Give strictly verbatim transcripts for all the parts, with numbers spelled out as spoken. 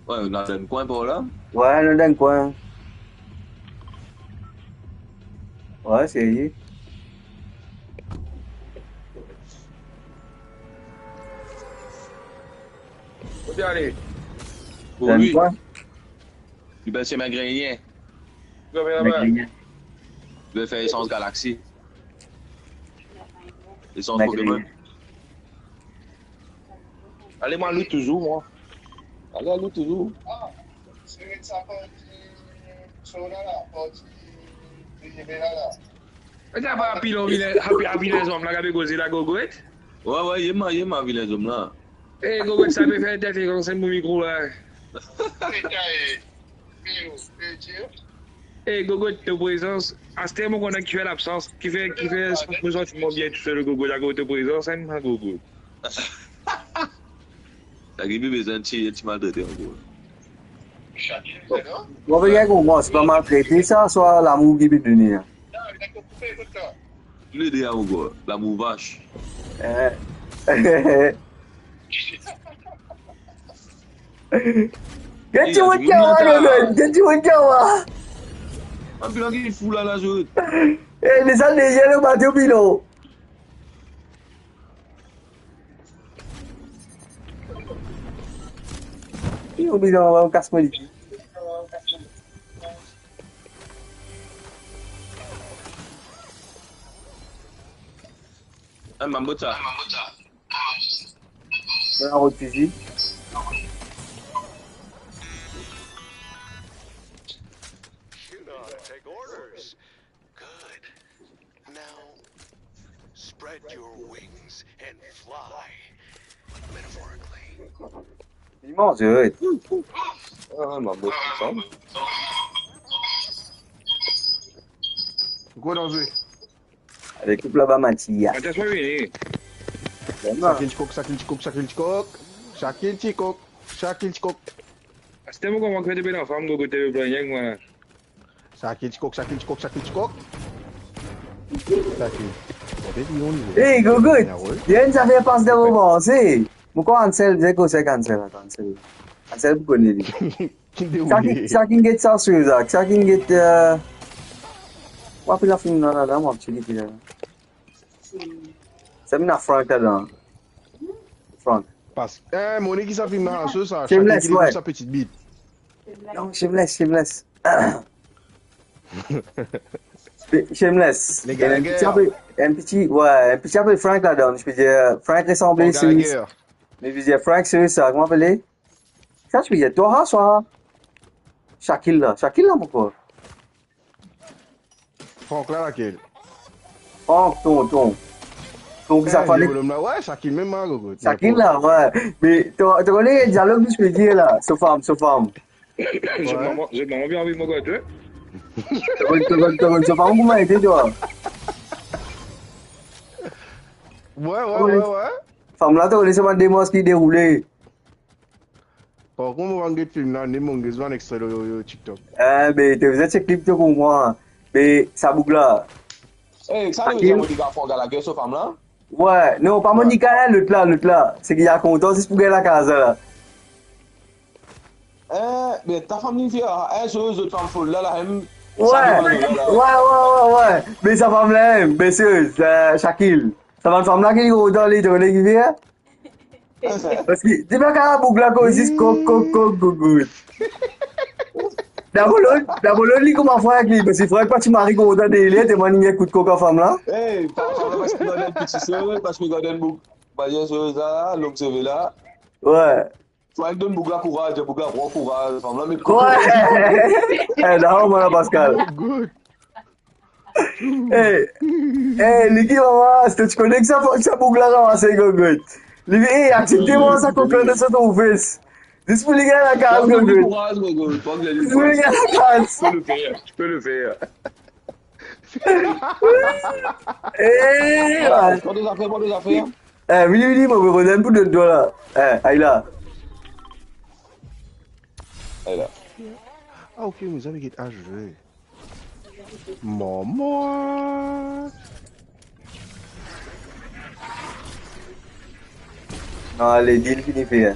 Wi, nou dan enn kwin par la. Wi, nou dan enn kwin. Wi, serye. Kote ale? Bon, dan enn kwin. Li bel semin grenye. Kouma fer laba? Semin grenye. Li bel fer esans galaksi. Esans Pokémon. Ale, mwa, loot touzour, mwa. Ale, loot touzour. E ta pa pilon vilin, api, api lezom la, gabe koze la, Gogwet. Wi, wi, ye mwa, ye mwa, vilin zom la. E, Gogwet, sa pe fer interferans enn mo mikro la. E, Gogwet, to prezans, aster mo kontan ki fer labsans, ki fer, ki fer mo santi mwa bien tousel, Gogwet, akoz to prezans, enn, Gogwet. Sa ki bizin ti, ti maltrete ankor. Bon, be, gagn kouma, se pa maltrete sa, swa lamour ki pe done, en. Toulede ankor, lamour vas. Eh. Get dimoun ki anba, Gogwet, get dimoun ki anba. Anpil ki fou la, la, zot. Eh, deza deryer le bato, pilon. Yo, bizin, on va kas mwa li. Ah, Mambo, sa. Bon, on rod fizi. You know how to take orders. Good. Now, spread your wings and fly, metaphorically. Li manz, wi. Ah, Mambo, sa. Gro danze. Ale, koup laba, Matia. Atansion, vini. Bon, sa ki'nn ti kok, sa ki'nn ti kok, sa ki'nn ti kok. Sa ki'nn ti kok, sa ki'nn ti kok. Aster mo kouma fer depi lafam, Gogwet, to pe planye mwa. Sa ki'nn ti kok, sa ki'nn ti kok, sa ki'nn ti kok. Sa ki'nn. Bon, depi on... Hey, Gogwet, ah, wi. Li ena enn zafer pas dan mo panse. Mo krwar Ansel, bizin koze ek Ansel, atann, Ansel. Ansel pou kone li. Ki deroule. Sa ki, sa ki'nn get sa, Swiza, sa ki'nn get, eh, wa, pe la finn la, la, la, mo ti li la. Sa ena Frank ladan. Frank. Pas, eh, mo kone ki sa finn la, so sa, Shameless, sakenn ki wi. Sa petit bit. Non, Shameless, Shameless. Shameless. Les gars, enn piti, enn piti, wi, enn piti apel Frank ladan, je peux dire, Frank resanble, Frank Gallagher. Mais je veux dire, Frank, c'est ça, comment apele? Sa, je peux dire, toi, ha, swa Shakil la, Shakil la, mo krwar. Frank la, lakel? Frank, ton, ton. Ton ki sa fane. Wi, Shakil mem, Gogwet. Shakil la, wi. Me to, to kone dialog nou pe dir la, so fam, so fam. Zot mama, zot mama bien anvi mo gete. To konn, to konn, to konn so fam kouma ete, twa? Wi, wi, wi, wi. Fam la, to kone seki bann demans ki deroule. Par kont, mo pa'nn get fim la, ni mo get zwenn extre lor, lor, lor TikTok. Eh, be, to bizin chek klip to pou mwa. Be, sa boug la. Eh, sa Shakil. Sa Monica Frank Gallagher, so fam la? Wi, non, pa Monica, hein, lot la, lot la. Seki li kontan zis pou gagn lakaz la. Eh, be, ta fam li fer, eh, so zot fam fol la, la, hein. Wi, wi, wi, wi, wi. Me sa fam la, hein, be, se, eh, Shakil. Sa bann fam la ki kontan li, to kone ki fer, hein? Parski depi kan boug la koz zis kok, kok, kok, Gogwet. Dabor lot, dabor lot li kouma Frank li, parski Frank pa ti mari kontan de li, telman li kout kok a fam la. Eh, pa, pa, parski gard enn piti se, parski gard enn boug, pa dir so sa, long seve la. Wi. Frank donn boug la kouraz, dir boug la pran kouraz, fam la met kok. Wi. Eh, dabor mwa la, Pascal. Good. Eh, eh, Niki, mama, si to ti kone ki sa, sa boug la ramase, Gogwet. Li, eh, aksepte mwa sa kok la dan so tou fes. Zis pou li gagn lakaz, Gogwet. Kouraz, Gogwet. Zis pou li gagn lakaz. Tu peux le faire, tu peux le faire. Eh, pran to zafer, pran to zafer. Eh, vini, vini, mo, mo, mo, pou donn twa la. Eh, ay la. Ay la. Ah, ok, mo zame get aze. Mama. Non, ale, deal fini fer.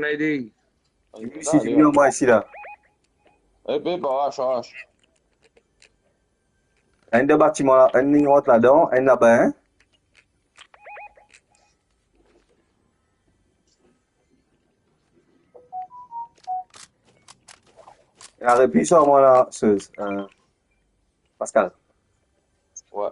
ede. Isi, vini mwa isi la. Epi pa rach, rach. Enn dan batiman la, enn li rant ladan, enn laba, hein? Ena repi sa mwa la, soz, euh, Pascal. Wi.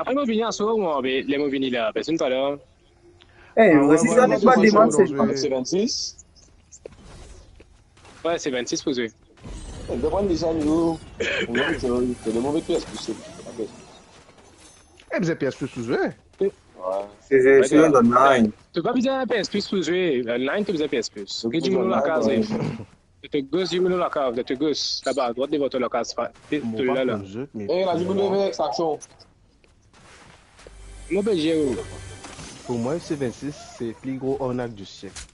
apre mo vini aswar, mwa, be, ler mo vini la, personn pa la. Eh, ah, ouais, si ouais, sa, ouais, pa ouais, demann, ouais, se ouais. Seventy-six? Ouais, seventy-six pou zwe. Eh, demann deja, nou. Nou, se, se le move P S Plus, se le move P S Plus. Eh, bizin P S Plus pou zwe. Ouais. Se, se, ouais, se d'ailleurs. Online. To pa bizin P S Plus pou zwe. Online, to bizin P S Plus. Ki dimoun lakaz, ouais. Dimoun lakaz, dimoun lakaz, laba, drwat devan to lakaz, pa, tou la la. Mo pa konn zot, me... Eh, la, dimoun vinn avek sa aksion. Mo pe dir ou. Pou mwa, F C vingt-six, se pli gro arnak di siek.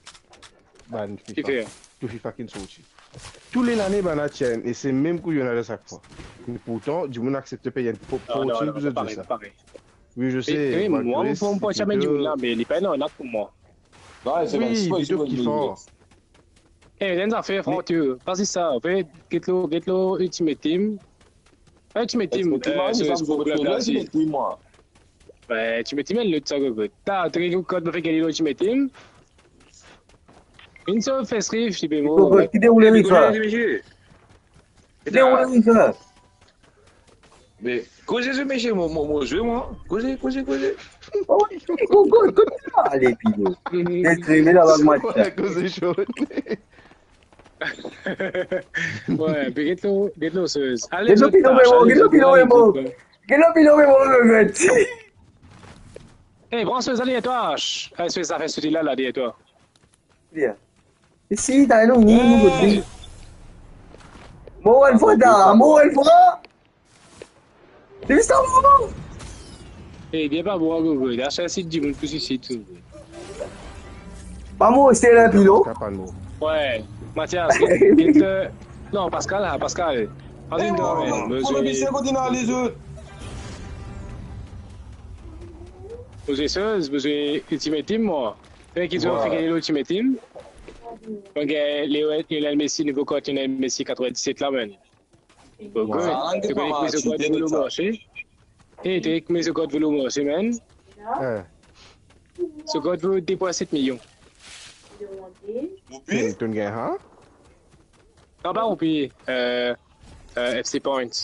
Bann FIFA. Ki fer? Tou FIFA ki sorti. Tou le lane, bann la tir, e se mem kouyonad a sak fwa. Me pourtan, dimoun aksepte pey enn po-, fortin pou zot dir sa. Non, non, non, pa parey, pa parey. Oui, je sais, wi, mwa, mo pa, mo pa zame dir la, me li pa ena arnak pou mwa. Non, se... Wi, plito ki for. Eh, enn zafer, fran, tou. Pa zis sa, an fet, get lor, get lor Ultimate Team. Pa Ultimate Team, Ultimate Team, eh, ah, se, se sa, Xbox Live la, Ultimate Team, mwa. Be, Ultimate Team, lot sa, kot. Ta, to gagn kot, fer gagn lor Ultimate Team. Enn sel First Rift, li pe mor. Ki deroule, ki deroule, sa? Ki deroule, sa? Me koze zot, mesie, mo, mo, mo zwe, mwa. Koze, koze, koze. Oh, koze, koze. Ale, pilo. Detreme la, bag match. Koze zot. Ouais, be get lor, get lor, sez. Ale, get lor, pilo, me mo, get lor, pilo, me mo. Get lor, pilo, me mo, me mo. Eh, pran sez, ale, twa. Eh, sez, sa fer soti la, la, deryer twa. Bien. Isi, ta nou, nou, nou, nou. Mo enn fwa, ta, mo enn fwa. Depi sa, mo. Eh, bien pa bon, gogo. La, sa, se dimoun pou sisi, tou. Pa mo, se la, pilo. Sa pa nou. Ouais. Mathias, get, get, euh, non, Pascal, ah, Pascal. Pas vinn, non, non, non. Mo bizin kontign ale, zot. Mo zwe sez, mo zwe Ultimate Team, mwa. Fek ki zwe, ouais, fek gagn Ultimate Team. Donk, euh, Leo-, Lionel Messi, nouvo kart Lionel Messi katrevindiset la, man. Bon, ouais. Good. Sa, to kone ki pri so kart vo lor marse? Eh, to kone ki pri so kart vo lor marse, man? Eh. So kart vo de pwin set milion. Roupi? Tonn gagn, ha? Non, pa roupi, euh, euh, F C Points.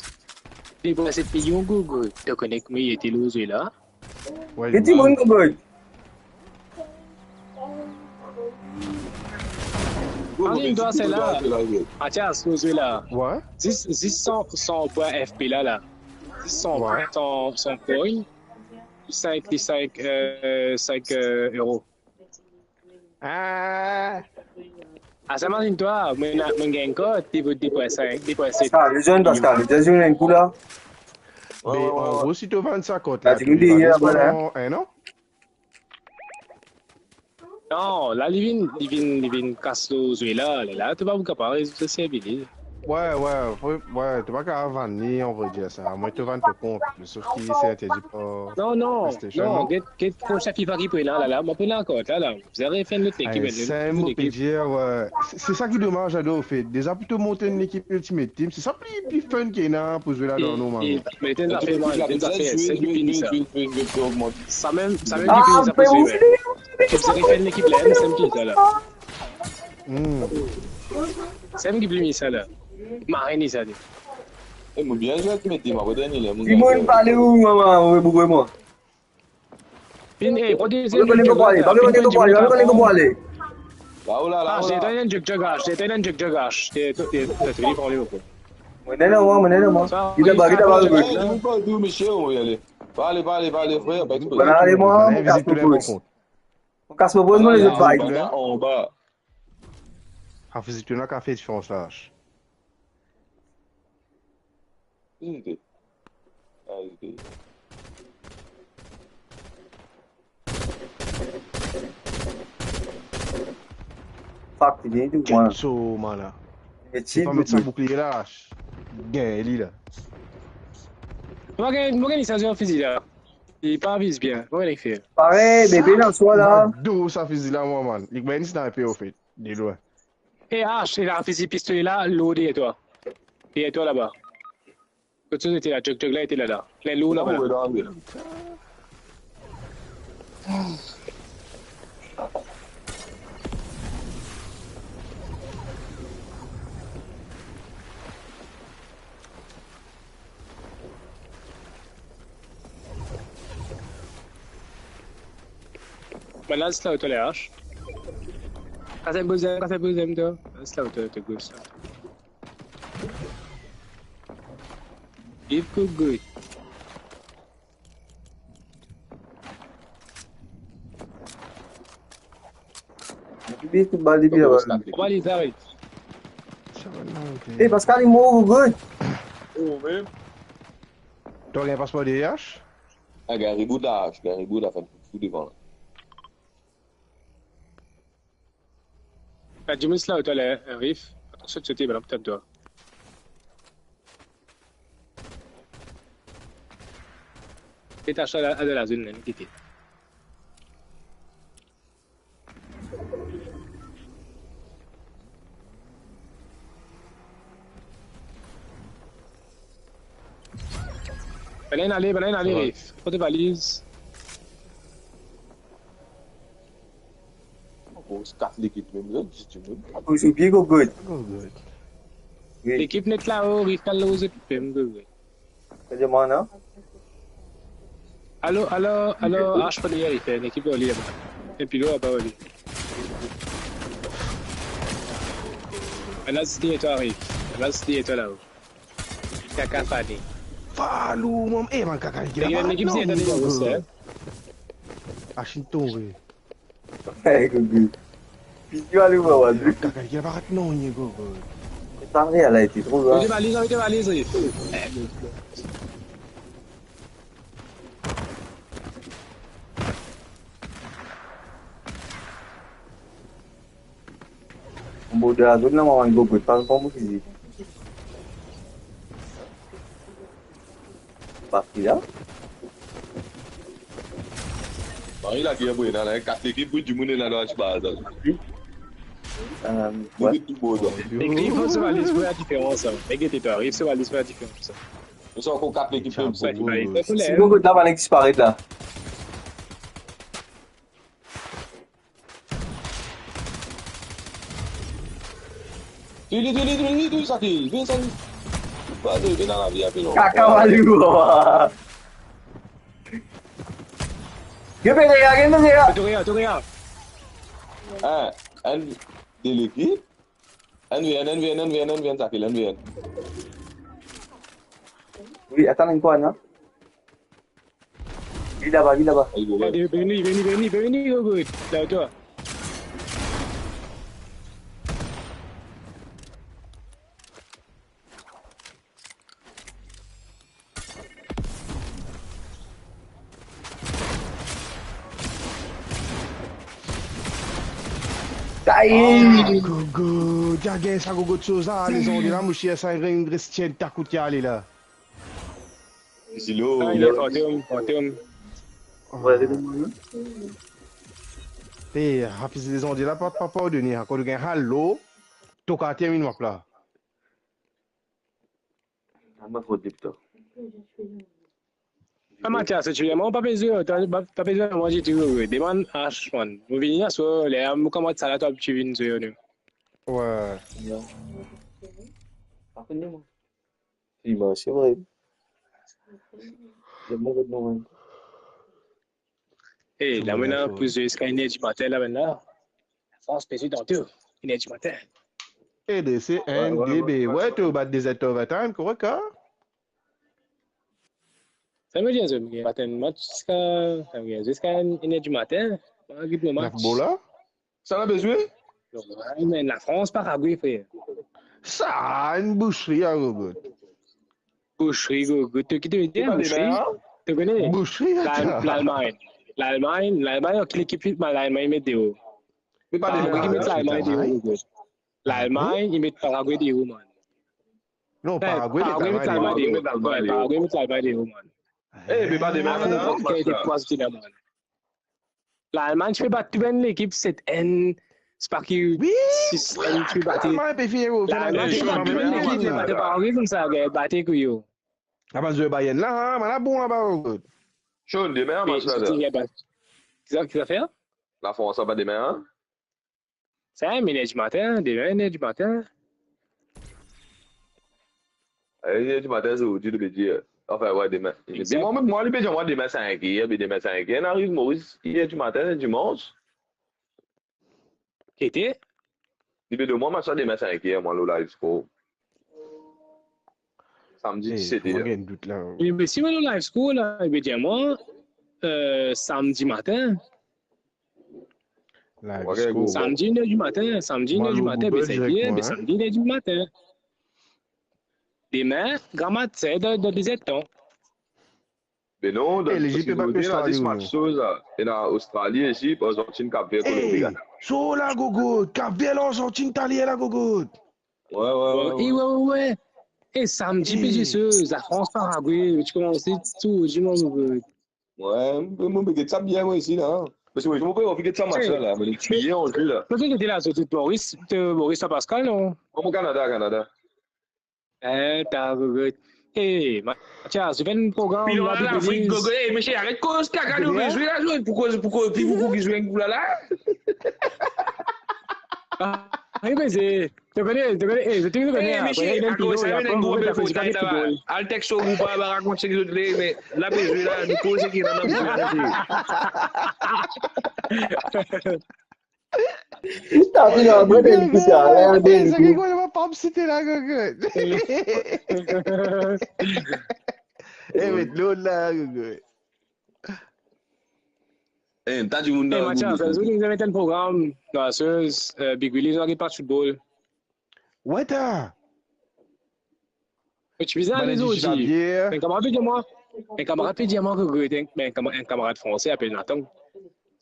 De pwin set milion, gogo. To kone ki pri li ete lor zwe la? Ouais, e dimoun, man. Koman? Alim, twa, se la. Mathias, nou zwe la. Ouais. Zis, zis san, san pwin F P la, la. Zis san, ouais, san, san coin. Sink, sink, euh, sink, euh, euro. Ah. Ah, sa, imazinn twa, mwa, mwa gagn kart, li vo de pwin sink, de pwin set. Pascal, li zwenn, Pascal, li zwenn enn kou la. Ouais, ouais, ouais, ouais. Me an gro, si to vann sa kart la, ah, to li vann pandan enn an? Non, la, li vinn, li vinn, li vinn kas lor zwe la, la, la, to pa pou kapav rezoud sa servi li. Ouais, ouais, ouais, ouais, to pa kapav vann li, on va dire sa. Mwa, to vann to kont, me sof ki se interdi par PlayStation, non? Non, non, non, get, get prosin FIFA ki pou ena la, la, mo pena ankor la, la. Bizin refer enn lot lekip, enn lot lekip. Ay, sa mo pe dir, ouais. Se, se sa ki domaz, ado, an fet. Deza, pou to mont enn lekip Ultimate Team, se sa pli, pli fun ki ena pou zwe ladan, normalman. E, e, me enn zafer, mwa, enn zafer, sel ki pli sa. Sa mem, sa mem ki pli sa pou zwe, me. Ki bizin refer enn lekip la, me sel ki sa la. Hmm. Sel ki pli sa la. Mari ni sa li. Eh, mo bien zwe, ti met li, mo pa dernie, mo... Dimoun pale ou, mama, ou boure mwa. Vinn, eh, pran deziem. Pa konn kot pou ale, pa konn kot pou ale, pa konn kot pou ale. La, oh la, la, ah, oh la. Ete enn jug, jug, Ash, ete enn jug, jug, Ash. Ete, ete, ete, li pran li, ok. Mo ena mwa, mo ena mwa. Sa, li laba, li laba, sa, wi. Dimoun partou, misie, ale. Pa ale, pa ale, pa ale, frer, pa expoze. Bann ale, mwa, mo kas mo poz. Mo kas mo poz, mo lezot fight. Anba. Hafiz, to ena kafe diferans la, Ash. Vizite. Ah, vizite. Fuck, li vinn tou, mwa. Get so, man, la. Li met si, pa met sa boukliye la, Ash. Gagn li la. Mo gagn, mo gagn sa zwe fizi la. Li pa viz bien. Mo gagn fer. Parey, bebe, dan swa la. Dou sa fizi la, mwa, man. Li gagn sniper, ofet. De lwin. E Ash, e la fizi pistole la, lor deryer twa. Deryer twa laba. Kot so ete la, jug, jug la ete la, la. Ler lor laba la. Bann la zis la oter la, Ash. Kas enn deziem, kas enn deziem, to. Zis la oter, to gos la. Give good, good. Li kout bal depi laba. Bal, li aret. Sa va la, ok. Eh, Pascal, li mor, good. Oh, mem. To gagn paspor de Ash? Ah, gagn reboot la, Ash, gagn reboot la, fer fou devan la. Gard dimoun la, oter la, Arif. Atansion, sote, bann la pou tap twa. Peta sa la, dan lazone la, nou kite. Bann la inn ale, bann la inn ale, Rif. Pran to valiz. Bon, se kat lekip mem, zot, zis dimoun. Ou sou pie, Gogot? Gogot. Wi. Lekip net lao, Rif, kal lor zot mem, Gogot. Sa demann, non? Alo, alo, alo, Ash pa deryer, li fer enn ekip lor li laba. Enn pilo laba, wi. Bann la zis deryer twa, Rif. Bann la zis deryer twa lao. Kaka fane. Falou, mom. Eh, bann kaka, li la pa rat nanye, Gogo. Ash inn tonbe. Eh, Gogo. Video ale, mwa, mwa. Kaka, li la pa rat nanye, Gogo. Sa la ete tro gran. Mete valiz, mete valiz, wi. Anbor de lazone la, mwa, Gogot, pa, pa mo fizi. Parti la. Mari la, ki ena, ena kat lekip, wi, dimoun ena dan la, ti pa azar. Euh, ouais. Lekip tou bon, sa. Lekip, fo so valiz fer ladiferans, sa. Inkiet twa, Rif, so valiz fer ladiferans, sa. Sa ankor kat lekip, sa, mem, sa. Si Gogot la, va nek disparet la. Vini, vini, vini, vini, sa ki, vini, sa ki. Vini, vini, vini, vini, vini. Kaka valou, papa. Yo, pe deya, yo, pe deya. Torea, Torea. Ah, enn de lekip. Enn V N, enn V N, enn V N, enn V N, sa ki, enn V N. Wi, atann enn kwa, non? Vini laba, vini laba. Ayo, ouais. Vini, vini, vini, vini, Gogo. La, twa. Sa e. Ah, Gogo, dia gagn sa Gogo de soz la, lezann la, mo cher, sa res tienn takout ki ale la. Zilo. Ah, il est fantôme, fantôme. Ouais, c'est bon, hein. Eh, Hafiz, lezann la, pa, pa pardone, ankor to gagn halo, to katriem minit la. Ah, mwa tro dip, to. Ah, Mathias, tu es, mwa pa pe zwe, ta, ta pe zwe, mwa, je te zwe, demann Ash, man. Mo vini la, so, le, mo koumans sa la, twa, ti vinn zwe, nou. Ouais. Non. Ah, kone mwa. Dimanche, se vre. Zot move non, hein. Eh, la, mwa, ena pou zwe ziska inn er dimatin, la, mwa, la. Frans pe zwe dan tou, inn er dimatin. Eh, de, se, ouais, ouais, N D B. Ouais, ouais, ouais, ouais, to bat des heures overtime, korek, hein? Sa, mo dir zot, mo gagn bat enn match ziska, sa, mo gagn ziska inn er dimatin. Mwa, git mo match. Football la? Sa la bezwe? Non, men Lafrans, Paragwe, frer. Sa, enn boushri, a, gogot. Boushri, gogot. To ki to dir, boushri? Demin, hein? To kone? Boushri, Lal-, atann. Lalmagn. Lalmagn, Lalmagn, ki lekip Lalmagn met deor? Me pa demin, Paragwe ki met Lalmagn deor, gogot. Lalmagn, li met Paragwe deor, man. Non, Paragwe met Lalmagn deor. Paragwe met Lalmagn deor, man. Eh, me pa demin, non, match la. Lalmagn ti pe bat tou bann lekip set enn, sepa ki sis enn ti pe bat. Lalmagn pe fini, Lalmagn ti pe bat tou bann lekip, Paragwe koumsa, gagn bat ek yo. Apa zwe Bayern la, hein, bann la bon laba, oh. Sean, demin, match la, sa. Ki sa, ki zafer? Lafrans, apa demin, hein? Sa, inn er dimatin, demin, inn er dimatin. Inn er dimatin, zordi, li pe dir. Anfin, ouais, demin. Exact. Mwa, mwa, li pe dir mwa demin sink er, be demin sink er, inn ariv Moris, inn er dimatin, dimans. Ki ete? Li pe dir mwa, match la demin sink er, mwa, lor Live Score. Samdi, eh, diset er. Mwa, gagn dout la. Me, me si mwa lor Live Score la, li pe dir mwa, euh, samdi matin. Live Score. Samdi, inn er dimatin, samdi, inn er dimatin, be sink er, be samdi, inn er dimatin. Demin, gran match, sa dan, dan de zer de tan. Be non, dan, eh, Lezip pe bat Ostrali, ena dis match soz la. Ena Ostrali, Lezip, Arzantinn, Kap Ver, Kolonbi, Gana. So la, gogot. Kap Ver, Larzantinn, Italien la, gogot. Ouais, ouais, ouais, ouais. Eh, ouais, ouais, ouais. Eh, samdi, eh, pe zwe, Lafrans, Paragwe, ti koumans tou, dimoun, gogot. Ouais, mo, mo, mo get sa bien, mwa, isi, la. Paski mo, mo pe anvi get sa match la, la. Mo, li kriye an jwe la. Kote to ete la, to, to Moris, to Moris Saint-Pascal, non? Mwa, mo Kanada, Kanada. Eh, ta, gogot. Eh, Mathias, to finn program Lafrik, gogot. Eh, misie, aret koz kaka, nou pe zwe la, zot. Pou koz, pou koz, pou koz, pou koz, pou koz, pou la, la. Ah, wi, me se, to kone, to kone, eh, to kone, eh, misie, akoz sa, enn gro bel fotay laba. Al texto group la, rakont seki zot le, me la, pe zwe la, nou koz seki ena, nou koz seki. Ista finn apre, ben, ki sa, la, ben, seki, ki koz, mo pa site la, gogot. Eh, met lord la, gogot. Eh, ta dimoun dan Mathias, zot, zot, zot met enn program, la, sur, euh, Big Willy, zot, ki pa football. Weta! Mo ti bizin ale zordi. Enn kamarad pe dir mwa, enn kamarad pe dir mwa, gogot, enn, enn kama-, enn kamarad franse apel Nathan.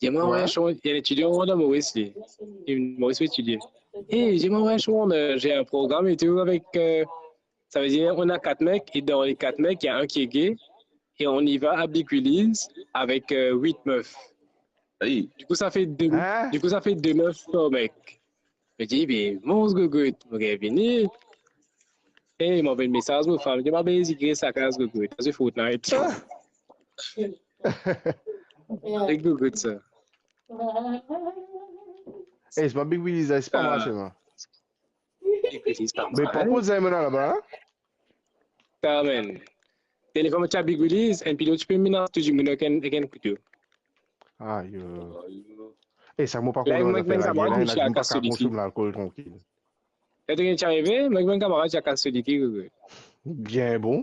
Dir mwa, ouais, enn etidian dan Moris, li. Li Moris pou etidie. Eh, dir mwa, ouais, Sean, euh, j'ai un programme et tout avec, euh, Ça veut dire, on a quatre mecs, et dans les quatre mecs, il y a un qui est gay, et on y va à Big Willy's avec, euh, huit meufs. Aïe. Du coup, ça fait deux, du coup, ça fait deux meufs par mec. Je dis, mais mon gogot, mo gagn vini. Eh, mo avoy enn mesaz mo fam, mo dir, ma belle, zigre sa kaz, gogot. Sa se Fortnite. Ah. Ek gogot sa. Eh, se pa Big Willy's, se pa mwa, se mwa. Big Willy's pa mal. Me pa pou zame laba, hein? Amen. Telefon ti a Big Willy's, enn pilot ti pe menas tou dimoun ek enn, ek enn kouto. Ayo. Eh, sa mo pa kontan, la, mo pa ka konsom lalkol trankil. Sa ti arive, mo ek mo kamarad ti a kas so liki, gogot. Bien bon.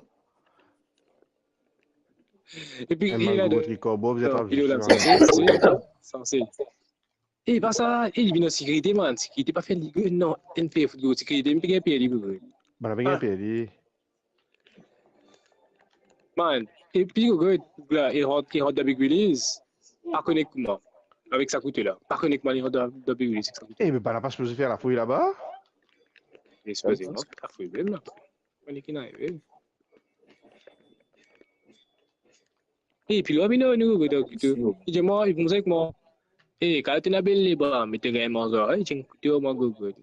Epi, enn malgro triko, bon, pilot la sanse, sanse. Eh, pa sa, eh, li vinn an sekirite, man. Sekirite pa fer li, non, enn fer fout gro sekirite, li pe gagn per li, gogot. Bann la pe gagn per li. Man, epi gogot, la, li rant, li rant dan Big Willy's, pa kone kouma, avek sa kouto la. Pa kone kouma li rant dan, dan Big Willy's ek sa kouto. Eh, me bann la pa sipoze fer lafouy laba? Li sipoze, non, fer lafouy mem la. Kouma ki inn arive. Epi lor vinn nou, gogot, tou. Li dir mwa, li koumans ek mwa. Eh, kan to ena bel leba, me to gagn manze, eh, ti enn kouto, mwa, gogot.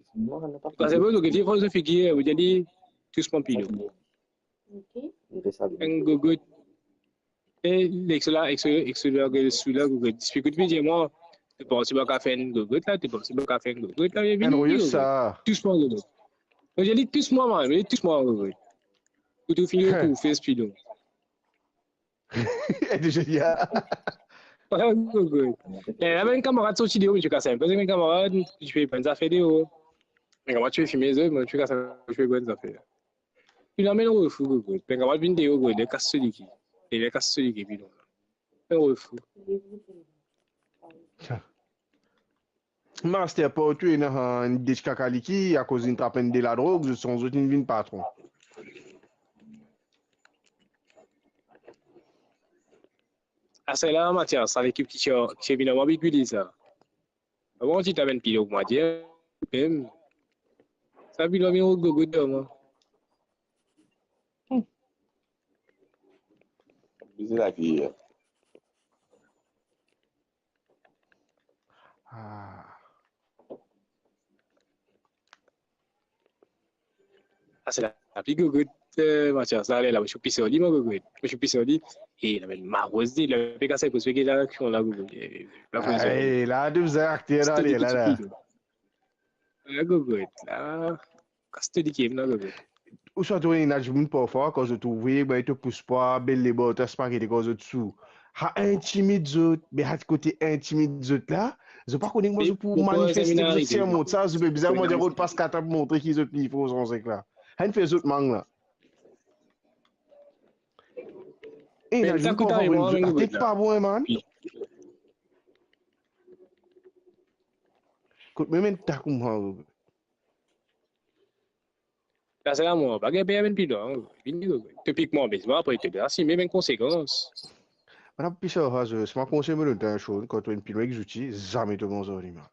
Kan se bon, gogot, li pran so figir, ou dir li, tous mon pilot. Enn gogot. Eh, ek sela, ek se, ek sela, ek sela, gogot. Dispikout, li dir mwa, to panse mo kapav fer enn gogot la, to panse mo kapav fer enn gogot la, li vinn, gogot. Tous mon gogot. Mo dir li tous mwa, man, li tous mwa, Gogod. Pou tou fini pou fes pilon. E deja, ya. Ah, Gogod. Eh, la, bann kamarad sorti deor, mo ti kas enn pe, bann kamarad, ti pe bann zafer deor. Bann kamarad ti pe fime zot, mo ti kas enn pe, ti pe bann zafer. Li amenn refou, Gogod. Bann kamarad vinn deor, Gogod, li kas so liki. Li kas so liki, pilon. Refou. Master, pa ou tou ena enn de ti kaka liki akoz li trap enn de ladrog, zot sanz zot, li vinn patron. Ah, sa la, Mathias, sa lekip ki ti, ki ti vinn an bigili sa. Bon, ti amenn pilon pou mwa, dir, mem. Sa pilon vinn rod Gogod dan mwa. Bizin lavi. Ah. Ah, se la, lapli, Gogod, eh, Mathias, la, la, mo ti pise ar li, mo, Gogod. Mo ti pise ar li. E, la, mem maroz li, la, pe kas enn kout pie la, ki la, Gogod. Eh, la, eh, la, tou sa akter la, la, la. La, Gogod, la. Kas to liki, non, Gogod. Ou swa to ena dimoun parfwa, kan zot trouve, ben, to pous pa, bel lebar, to spageti, kan zot sou. Ha, intimid zot, be, ha, kote intimid zot la, zot pa kone kouma zot pou manifeste, zot sirmont sa, zot pe bizin, mo dir, kot pas katab montre ki zot pli for san sek la. Enn fer zot mang la. E, ena dimoun parfwa, zot latet pa bon, man. Kot mem enn takou, man. La, se la, mwa, pa gagn pe amenn pilon, vini, Gogod. To pik mwa, be, mwa, apre, to pe asime bann konsekans. Mwa, pli sa, si mo konsey mo donn twa enn soz, kan to ena pilon ek zouti, zame to manz ar li, man.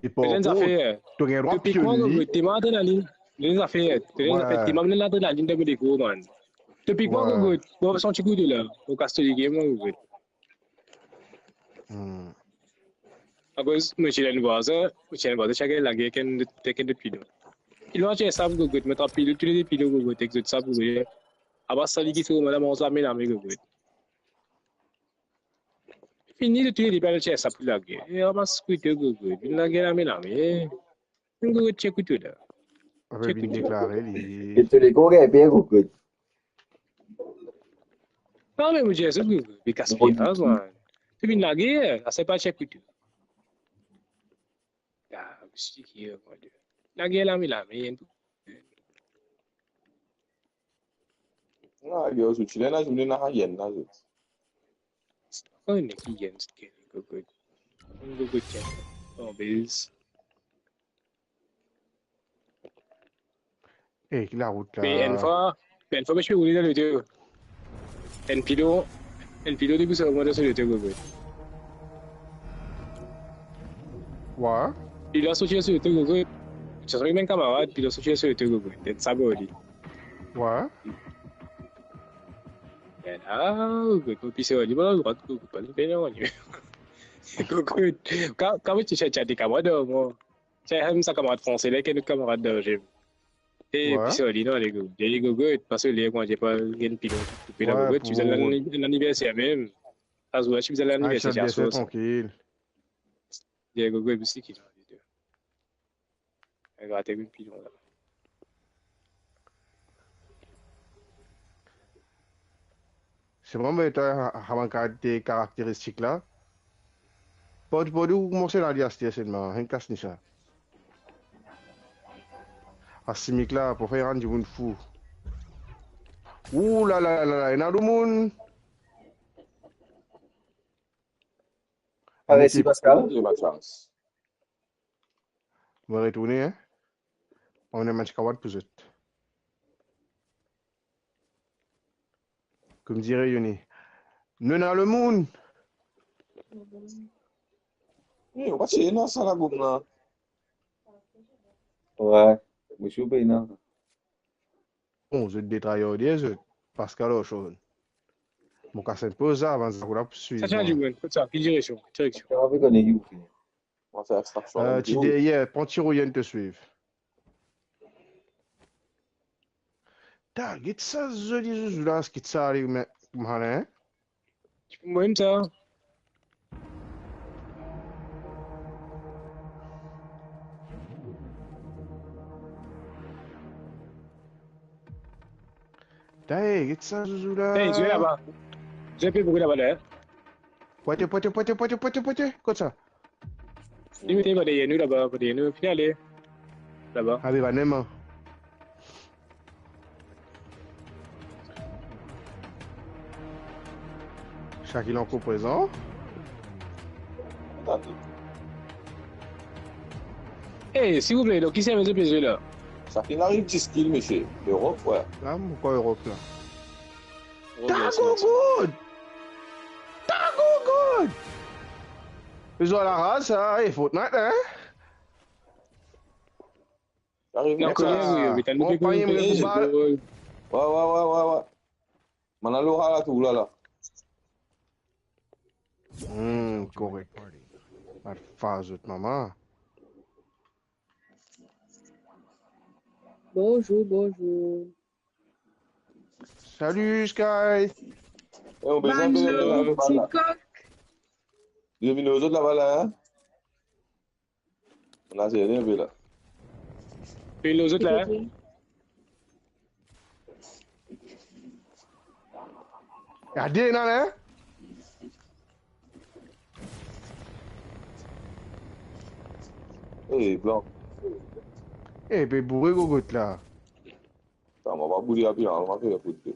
Me par kont, to gagn drwa piol li. Gogod, telman adrenalinn, telman zafer, telman zafer, telman adrenalinn dan mo lekor, man. To pik mwa, Gogod, mo santi kouto la, mo kas to liki, mwa, Gogod. Hmm. Akoz mo ti ena enn vwazin, mo ti ena enn vwazin, ti al lager ek enn, ek enn lot pilon. Pilon ti ena sab, Gogod, mo trap pilon, toulede pilon, Gogod, ek zot sab, Gogod. Apa sa liki so mo, la manz lame, lame, Gogod. Fini, toulede pilon ti ena sab pou lager. E ramas kouto, Gogod, vinn lager lame, lame. Gogod, tir kouto la. Ape vinn deklare li. E to lekor gagn pe, Gogod. Non, me mo dir zot, Gogod, be kas pie la, man. To vinn lager, la se pa tir kouto. Ah, mistik, mon Dieu. Lager lame, lame. Ah, yo, zot ti la, zot ena rien la, zot. Oh, nek ki gagn, Gogod. Gogod, tiens. Oh, bez. Eh, ki larout la? Me enn fwa, me enn fwa, mo ti pe roule dan loto. Enn pilon, enn pilon debout ar mwa dan so loto, Gogod. Wa? Pilon sorti dan so loto, Gogod. Ti ansanm ek bann kamarad, pilon sorti dan so loto, Gogod. Enn sab ar li. Wa? Enn, ah, Gogod, mo pise ar li, mo ladrwat, Gogod, pa li pena, Gogod. Ka, ka mo ti tir, tir de kamarad ar mwa. Sa, sa kamarad franse la, ek enn lot kamarad danze. E, wi, pise ar li, non, ale, Gogod. Ale, Gogod, pase le, mwa, ti pa gagn pilon. Koupe la, Gogod, ti bizin al laniverser mem. Sa zour la, ti bizin al laniverser, ti aswar sa. Trankil. Ale, Gogod, pise ki, non, ale. Gagn pilon la. Se vremem, to, sa bann kalite karakteristik la. Partou, partou ou koumans ale aster selman, enn kas ni sa. Sa simik la, pou fer rann dimoun fou. Ou la la la la, ena dimoun. Parey si, Pascal. Mo retourne, hein. Mo amenn bann ti kamarad pou zot. Kouma dir Yoni, nou ena lemonn. Eh, ou pa ti ena sa lagom la. Wi, mo ti pe ena. Bon, zot de tryhard, zot. Pascal Orchon. Mo kas enn poz la, avan zot pou swiv mwa. Sa ti ena dimoun, kot sa? Ki direksion? Direksion. Sa va kone ki ou fini. Mo fer extraction. Euh, ti deryer, pran ti royen to swiv. Ta, get sa zoli zouzou la, ki sa ale, me, malin. Ti pou mwa sa. Hey, get sa zouzou la. Hey, zwe laba. Zwe pe boure laba la, hein. Pwete, pwete, pwete, pwete, pwete, pwete. Kot sa? Li mete pa deryer nou laba, pa deryer nou. Fini ale. Laba. Abe, pa nem, hein. Shakil ankor prezan. Atann. Eh, silvouple, dan ki server zot pe zwe la? Sa finn ariv dis kil, misie. Lerop, wi. La, mo krwar Lerop la. Lerop, la, Tagougou! Tagougou! Zot laraz sa, eh, Fortnite, hein? Ariv. Non, net sa. Wi, wi, wi, tann nou pe konprann. Wa, wa, wa, wa, wa. Mann al lor la, tou la, la. Hmm, korek. Al far zot mama. Bonzour, bonzour. Salut, Sky. Eh, on bezwin Bann ti kok. Bienveni lor zot laba la, hein? On a zene enpe la. Pe lor zot la, hein? Gade, non, hein? Eh, blan. Eh, pe boure gogot la. Sa, mo pa boule api, hein, mo pa fer fout de.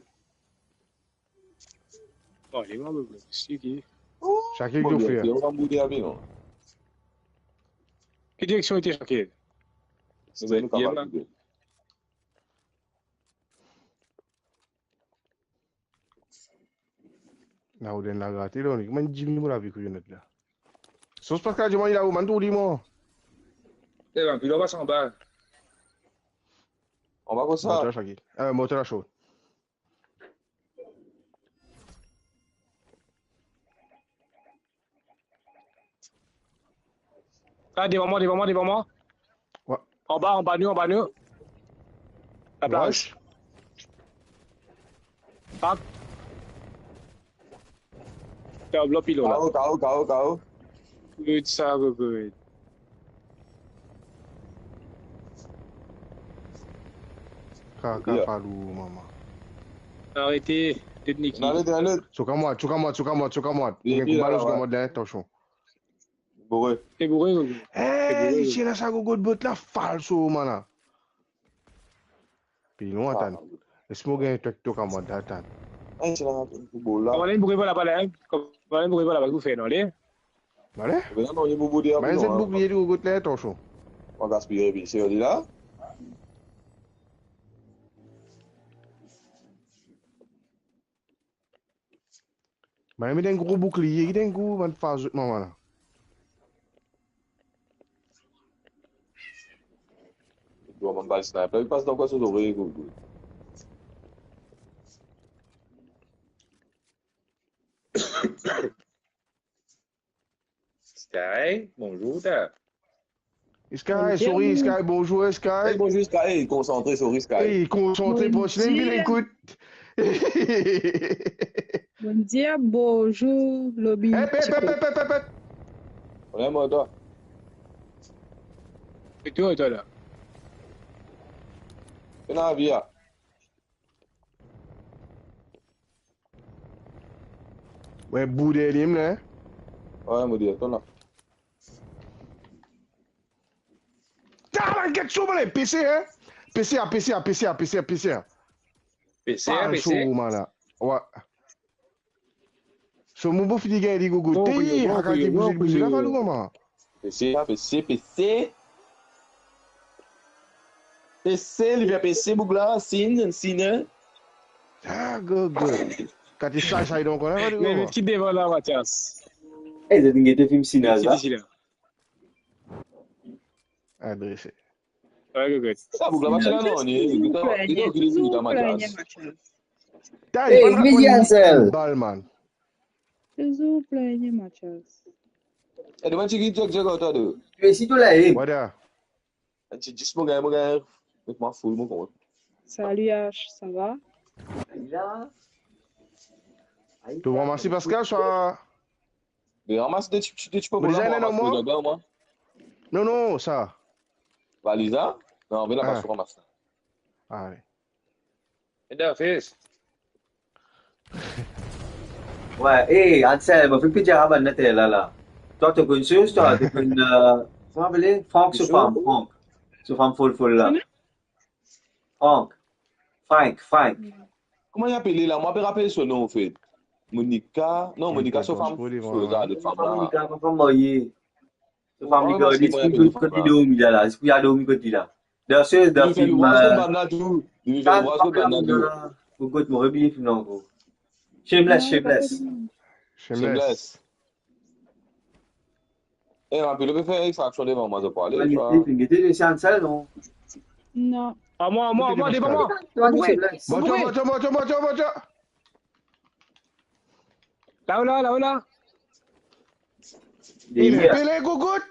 Oh, li mwa, bro, si ki. Shakil, ki ou fer? Mo pa boule api, non. Ki direksion ete, Shakil? Sa, nou kapav boule. Na ou donn la grate, donk, kouma enn dimi mo lavi kouyonnet la. Sos Pascal, dimann la, ou mann tour li, mwa. Eh ben, pi la, pas anba. Anba kosa? Moto la, Shakil. Eh, moto la, Shakil. Ah, devan mwa, devan mwa, devan mwa. Wi. Anba, anba nou, anba nou. Laplaz. Wi. Pap. Fer blok pilo la. K O, K O, K O, K O. Good sa, good, good. Kaka, yeah. Falou, mama. Arete, teknik. Alet, alet. Sou kamwad, sou kamwad, sou kamwad, sou kamwad. Bien, bien, bien, sou kamwad la, atansion. Boure. Te boure, gogo. Eh, li ti ena sa gogo bot la, falso, mana. Pi nou, atann. Ah. Les mo gagn twa ek to kamwad, atann. Eh, ti ena bol la. Kouma li boure pa laba la, hein? Kouma li boure pa laba, ki ou fer, non, ale? Ale? Ebe non, non, li boure, boure, non, boukliye, li gogo la, atansion. Mo gaspiye, pi se li la. Bann met enn gro boukliye, ki enn gro bann faz zot mama la. Dwa bann bal sniper, li pas dan kwa so zorey, gro, gro. Sky, bonzour, ta. Sky, bonzour, sorry, Sky, bonzour, Sky. Hey, bonzour, Sky. Hey, konsantre, sorry, Sky. Hey, konsantre, bonzour. Pou sinem vinn ekout. Bonzour, bonzour, lobi. Hey, pet, pet, pet, pet, pet, pet. Vremem, twa. E twa, twa la. Ena avi, a. Wi, bout dernie la. Wi, mo dir, atann la. Ta la, get so, male, P C, hein? P C a, P C a, P C a, P C a, P C a. P C a, P C a. Falso, mama la. Wi. So, mo pou fini gagn li, gogo. Bon, tey, bon, akate bon, bouz, bouz, la, falou, mama. P C a, P C, P C. P C, li vinn P C, boug la, sin, sin, hein. Ah, good, good. Kan ti say, say donk, on a, me, me, ki devan la, Mathias. Eh, zot inn gete fim Sinaz la? Ki ti la? Adrese. Ouais, good, good. Sa, boug la, Mathias, non, li, li, li, li, li, li, Mathias. Ta, li pa rakonn li bal, man. Touzour plennye, Mathias. Eh, demann ti ki Jack Jack, atann de. Tu es si tu l'as, eh. Wada. Ti dis mo gagn, mo gagn. Met mwa full, mo kont. Salut H, ça va? To ramas Pascal, sa? Li ramas de ti, ti, ti, ti, mo deza ena, non, mwa? Non, non, sa. Valiz la? Non, vinn la, ah. Pas ramas la. Ah, wi. E dan fes. Wi, e, Ansel, mo finn pe dir a bann later la, la. Twa, to konn soz, twa, to konn, euh, kouma apele? Frank, so fam, Frank. So fam fol, fol la. Frank. Frank, Frank. Kouma li apele la? Mo pa pe rapel so nom, anfet. Monica? Non, Monica, so fam, so lot fam la. Monica, so fam marye. So fam li gard, lespri kot li dormi la, lespri a dormi kot li la. Danseuse, dan fim, euh, bann la tou. Li fer vwa kot bann la tou. Gogot, mo rebliye fim la ankor. Shameless, Shameless. Shameless. Eh, ma pilo pe fer extraction devan mwa, zot pou ale, li finn gete, li, se Ansel, non? Non. A mwa, a mwa, a mwa, devan mwa. Twa, Shameless. Bonzour, bonzour, bonzour, bonzour, bonzour. Lao la, lao la. Deryer. Pele Gogot.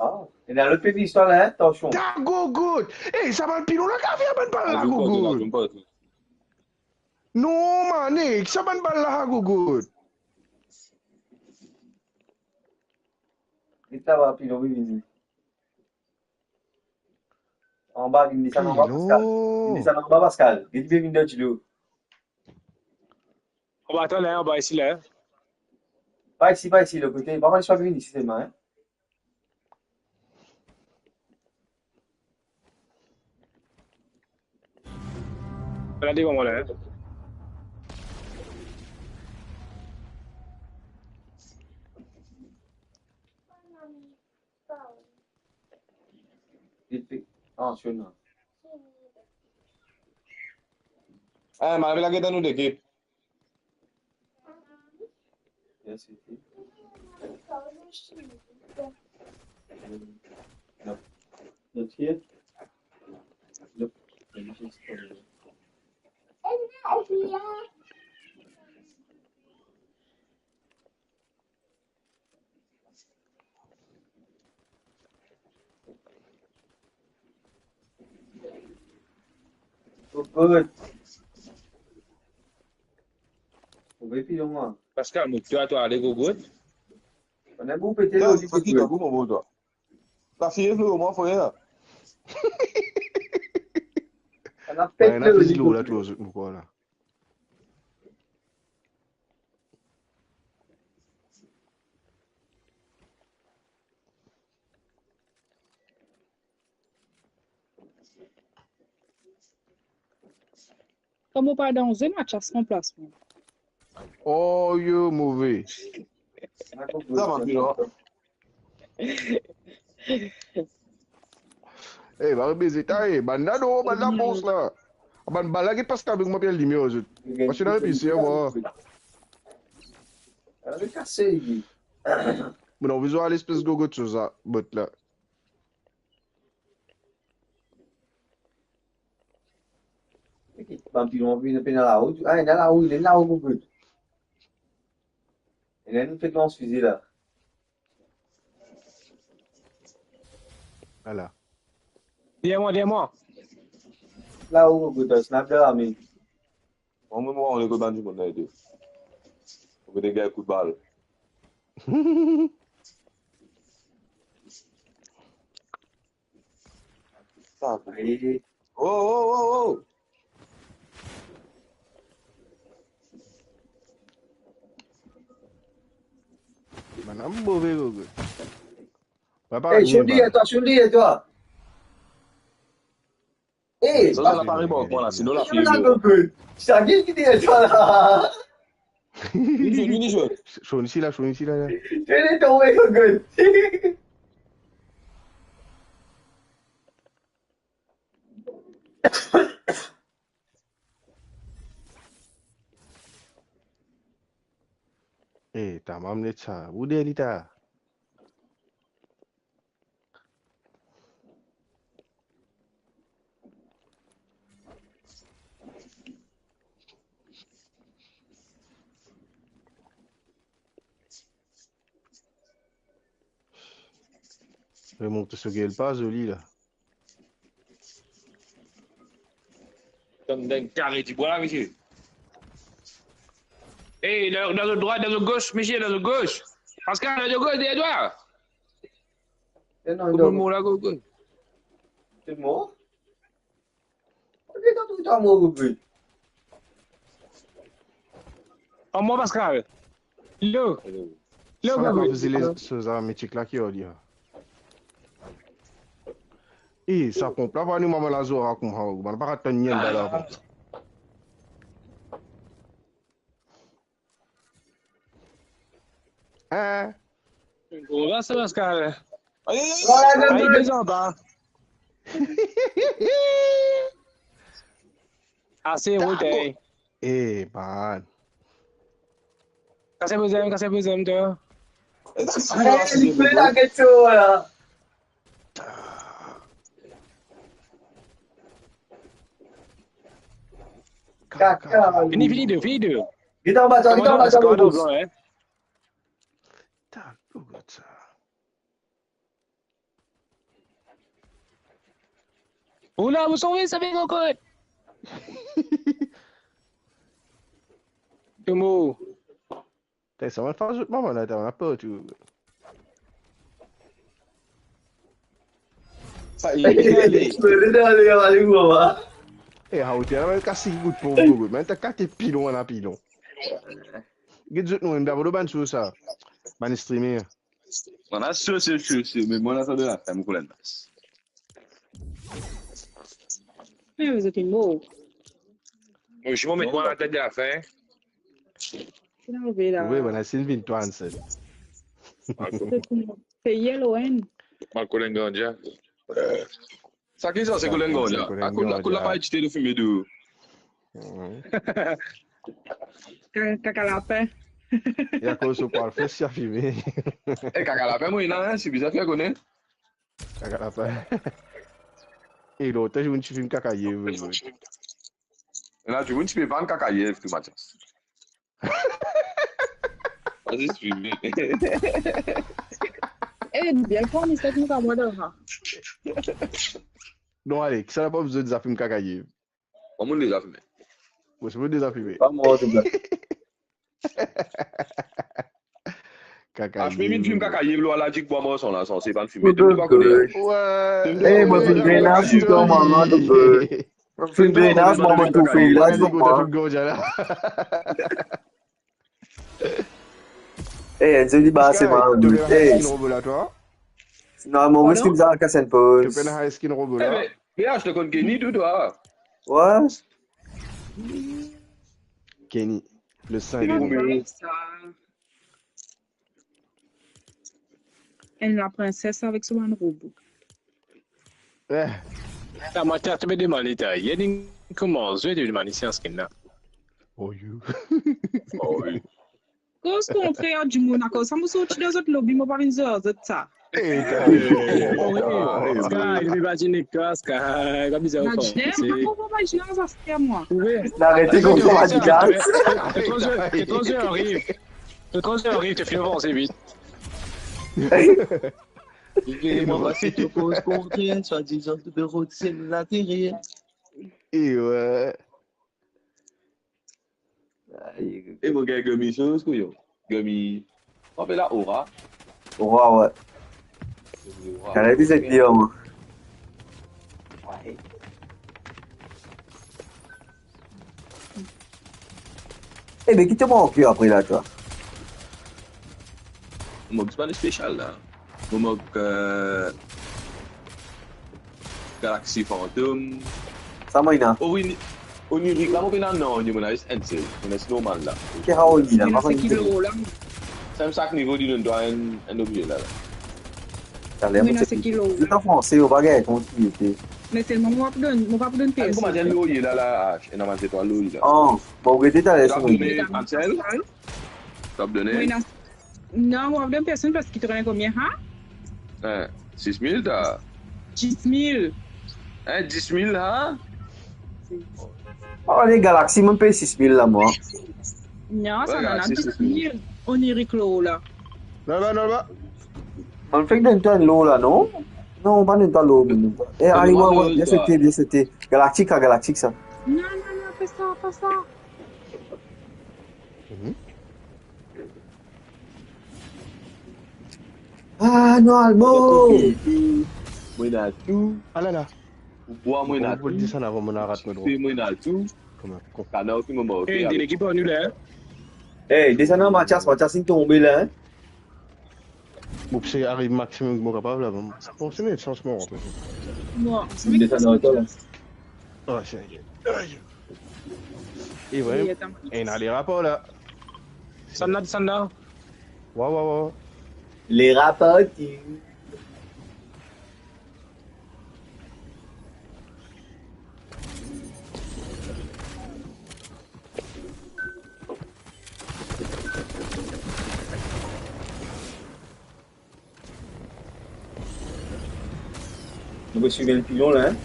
Ah, ena lot pe vinn istwar la, hein, atansion. Ta Gogot. Eh, sa bann pilon la, kavi a bann bal la, Gogot. Non, man, eh, ki sa bann bal la, Gogot. Get la, bann pilon vini. Anba, vinn desann anba, Pascal. Vinn desann anba, Pascal. Get li pe vinn dan dilo. Anba, atann la, anba isi la. Pa isi, pa isi, lot kote. Pa mal swa vinn isi selman, hein. La devan mwa la, hein. Vit, vit. Ah, sou non. Eh, ma, la get dan nou lekip. Yes, it is. No. Not here. Nope. Let me just, uh, Gogot. Ou ve pilon, mwa. Pascal, mo twa, twa ale, Gogot. Pandan bout pete lor li, Gogot. Sa, sa ki tabou, mo twa. La fie flo, mwa, frer. Pandan pete lor li, Gogot. Kouma pa dan zone, match a son plas, mwa. Oh, yo, move. Sa va, pilon. Eh, va beze ta, eh, bann la, non, bann la, bons la. Bann bal la, get Pascal, kouma pe alim zot. Mwa, si ena repi, se mwa. Mo anvi zwe lespes Gogot so sa, bot la. Bann pilon vinn pena lao. Ah, ena lao, ena lao, Gogot. Ena enn fek lans fizi la. Ala. Deryer mwa, deryer mwa. Lao, Gogot, snap la, ami. Mwa, mwa, mwa, on lekol bann dimoun la ete. Ou pe gagn kout bal. Sa, oh, oh, oh, oh. Madam, move, Gogot. Papa, eh, Shondy, et toi, Shondy, et toi? Eh, sa, sa pa rive, bon, la, sinon la, sinon la, fini. Sa ki, ki deryer twa la? Vini, vini, vini. Shondy isi la, Shondy isi la, la. Tu es tombé, Gogot. Eh, ta mam net sa. Ou deryer li ta? Remont so gel pa zoli la. Tann dan kare dibwa la, misie. Eh, dan, dan zot drwat, dan zot gos, misie, dan zot gos. Pascal, dan zot gos, deryer twa. Kouma mor la, Gogot? Tout mor? Ok, dan tou ta mor, Gogot. An mwa, Pascal. Lo. Lo, sa la Gogo. Zile so zame mitik la ki ar li, ha. E, sa konp la, pa nou mama lazora kouma, ha, ou, man pa tann nyen dala konp. Hein? Bon, la, sa, Pascal. Aïe, aïe, aïe. Aïe, aïe, aïe. Aïe, aïe, aïe. Ase, rout, ey. Eh, man. Kas bouzen, kas bouzen, to. Eh, li pe la, get to la. Kaka. Fini, fini de, fini de. Li anba twa, li anba twa, Bobo. Blan, hein. Putain, le gars, ça. Ou la, ou sove, sa vinn ankor. Tomo. Putain, sa va faire zot mama la, t'as la porte, ou. Sa, li, li, li. Li pe ale, ale, mama. Eh, ah, ou t'es là, mais kasi gout pour gout, mais t'as quatre pilons à pilon. Get zot nou, enn bravo bann sou sa. Bann streamer. Bann la sou, sou, sou, sou, me mwa la sa de la fem, mo koulè pas. Eh, vous êtes mort. Mo, si mo met mwa la tet de la fem. Ki la anvi la? Oui, bann la, si vinn twa ansel. Se yellow, hein? Ma koulè gandja. Sa ki sa, se koulè gandja. Akoz la, akoz la pa etite de fime de. Mhm. Ka-, kaka lapin. E akoz so pwal fes, si a fime. Eh, kaka lapin, mwa, ena, hein, si bizin fer kone. Kaka lapin. E lontan, dimoun ti fim kaka yev, wi. La, dimoun ti pe vann kaka yev, tou Mathias. Vas-y, suivez. Eh, bien, prends, mais c'est nous, à moi, là. Non, ale, ki sa la pa bizin deza fim kaka yev? Kouma ou deza fime? Mo, si mo deza fime. Pa mwa, an tou ka. Kaka yev. Ah, fim, fim kaka yev, lor la, dik bwa mwa, san la, san, se pa fim. Tou pa kone. Ouais. Eh, mo finn grenaz, tou mwa, mwa, tou. Finn grenaz, mwa, mo tou finn grenaz, mwa. Eh, enn zoli ba, se mwa. Eh. Normalman, mo stream sa kas enn poz. Tu peux high skin robot là. Eh, mais, mais ah, je te connais Kenny, tout, toi. Ouais. Kenny, le cinq. Kenny Romero. Enn laprinsès avek so bann robo. Eh. Sa, mwa, ti a to pe demann li, ta. Ye, li koumans zwe, to demann li si an skin la. Oh, you. Oh, oui. Koz kontrer dimoun, akoz sa mo sorti dan zot lobby, mo pa vinn zwe ar zot sa. Eh, ta. Oh, oui. Sky, li pa dinn ek twa, Sky, pa bizin ofanse. Mo pa bizin ofanse, mwa. Arete koumsa, Adidas. Fais ton jeu, fais ton jeu, arrive. Fais ton jeu, arrive, tu finis avancer vite. Veye mwa pase to koz kontrer, swadizan to pe rod sel laterir. E ouais. Aye. E mo gagn Gummy soz, kouyon. Gummy. Mo apel la Aura. Aura, ouais. Gummy Aura. Kanal dizet li, mwa. Ouais. Eh, me ki to mank apre la, twa? Mo mank pa de spesial la. Mo mank, euh, Galaxy Phantom. Sa mo ena. Ori-, Onirik la, mo pena non, ni mo ena zis enn sel. Mo ena zis normal la. Ki sa ou ena, pa konn ki lo la. Sa mem sak nivo li donn twa enn, enn obze la, la. Taler mo ti ena seki lo. Li an franse, ou pa gagn kont li ete. Me selman mo pa pou donn, mo pa pou donn P S. Kouma dir loyer la, la, H, ena bann zetwal loyer la. Ah, bon, ou gete taler. Ou ap done Ansel? Ou ap done? Mo ena, non, mo pa pou donn personn parski to gagn konbien, ha? Hein, sis mil ta? Dis mil. Hein, dis mil, ha? Ah, les Galaxy, mo pey sis mil la, mwa. Non, sa nana dis mil. Onirik lo la. Non, non, non, non. Mo fek donn twa enn lo la, non? Non, pa donn twa lo, non. Eh, ale, ouais, ouais, bien sauté, bien sauté. Galactique, sa, Galactique, sa. Non, non, non, pa sa, pa sa. Mhm. Ah, non, Almo! Mo ena tou. Ah la la. Bwa, mo ena tou. Mo pou desann avan mo arat mo drwa. Mo ena tou. Kouma, kouma. Kanar ki mo manke. Eh, avek dele ki pa nou la, hein? Ey, desann la, Mathias, Mathias inn tonbe la, hein. Mo pe ariv maximum ki mo kapav la, bon. Bon, se net sans mo, an fet. Bon, inn desann la, la. Ah, se... Ay. E vre, ena lerapor la. Desann la, desann la. Wa, wa, wa. Lerapor, ti. Nou pe swiv enn pilon la, hein?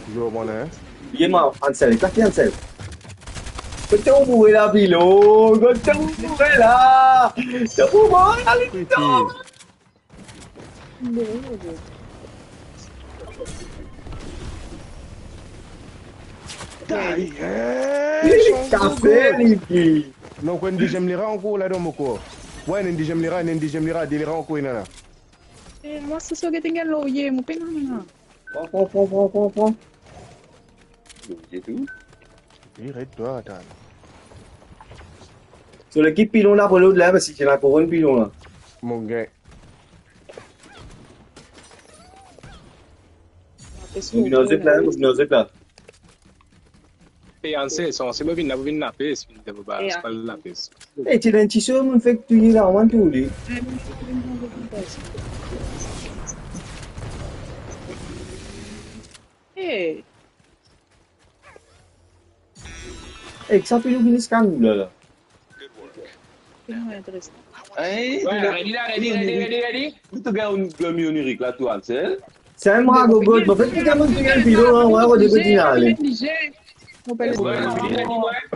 Pilon, bon, hein? Ye, ma, Ansel, sa ki Ansel? Kot ou boure la, pilon? Kot ou boure la? Kot ou boure la, pilon? Li kafe, li di. Non, ena enn deziem lera ankor ladan mo kor. Wi, ena enn deziem lera, ena enn deziem lera, de lera ankor ena la. Eh, mwa, se sa ki ti gagn lorye, mo pena la. Pran, pran, pran, pran, pran, pran. Lorye tou. Li red twa, atann. So, lekip pilon la pou lot la, paski ti ena koronn pilon la. Mo gagn. Mo vinn ar zot la, mo vinn ar zot la. Pe Ansel, sanse mo vinn la, mo vinn lape, si mo pa lape. Eh, ti ena enn ti so, mo fek touye la, mo touye li. Eh. Eh, ki sa pilon vinn scan la, la? Pilon interesan. Hein? Wi, li la, li la, li la, li la. Ou to gagn enn demi onirik la, tou, Ansel? Sa enn bra gogot, mo fek tou dimoun ki gagn pilon la, wi, mo dekout li ale. Mo pe...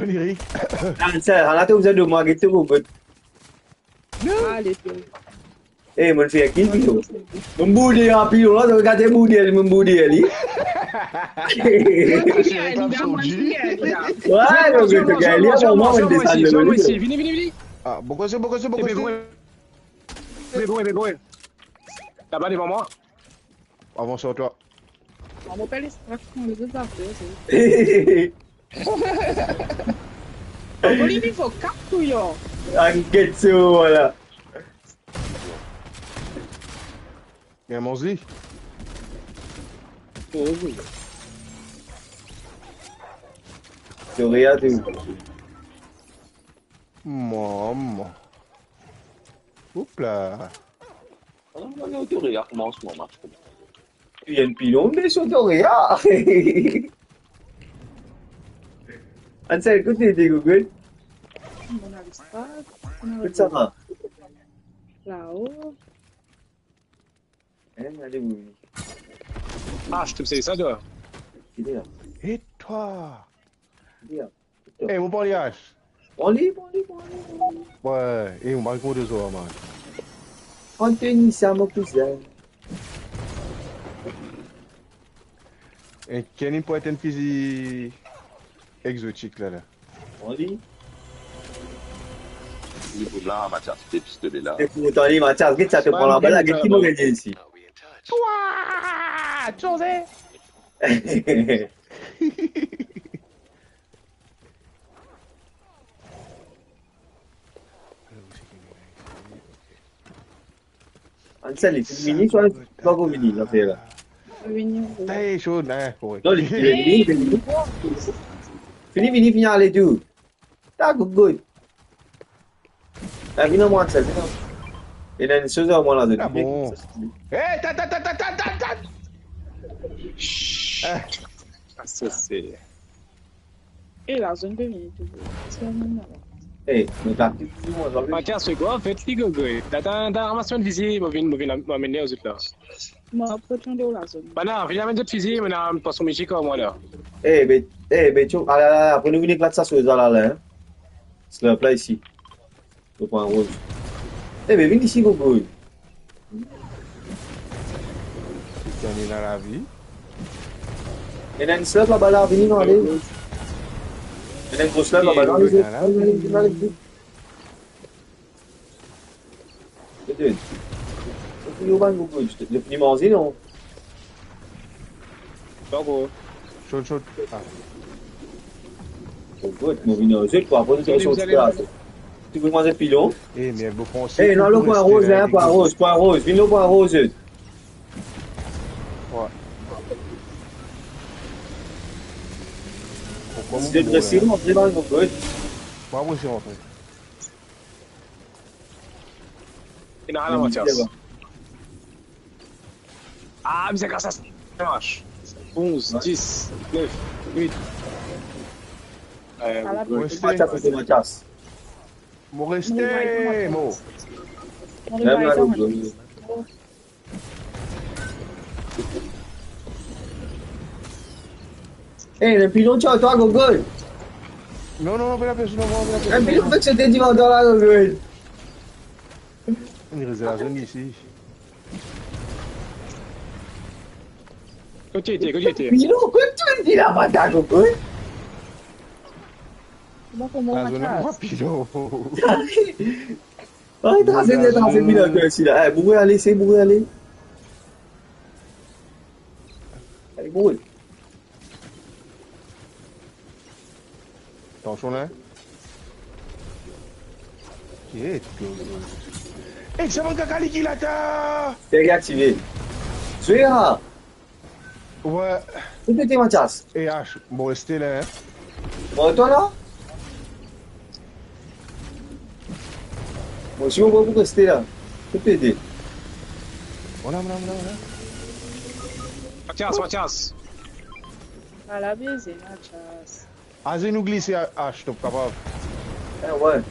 Onirik. Ansel, ala to bizin de mwa, get to gogot. Ale, to. Eh, mo fer ki pilon? Mo boure a pilon la, to gete boure li, mo boure li. Wi, mo gete gagn li, avan mwa, mo desann li. Vini, vini, vini. Ah, bon koze, bon koze, bon koze. Vini, vini, vini. Laba devan mwa. Avans ar twa. Mo pe les trak, mo les zafer, se. Mo li nivo kat tou, yo. Ann get so, vwala. Bien manze. Oh, wi. Doria, tou. Mama. Hop la. Ala, ala, Doria koumans, mama. Li enn pilon, me so Doria. Ansel, kot li ete, Google? Kot sa va? Lao. Hein, ale, wi. Ah, je te sais ça, toi. Li la. E twa? Li la. Eh, mo pran li, Ash. Pran li, pran li, pran li, pran li. Wi, e mo pa konn de zwa, man. Anthony, sa mo kouzin. E Kenny pou enn fizi exotik la, la. Pran li. Li pou la, Mathias, te pistole la. E pou tande, Mathias, get sa, to pran labal la, get ki mo gagne isi. Twa! Jose! Ansel, li finn vini, swa li pa ankor vini, zafer la? Vini. Ey, so, non, korek. Non, li finn vini, li finn vini. Fini vini, fini ale tou. Ta gougout. Eh, vinn ar mwa, Ansel, vinn ar mwa. Ena enn soz ar mwa la, zot. Ah bon? Eh, ta, ta, ta. Eh. Ah, sa, se... E la zone pe vini touzour. Ti vinn la. Eh, nou ta touzour, nou ta... Mathias, se kwa, anfet, li, gogo? Ta, ta, ta ramas enn fizi, mo vinn, mo vinn am-, amenn li ar zot la. Mo ap retonn dan la zone. Bann la, vinn amenn zot fizi, mo ena pwason mizik ar mwa la. Eh, be, eh, be, tchou, ala, ala, apre nou vinn eklat sa soz la, la, hein. Slurp la isi. Mo pran rouz. Eh, be, vinn isi, gogo. Li gagn dan lavi. Ena enn slurp laba la, vini, nou ale. Ena enn gro slurp laba la, vini, vini, vini. Ede. Ou fini, ou bann gogo, zot fini manze, non? Pako. Shot, shot. Ah. Bon, good, mo vinn ar zot pou aprann ki resours la. Ti pou manze pilon. Eh, merde, bon, franse. Eh, non, le pwin roz, hein, pwin roz, pwin roz. Vinn le pwin roz, zot. Pourquoi si zot res la, antre dan le good. Mwa, mwa, si antre. Ena la, Mathias. Ah, bizin kas sa. Onz, dis, nef, wit. Eh, ala, bon, bon, Mathias, bon, Mathias. Mo reste, mo. Mo reste, mo. Eh, le pilon, tchao, twa, Gogol. Non, non, non, pa la pes, non, non, pa la pes. Le pilon, fek sote divan twa la, Gogol. Li res la zone isi. Kot li ete, kot li ete? Pilon, kot li ete la, bata, Gogol? Bon, kouma la zone, pilon. Aret, trase, trase, pilon, twa, isi la. Eh, boure ale, se boure ale. Ale, boure. Atansyon la. Get, go, go. Eh, sa bann kaka li ki la ta. Serge aktive. Zwe la. Ouais. Ou pete, Mathias? Eh, Ash, bon, reste la, hein. Bon, twa la? Bon, si ou pou reste la. Ou pete. Voilà, voilà, voilà, voilà. Mathias, Mathias. Ala beze, Mathias. Aze nou glise, Ash, to kapav. Eh, ouais.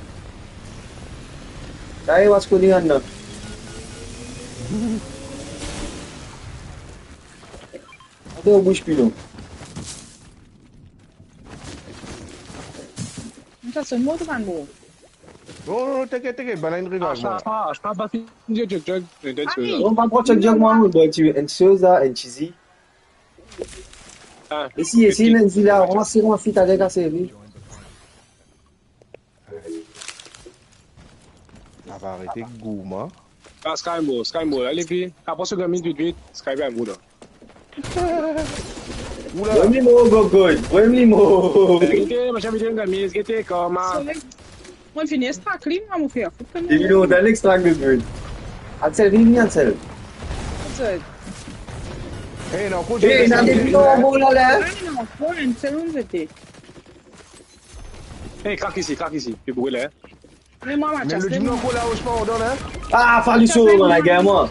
Sa e, what's going on la? Ate, ou bouge plus, non. Sa sonn mo to bann mo. Non, non, non, t'inquiète, t'inquiète, bann la inn reviv mwa. Ash, Ash, pa, Ash, pa, pa fini jog, jog, jog, jog, jog. Non, pa pran jog, jog, mwa, mwa, bon, ti, enn soz la, enn cheesy. Ah, esi, esi, ok, men, ok, la, ok. Ranse, ranse, ta dega servi. Sa va arete gourman. Ah, Sky mo, Sky mo, ale vit. Apre so gamin vit, vit, Sky bien mo la. Oula. Voy li mor, Gogol, voy li mor. Gete, machin, vit, gamin, gete, koma. Sorry. Mo finn extract li, mwa, mo fer. Depi lontan, li extract, Gogol. Ansel, vini, vini, Ansel. Ansel. Eh, non, kot... Eh, ena de pilon anba la, la. Ah, non, pran enn segonn, zete. Eh, krak isi, krak isi. Pi boure la, hein. Me mwa, Mathias, le dimoun ankor la, ou pa ordonn, hein. Ah, fali so, Mathias, la gagn mwa.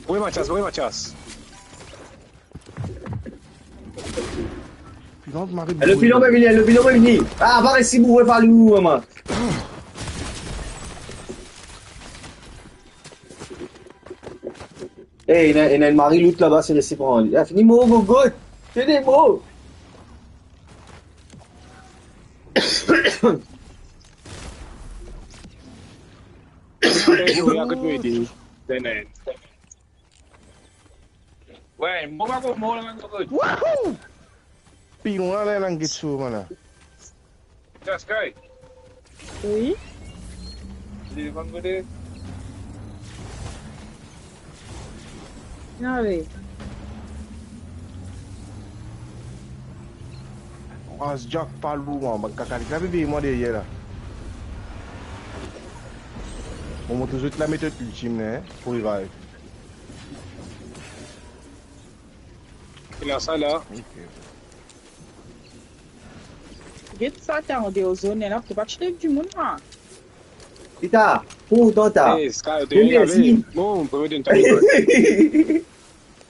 Oui, Mathias, oui, Mathias. Pilon, mari, eh, le pilon pe vini, le pilon pe vini. Ah, pa resi boure, fali ou, mwa. Eh, ena, ena enn mari lout laba, se lese pran li. Ah, fini mor, Gogol. Fini mor. Eh, yo, ya kot mo ete. Tenen. Ouais, mo pa konpran la, Gogol. Wouhou! Pilon la, la, lang get so, mwa la. Sky. Oui. Li devan kote? Ah oui. Ras Jack pa lou, man. Bann kaka, li pe veye mwa deryer la. Mo montre zot lametod iltim, hein, pou revive. Li la sa la. Ok. Get sa, ta andeor zone la, pou pa ti lev dimoun la. Pita, pou dan ta. Eh, Sky, de... Bien, merci. Bon, premier d'une table.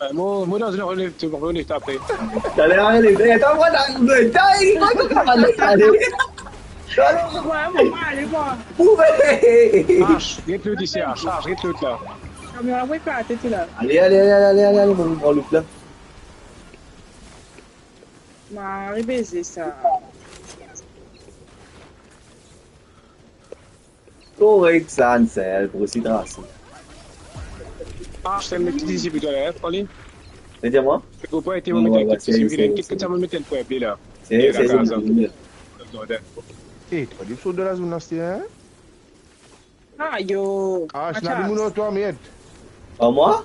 Eh, mo, mo dan enn relève, tu peux revenir après. Talè, ale, eh, atann, mwa, ta, ta, ta, ta, ta, ta, ta, ta, ta, ta, Ash, get loot isi, Ash, Ash, get loot la. Kamion la pou eklate tou la. Ale, ale, ale, mo pran loot la. Mari beze sa. Korek sa, Ansel, pou resi trase. Ah, je t'aime, petit, ici, plutôt, là, hein, Pauline. Dis-moi. C'est pourquoi était mon... Ouais, ouais, c'est, c'est, c'est, c'est... Eh, toi, tu sautes de la zone, là, c'est, hein? Ah, yo. Ah, je n'ai... Attends. Mon auto, merde. Ah, moi?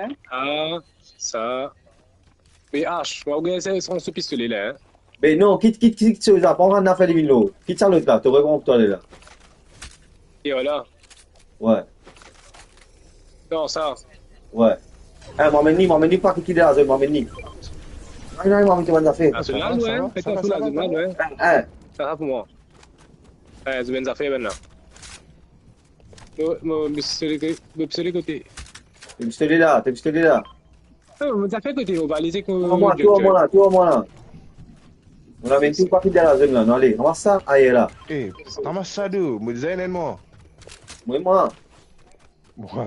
hein. Ah, sa. Me Ash, ou gagn sa, sa pistole la, hein. Me non, kit, kit, kit, sa, pa ann fer li vinn lor. Kit sa lot la, to reponn twa la. E vwala. Wi. Non, sa. Wi. Eh, mo amenn li, mo amenn li, pa ki, ki dan lazone, mo amenn li. Non, non, mo amenn li bann zafer. Ah, sa la, sa va, sa va, sa va. Eh, eh. Sa la pou mwa. Eh, zot bann zafer, bann la. Mo, mo, mo pistole, mo pistole kote? To pistole la, to pistole la. Oh, mo zafer kote, mo valiz ek mo... Tou ar mwa la, tou ar mwa la. Mo amenn tou, pa ki dan lazone la, non, ale, ramas sa, ayer la. Eh, ramas sa de, mo deza ena enn mwa. Mwa, mwa. Mwa.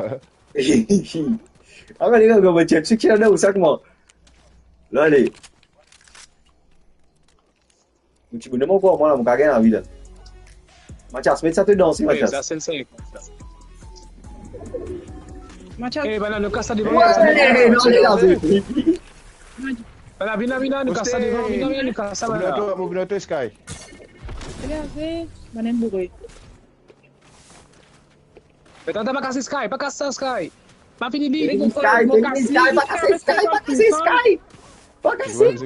Ah, ale, ale, mo tchek, tchek, tchek, la, ou sak mwa. La, ale. Mo ti bonem ankor, mwa la, mo kapav gagn lavi la. Mathias, met sa to danse, Mathias. Sa, se sa. Mathias. Eh, bann la, nou kas sa devan. Wi, non, ale, ale. Bann la, vinn la, vinn la, nou kas sa devan, vinn la, vinn la, nou kas sa, bann la. Mo vinn ar twa, mo vinn ar twa, Sky. Regarde, bann enn boure. Atann, atann, pa kas Sky, pa kas sa, Sky. Pa fini li. Fini Sky, fini Sky, pa kas Sky, pa kas Sky. Pa kas Sky.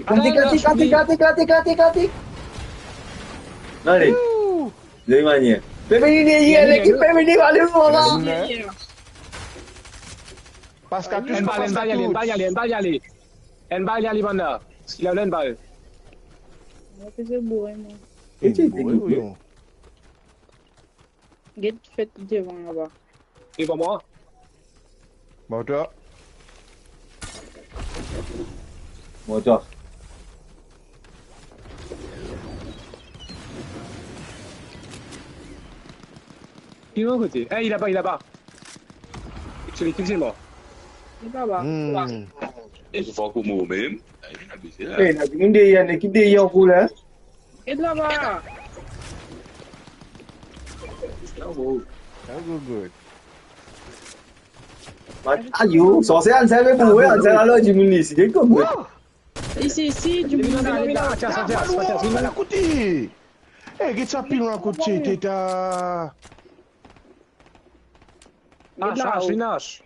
Kati, kati, kati, kati, kati, kati, kati. Ale. Youh. De manier. Pe vini deryer, lekip pe vini, ale, mwa. Pas kartous, pas kartous. Enn bal, enn bal, ale, enn bal, ale, enn bal, ale. Enn bal, ale, bann la. Si la, enn bal. Mo pe boure, mwa. Wi, wi, wi. Get fet devan laba. Devan mwa. Bon, twa. Bon, twa. Li lor kote. Eh, li laba, li laba. Li laba. Li laba. Hmm. E, se pa kouma ou mem. Eh, ena dimoun deryer, ena ekip deryer ankor la. Get laba. Bravo. Bravo, good. Ayo, sanse Ansel pe boure, Ansel alor dimoun li isi, get kouma. Isi, isi, dimoun. Vinn la, vinn la, Mathias, Mathias, Mathias, vinn la. Kote? Eh, get sa pilon akote, teta. Get la. Ash, Ash, vinn, Ash.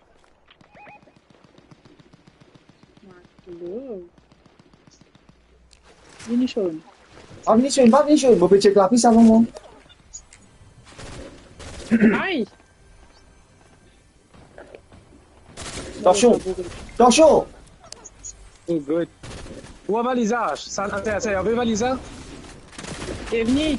Vini, Sean. Pa vini, Sean, pa vini, Sean. Mo pe tchek lapis avan mwa. Ay! Atansion! Atansion! Oh, good. Ou a valiz la, sa, sa, sa, ou a valiz la? E vini.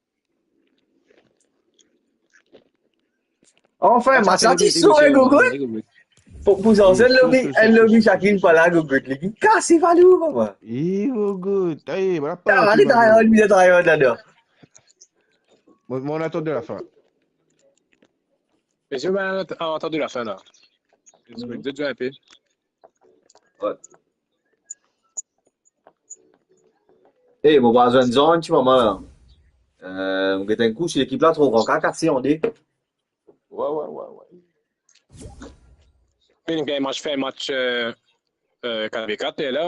Anfin, ma santi so, hein, Gogot. Pou, pou sa, se lobi, enn lobi Shakib pa la, Gogot, li ki kas Valou, mama. Ih, Gogot. Aye, voilà. Ah, ale, travay, ale, travay ladan. Bon, bon, on attend de la fin. Mesie, ben, a, atann la fin la. Zot zwe inpe. Wi. Ey, mo pa zwenn zan, ti mama la. Eh, mo get enn kou si lekip la tro gran, ka kase an de. Wi, wi, wi, wi. Finn gagn match, fer match, eh, eh, kat ve kat la.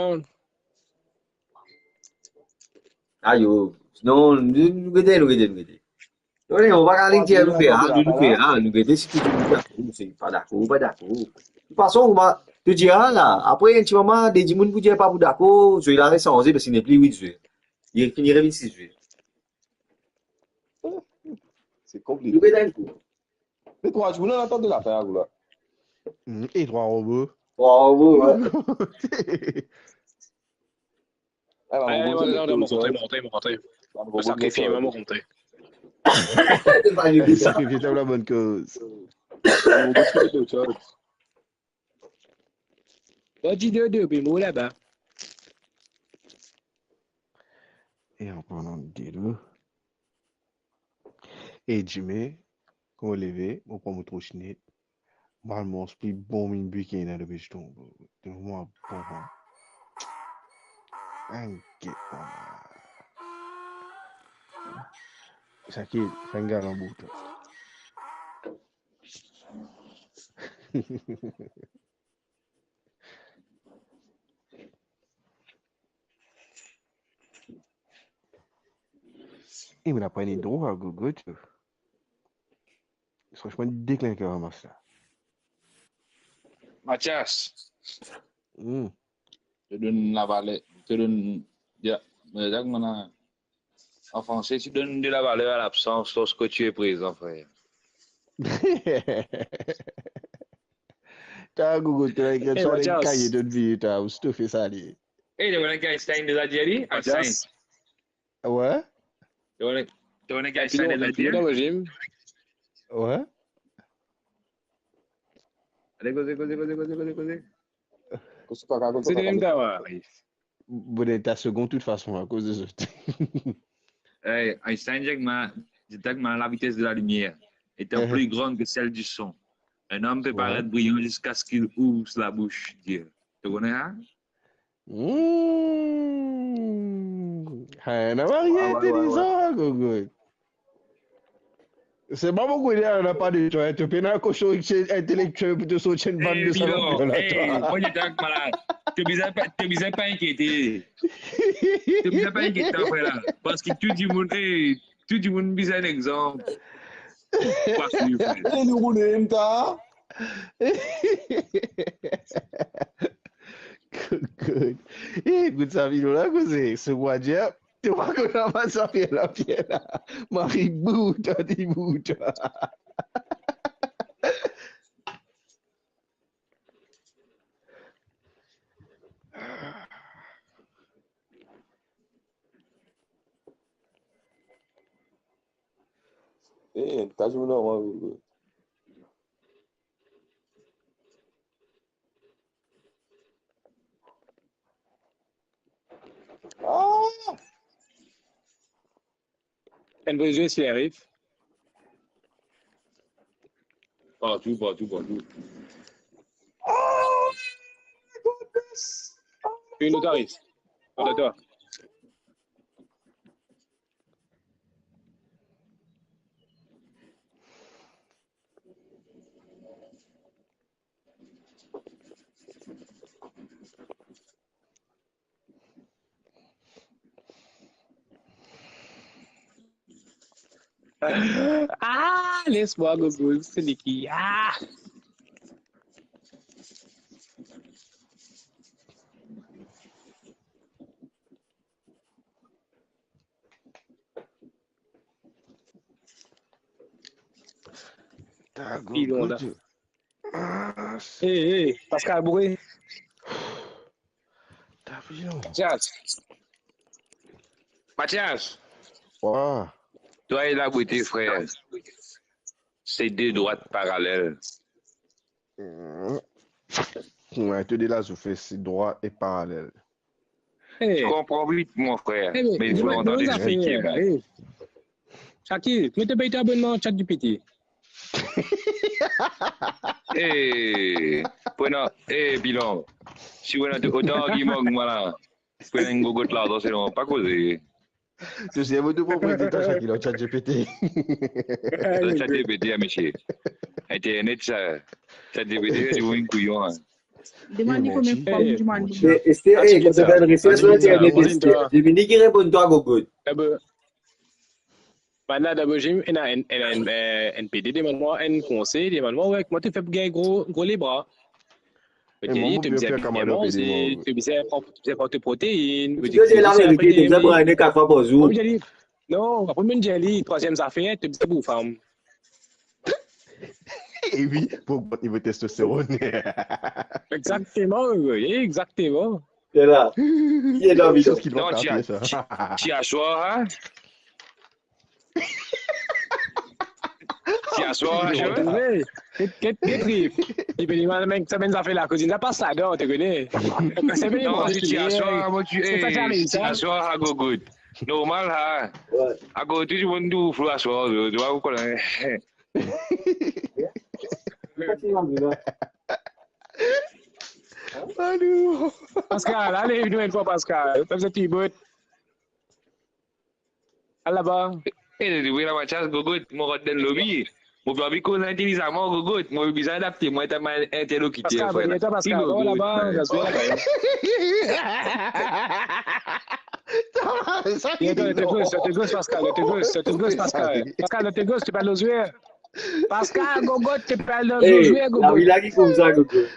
Ayo, non, nou, nou gete, nou gete, nou gete. Non, non, nou pa kapav dir nou fer, ah, nou, nou fer, ah, nou gete si nou dakor, si pa dakor, pa dakor. De tout fason, nou pa, to dir, ah, la, apre, enn ti moman, de dimoun pou dir pa pou dakor, zwe la resanze, parski nepli wit zwe. Li fini revinn sis zwe. Se konplike. Nou gete enn kou. Me trwa dimoun, nou atann la fin, la. Hmm, e trwa robo. Trwa robo, wi. Eh, ben, eh, mo konte, mo konte, mo konte. Mo sakrifie, mo konte. Sakrifie sa pou labonn koz. Mo konte. Bon, ti dodo, pe mo laba. E an parlan de dodo, e dime, kan mo leve, mo pran mo trosnet, mo al manz pli bon mimbi ki ena dan Beton, bro. Telman bon, bro. Inkiet, mama. Sa ki, sa enn galan bout. E mo lapran li drwa, gogo, to. Fransman, deklinke ramas la. Mathias. Hmm. To donn lavaler, to donn, ya, me Zak, mo la, en français, tu donnes de la valeur à l'absence lorsque tu es présent, frère. Ta gogo, to la ekrir sa dan kaye to vi, ta, ou to fer sa li. Eh, to konn ki Einstein deza dir li? Einstein. Mathias. Ouais. To konn, to konn ki Einstein deza dir? Wi. Ale, koze, koze, koze. Koze pa, koze pa, koze pa. Bon, ta segond, tout fason, akoz de zot. Eh, Einstein dir, ma, dir, ma, la vitesse de la lumière est plus grande que celle du son. Un homme peut paraître brillant jusqu'à ce qu'il ouvre la bouche, dir. To konn sa? Hmm. Hein, na mari intelizan, gogo. Se pa boukou ide, na pa de twa, to pena koson intelektiel pou to sorti enn bann de sa. Eh, mo dir twa, malad. To bizin pa, to bizin pa inkiete. To bizin pa inkiete, frer la. Parski tou dimoun, eh, tou dimoun bizin enn exanp. Pa swiv, frer. Eh, nou konnen ta. Good, good. Eh, ekout sa, vinn la koze. Se mwa dir, to pa konn apa sa fer la, Pier la. Mari bout, li bout. Eh, ta dimoun normal, bro. Ah! Enn bon zwe si li ariv. Partou, partou, partou. Ah! Une autoriste. Attends, toi. Ah, les mwa, gogo, se li ki, ah! Ta gogo. Pilon la. Ah, eh, eh, Pascal Bourré. Ta pilon. Mathias. Mathias. Wa. Twa e labwete, frer. Se de drwat paralel. Hmm. Wi, to de la zoufes, se drwa e paralel. Eh. Tu comprends vite, mon frère, eh, mais il faut entendre expliquer, ben. Eh. Shakil, mete pey to abonnman ChatGPT. Eh, pou ena, eh, Pilon. Si ou ena otan argiman ki mwa la, pou ena enn gogot larzan selman, pa koze. Sosial, mo tou pran pou ede twa, Shakil, ar ChatGPT. Ar ChatGPT, ah, misie. Internet, sa. ChatGPT, sa dimoun kouyon, hein. Demann li konbien fwa mo demann li. Eh, Esther, eh, kan to fer enn resers lor internet, Esther, Dominique, li reponn twa, gogot. Eh ben, bann la, dabor, ena enn, ena enn, eh, enn pede, demann mwa enn konsey, demann mwa, wi, kouma to fer pou gagn gro, gro lebra. Mo dir li, to bizin fer pran, to bizin pran to protein, mo dir li, to bizin fer protein. Mo dir li, non, apre mo dir li, trwaziem zafer, to bizin boug fam. E wi, pou ogmant nivo testosteron. Exakteman, wi, exakteman. Se la. Ki ena, Vito? Non, ti aswar, hein? Ti aswar, hein, Shirley? Get, get, get trip. Li pe dir mwa, mem sa, mem zafer lakozinn, sa pa sa, non, to kone. Non, ti aswar, mo, ti, eh, ti aswar, ha, gogot. Normal, ha. Wi. Akoz tou dimoun tou flou aswar, to, to pa kone. Pascal, ale, vinn enn fwa, Pascal. Pep se ti bout. Al laba. Eh, eh, wi, la Mathias, gogot, mo rant dan lobby. Mo pe anvi koz intelizaman, gogot. Mo bizin adapte mwa, eta mo interlokiter, Pascal, frer. Vinn, Pascal, gogot, laba, frer. Sa, sa, Vito, to gos, to gos, Pascal, to gos, to gos, Pascal. Pascal, to gos, to parl lozwe. Pascal, gogot, to parl lozwe, gogot. Eh, lavi la ki koumsa, gogot.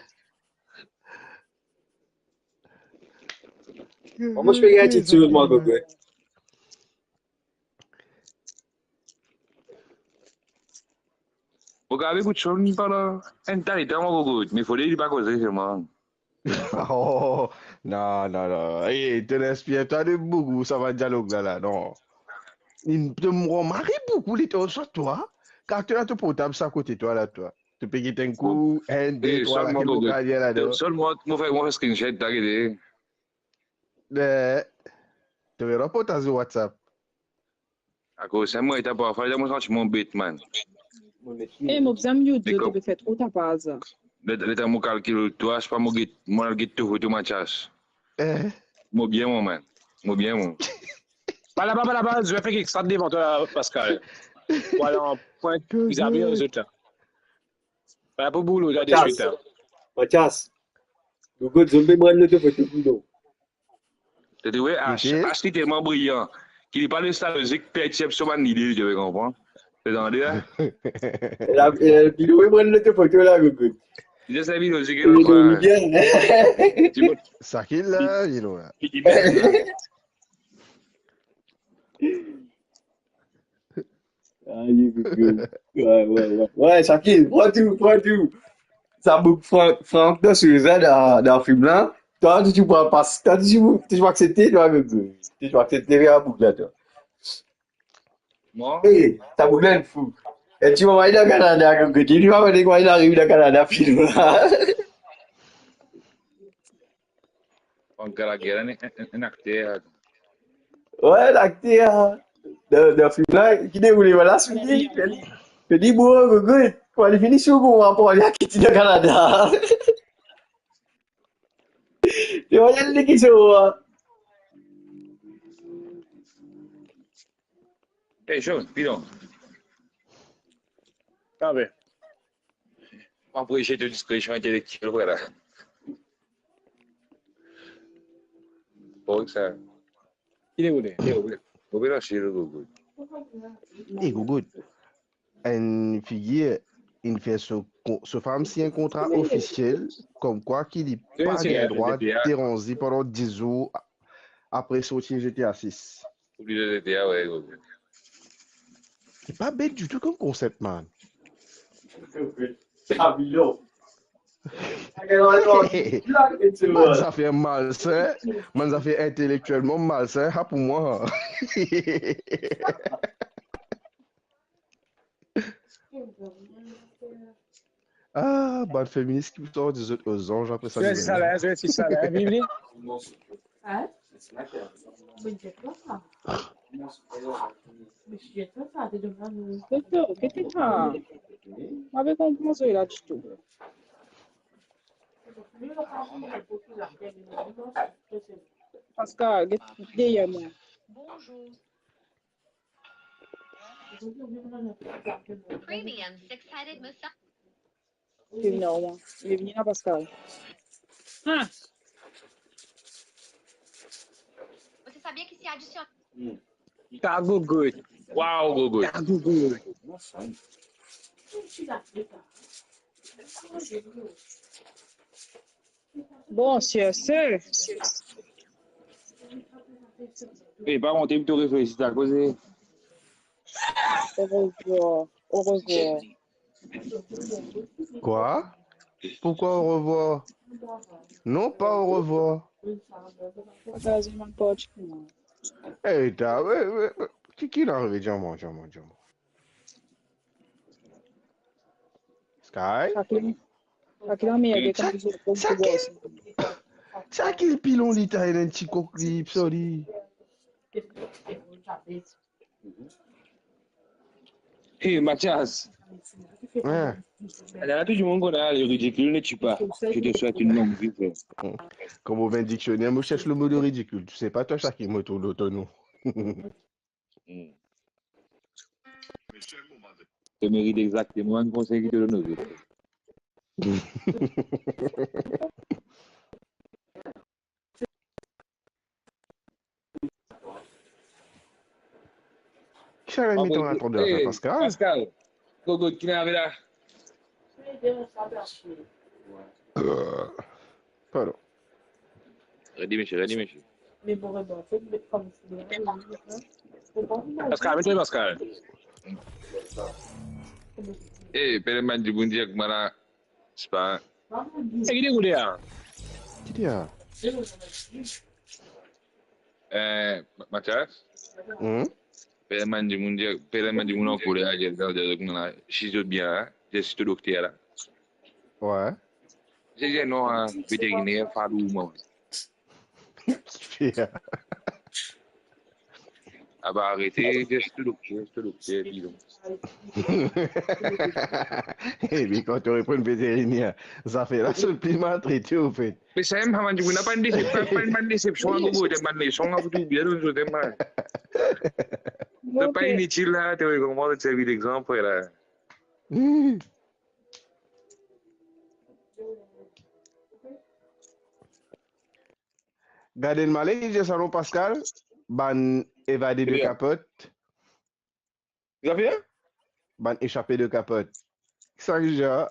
Mwa, mo ti pe gagn titir, mwa, gogot. Mo gagn bout son pandan enn ta letan, mo gogot, me fode li pa koze selman. Oh, non, non, non. Eh, to inspir twa de boug, sa va dialog la, la, non. Li, to, mo remare boukou letan, swa twa, kan to ena to portab sa kote twa la, twa. To pe get enn kou, enn, de, trwa, lakel mo kaler ladan. Selman, mo fer, mo fer screenshot, ta gete. Eh, to pe partaz WhatsApp. Akoz sa, mwa, eta parfwa, mo santi mwa bet, man. Eh, mo bizin mute, to pe fer tro tapaz. Letan mo kalkil twa, se pa mo get, mo al get to foto, Mathias. Eh. Mo bien, mwa, man. Mo bien, mwa. Pa laba, pa laba, zot fer kiksoz devan twa, Pascal. Pou al an pwint, bizin bien zot la. Pa pou boule la deswit la. Mathias. Mathias. Gogot, zot pe pran noto foto, Vito. To trouve, Ash, Ash li telman briyan ki li pa les lalozik pertirb so bann lide, to pe konpran? To tande la? La, eh, Vito pe pran noto foto la, gogot. Li les lalozik, li konpran. Bien. Sa ki la, you know, la. Ayo, gogo. Wi, wi, wi. Wi, Shakil, pran tou, pran tou. Sa boug Frank, Frank dan Souza dan, dan fim la. Twa, tou ti pou pas, twa, tou ti pou, tou ti pou aksepte, twa, gogo. Tou ti pou aksepte, vey boug la, twa. Mwa? Eh, sa boug la, li fou. E ti mama, li dan Kanada, gogo. Li pa konn kouma li ariv dan Kanada, fim la. Frank Gallagher, enn, enn, enn akter. Wi, lakter. Dan, dan fim la, ki deroule, vwala, fini. Li di, bro, gogo, kan li fini, si ou pou rapor li a kit li dan Kanada. Li pa gagn li ki so, a. Hey, Sean, pilon. Sa ve. Mo apresie to diskresion intelektiel, frer la. Bon, sa. Ki deroule? Ki deroule? Mo pe lans li, gogo. E, gogo. Enn figir, inn fer so ko-, so fam sign enn kontra ofisiel, komkwa ki li pa gagn drwa deranz li pandan dis zour apre sorti G T A sis. Pou li, G T A, wi, wi, wi. Se pa bet ditou kom konsep, man. Bann zafer malsin, bann zafer intelektielman malsin, sa pou mwa. Ah, bann feminis ki pou sorti zot ozanz apre sa. Zwe ti sa la, zwe ti sa la. Vini, vini. Hein? Toto, ki ti sa? Mo pa konpran sa la ditou. Pascal, get deryer mwa. Premium six-headed massage. Li vini la, Pascal. Hum. Você sabia que se adiciona Tá, Gugu. Uau, Gugu. Tá, Gugu. Bon, sir, sir. Ei, pa monte, to reflesi ta koze. Au revoir. Au revoir. Quoi? Pourquoi au revoir? Non, pas au revoir. Bagay mann parti pou mwa. Ey, ta, we, we, we, ki, ki la arive? Dir mwa, dir mwa, dir mwa. Sky? Sa ki, sa ki lanmerde kan li zot pou bwar. Sa ki pilon li ta ena enn ti kok li, sorry. Hey, Mathias. Hein? Ena tou dimoun konn ale, le ridicule ne tue pas. Je te souhaite une longue vie, frère. Comme au vingt dictionnaire, moi je cherche le mot de ridicule. Tu sais pas, toi, ça qui me tourne autour, non? Hmm. Tu mérites exactement un conseil qui te donne aux autres. Ki sa, met ton atann de la, Pascal? Pascal, Gogo, ki ena la? Euh, pardon. Redi, misie, redi, misie. Pascal, met Pascal. Eh, pele mann dimoun dir kouma la, se pa. Eh, ki deroule la? Ki deroule? Eh, Ma-, Mathias? Hmm? Pele mann dimoun dir, pele mann dimoun ankoler, dir, dir, dir, dir, si zot bien la, dir si to dokter la. Ouais. Zot dir non, hein, veterinèr, fadou, mwa. Ki fer? Ah bah, arete, dir si to dokter, si to dokter, dizon. Epi kan to reponn veterinèr, zafer la, so pli maltrete, anfet. Me samem, pa mann dimoun, na pa enn desep-, pa, pa enn bann desepsion, a Gogo, zot enn bann leson, a fouti bien, zot enn bann. Zot pa initil la, to rekoman, zot servi dexanp, la. Hmm. Gad enn male, li dir sa non, Pascal, bann evade de kapot. Ki zafer? Bann esape de kapot. Ki sa ki dir,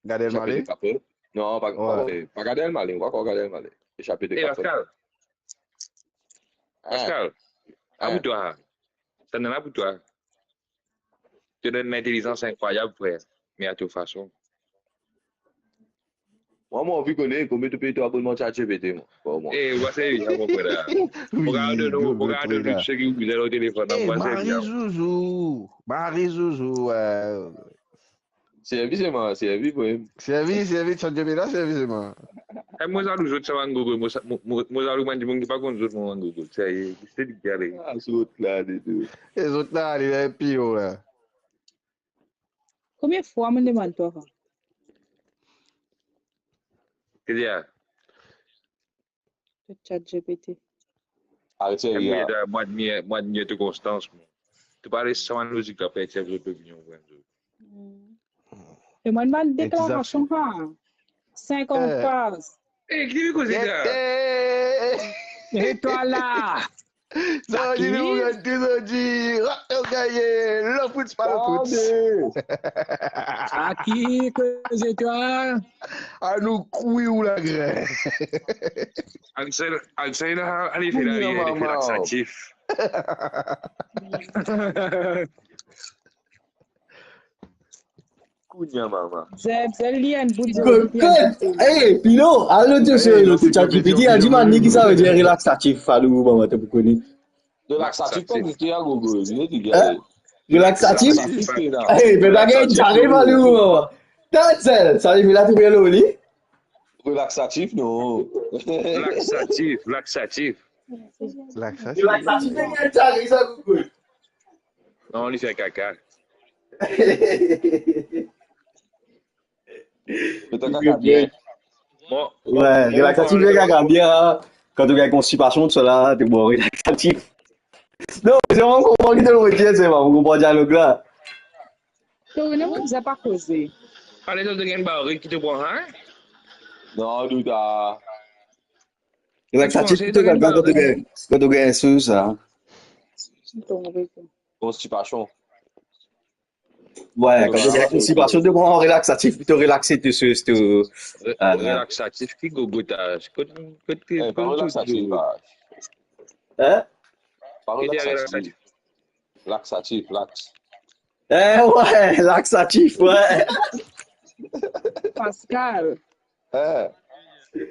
Gad Elmaleh? Esape de kapot? Non, pa, pa, pa Gad Elmaleh, pa Gad Elmaleh. Esape de kapot. Eh, Pascal. Ah. Pascal, ah, pou twa. Sa ena la pou twa. To ena enn lintelizans inkrwayab, frer, me a to fason. Mwa, mo anvi kone konbien to pey to abonnman ChatGPT, mwa. Bon, mwa. Eh, ou pa servi sa, mon frer. Wi, regarde nou, regarde nou, seki ou bizin lor telefonn, eh, mwa, servi sa. Mari Zouzou, Mari Zouzou, euh. Servi selman, servi pou li. Servi, servi, ChatGPT la, servi selman. Eh, mo zalou zot sa bann Google, mo sa, mo, mo, mo zalou bann dimoun ki pa konn zot, mo bann Google. Sa ye, se li ki ale. Ah, zot la, de tou. E zot la, ale, la, pi lo la. Konbien fwa mo demann twa sa? Ki dir? To ChatGPT. Aret servi, ah. Mwa, mwa admir, mwa admir to konstans, mwa. To pa les sa bann lozik la pertirb zot lopinion, frer zot. Hmm. E mwa, bann deklarasion, ha? Sinkant paz. Eh, ki li koze la? Eh, eh, eh. E twa la? Sa ki? Li, nou gagn tou, nou dir, ah, nou gagn, love foot, pa love foot. Sa ki koze twa? Ah, nou kwi ou lagrin. Ansel, Ansel, ale fer la, ale fer laksatif. Kounya mama. Zel, Zel, li enn bout Zel, li enn bout Zel. Kot, kot, eh, Pino, al not sou, eh, not sou ChatGPT, al dimann li ki sa ve dir relaksatif, alor, mama, to pou kone. Relaksatif, pa gete a Gogo, li di, hein? Relaksatif? Relaksatif, eh, me bagay, ti ariv, alor, mama. Tel Zel, sa li la trouve lor li? Relaksatif, non. Laksatif, laksatif. Laksatif. Laksatif, ti ariv sa, Gogo. Non, li fer kaka. Bon, relaxatif, bien, hein. Kan to gagn konstipasion, tousala, to bwar relaxatif. Non, se mo konpran ki to dir, se pa, mo konpran dialog la. To, non, mo bizin pa koze. Ale, to gagn barik ki to pran, hein? Non, Douda. Relaxatif, plito kan, kan to gagn, kan to gagn sou sa. Konstipasion. Ouais, kan to gagn konstipasion, to pran relaxatif, plito relaxe to, to, to, relaxatif ki gogotage. Kot, kot, eh, pa kot relaxatif, pa. Hein? Pa relaxatif. Laxatif, lax. Eh, ouais, laxatif, ouais. Pascal. Eh.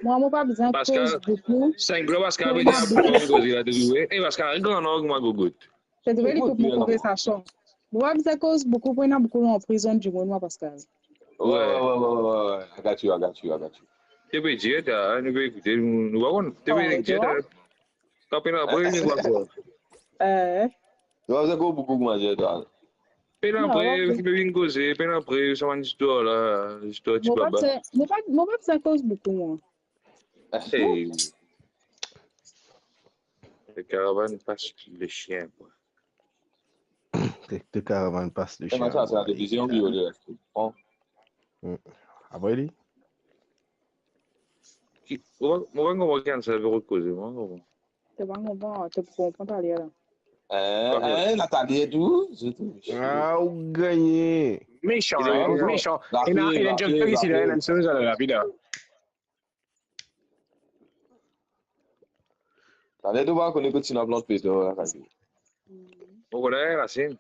Mwa, mo pa bizin koz boukou. Sink blo Pascal, mo pa bizin koz boukou. Eh, Pascal, gran lang, mwa, gogot. To trouve li koup mo konversasion. Mo pa bizin koz boukou, pou ena boukou lanpriz ant dimoun, mwa, Pascal. Ouais, ouais, ouais, ouais, ouais. I got you, I got you, I got you. To pe dir, ta, nou pe ekoute, nou, nou pa konn. To pe dir, ta. Kan pena pre, nou va kwa? Eh. Nou pa bizin koz boukou, koumadir, twa. Pena pre, ki pe vinn koze, pena pre, sa bann zistwar la, zistwar ti baba. Mo pa, mo pa bizin koz boukou, mwa. Hey. Le caravane passe le chien, quoi. Te, te caravane passe le chien. Eh, sa, sa, bon, televizion, eh, viole, bon. Hmm. Apre li? Ki, mo, mo pa konpran ki sa pe koze, mo pa konpran. To pa konpran, to pou konpran taler la. Eh, eh, Nathalie et tout, c'est tout. Ah, ou gagne. Méchant, hein, méchant. Ena, ena enn jokes isi la, ena enn jokes la, rapid la. Taler to va kone kot ti laplant pe to la, kasi. Mo kone rasinn.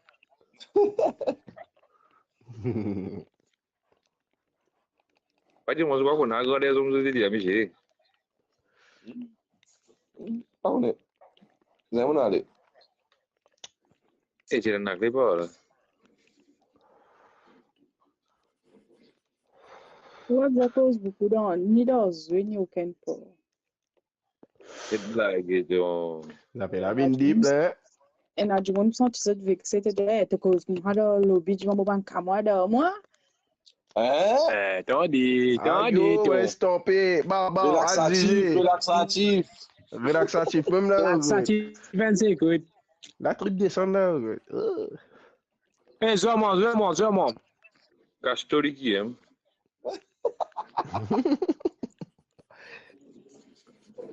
Pa dir mwa, mo pa kone, grandezom, mo dir, misie. Pa kone. Zame mo ale. E ti ena lakle par la. Ou pa bizin koz boukou dan, ni dan zwe, ni okenn par. Se blag, e to. Lapel la vinn dip, hein? Ena dimoun pou santi zot vexe, to dir, eh, to koz koumsa dan lobi, divan mo bann kamwad ar mwa. Hein? Eh, tande, tande, ayo, to. Estonpe, baba, relaxatif, adize. Relaxatif. Relaxatif, mem la, relaxatif, vennsenk, wi. La trip desann la, wi. Eh, zwa mwa, zwa mwa, zwa mwa. Kas to li ki, hein?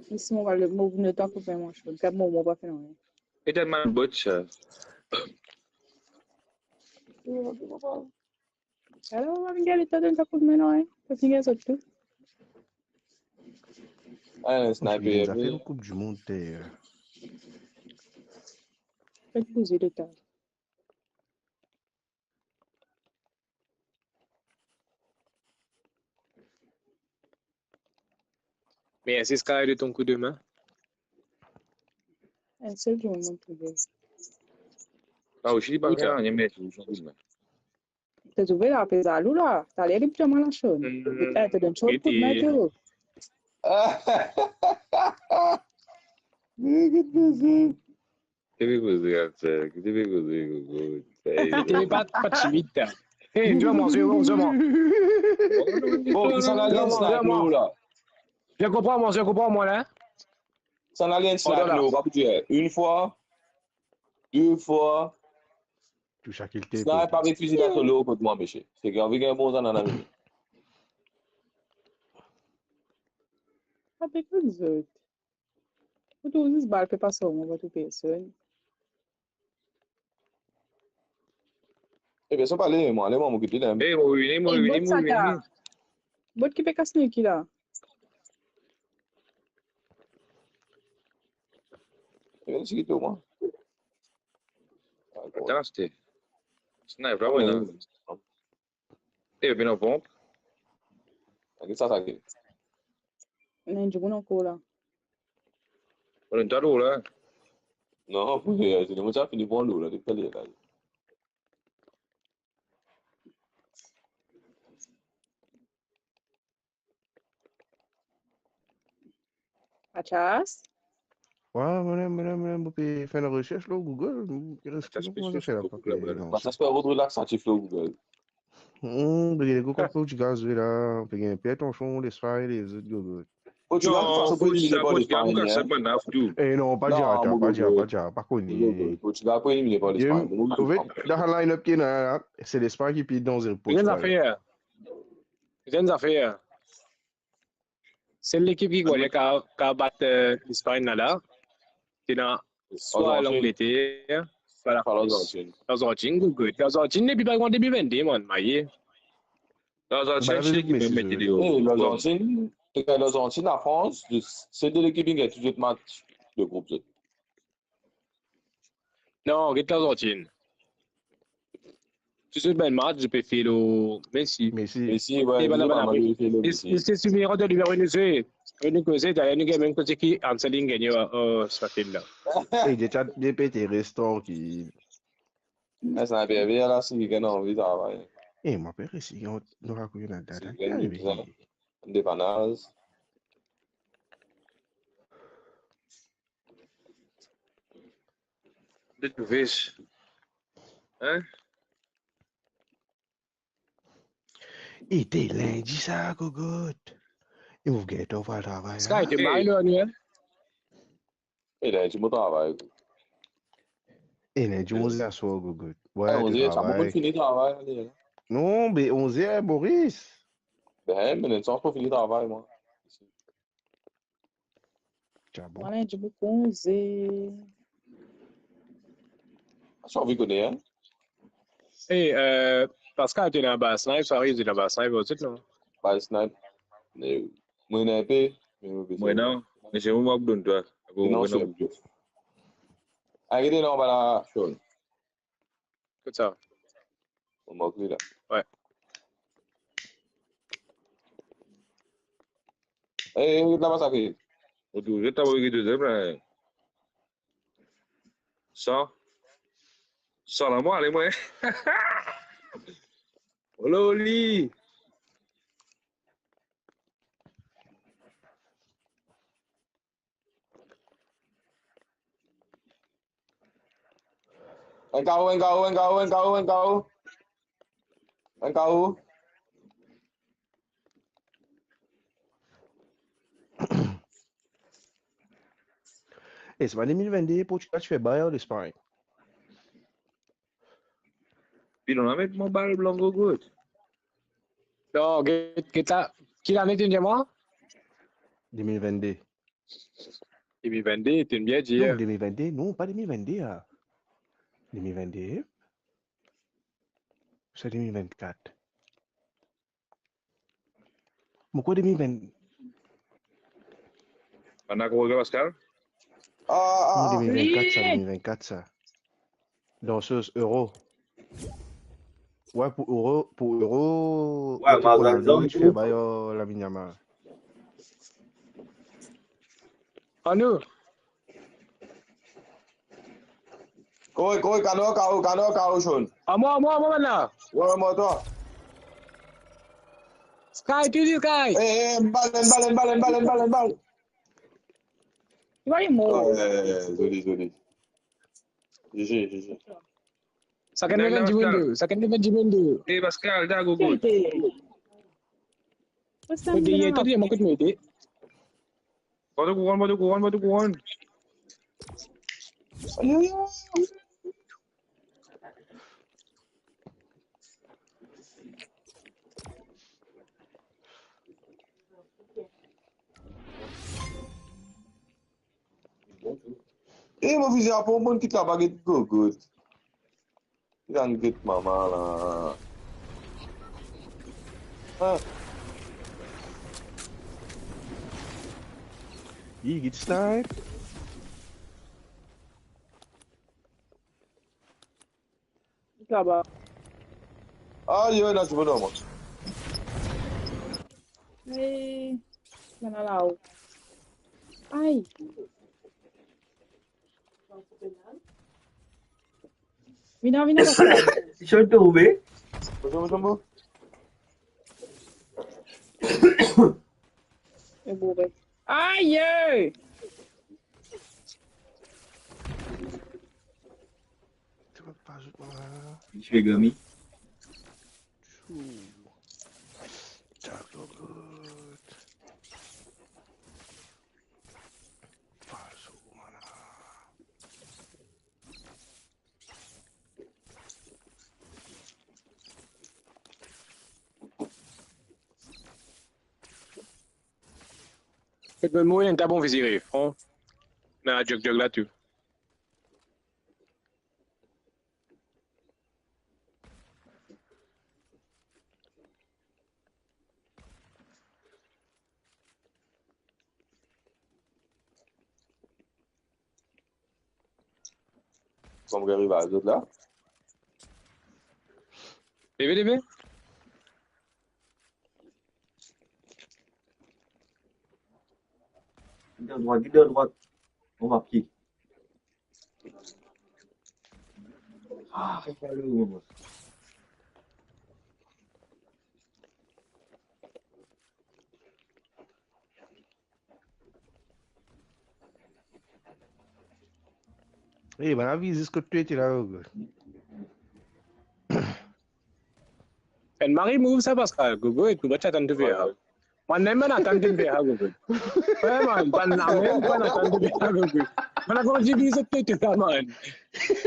Isi, mo va le, mo vinn letan pou fer mwa sho. Gard mo, mo pa fer nanye. E to bann bot sa. Alor, mo vinn gagn letan donn sa koudme la, hein. Sa fini zot tou. Ah, sniper. Sa fer Koup di Mond, eh. Fek bouze letan. Merci, Sky, de ton coup de main. Enn sel dimoun mo trouve. Ah, osi, li pa fer nanye, me li trouv son koudme. To trouve la, pe zalou la. Taler li pou dir mwa lason. Hmm. Eh, to donn so koudme tou. Ki pe koze, ki pe koze, Gogo? Te pa, pa timid, ta. Hey, zwa mwa, zwa mwa, zwa mwa. Bon, ki sa la, zwa mwa, zwa mwa. Je konpran mwa, je konpran mwa la. Sa la, li enn sniper, pa pou dir. Une fois, deux fois. Touche à qui le T P. Sniper avek fizi dan so do kot mwa, mesie. Se ki anvi gagn bon zanana, mesie. Avek zot. Ou trouv zis bal pe pas ar mwa, pa trouv personn. Eh bien, sa pa ale, mwa, ale, mwa, mo kit li la. Eh, mo vini, mo vini, mo vini. Bot ki pe kas nez ki la? Eh bien, ti kit mwa. Atann, aste. Sniper la, mwa, la. Eh, vinn an ponp. Atann, sa, sa ki. Ena enn dimoun ankor la. Mo donn twa lor la. Non, eh, se mo ti fini pran lor la, depi taler la. Mathias? Wa, mo, mo, mo, mo pe fer enn resers lor Google, mo pe res Mathias, kouma pe fer la, Google, pa pe, non. Mathias pe rod relaxatif lor Google. Hmm, pe gagn kou kont Portigal zwe la, pe gagn Pierre Tanchon, Lespagn, lezot, gogo. Portigal, non, fason pou elimine Portigal, par Portigal, Lespagn, Portigal, hein. Sa bann naf tou. Eh non, pa dir sa, pa dir sa, pa dir sa, pa kone. Portigal pou elimine par Lespagn. Anfet, dan sa line-up ki ena la, se Lespagn ki pli danzere pou Portigal. Zafer. Zafer. Sel lekip ki gagn, ka, ka bat, eh, Lespagn la, la, se ena swa Larzantin. Langleter, swa Lafrans. Larzantin. Larzantin, gogo. Larzantin, depi pa gagn an de mil vennde, man, maye. Larzantin, se lekip ki met li deor. Eh, Larzantin, Larzantin, Lafrans, se de lekip ki gagn tou zot match de group, zot. Non, get Larzantin. Tou zot bann match, zot pe fer lor Messi. Messi. Messi, ouais, zot bann match, zot pe fer lor Messi. Eski, eski si Ronaldo li pe revinn zwe, nou koze, dayer nou gagn mem koze ki Ancelotti gagn, euh, euh, sa finn la. Eh, de chat, de pete, res trankil. Eh, sa pe bien la, si li gagn anvi travay. Eh, mo pe resi, nou, nou rakonte nou dada. Si li gagn, eh, bizin depanaz. De trouve, hein? E te lindi sa, gogot. E mo gete ou al travay, Sky, hein? Te mal, hein? E lindi mo travay. E lindi onz er aswar, gogot. Ouais, eh, onz er, sa mo pou fini travay, ale. Non, be onz er, Boris. Be, mo ena sans pou fini travay, mwa. Ti a bon. Mwa, lindi mo konze. Sa anvi kone, hein? Eh, euh, Pascal, to ena bal snipe, sa ariv, to ena bal snipe, osi, non? Bal snipe. Me, mo ena inpe, me mo bezwin. Mwa non, me se mwa ki donn twa. Non, non. Arete, non, bala, Sean. Kot sa? Mo mark li la. Ouais. Eh, eh, laba sa ki? Mo touzour ta voye ki dezyem la, hein. Sa. Sa la, mwa, ale, mwa. Oli, oli. Enn K O, enn K O, enn K O, enn K O, enn K O. Enn K O. E se pa de mil vennde Portugal ti fer bayer Lespagn. Pilon la met mwa bal blan, gogot. Non, get, get la. Ki lane to dir mwa? De mil vennde. De mil vennde, to bien dir. Non, de mil vennde, non, pa de mil vennde, ah. De mil vennde, se de mil vennkat. Mo krwar de mil vinn. Ann al koz, Pascal? Ah, ah, ah. Non, de mil vennkat sa, de mil vennkat sa. Dan so Euro. Ouais, pou Euro, pou Euro, ouais, Ronaldo, Ronaldo, ti fer bayer, euh, Lamine Yamal. Anou. Kouri, kouri, Kano, K O, Kano, K O, Sean. Amwa, amwa, amwa, la. Ouais, amwa, twa. Sky, touzour Sky. Eh, eh, enn bal, enn bal, enn bal. Li pa mor. Oh, yeah, yeah, yeah, zoli, zoli. G G, G G. Sakenn devan dimoun de, sakenn devan dimoun de. Eh, Pascal, da gogo. Kote ye, kote ye, mo kote mo ete. Mo to kouran, mo to kouran, mo to kouran. Eh, mo fizi apre, mo kit laba, get gogot. Li gagn get mama la. Ah. Li get snipe. Laba. Ayo, la, ti bonom. Hey, ena lao. Ay. Vini, vini, Pascal. Tonbe. Tonbe, tonbe. E boure. Aye! Ti pe pa zot la. Ti pe gami. Ooh. Chocolate. Falso mana. Fet mo enn ta bon vizire, fran. Na jog jog la tou. Kouma ariv zot la? Leve, leve. Git dan drwat, git dan drwat. On va pie. Ah, c'est pas le moment. Eh, bann la viz zis kot to ete la, Gogo. Enn mari move sa, Pascal. Gogo, ek nou pa ti atann to fer. Mwa mem, mo pa ti atann to fer, Gogo. Wi, man, bann la mem, mo pa ti atann to fer, Gogo. Bann la kouma divize to ete la, man.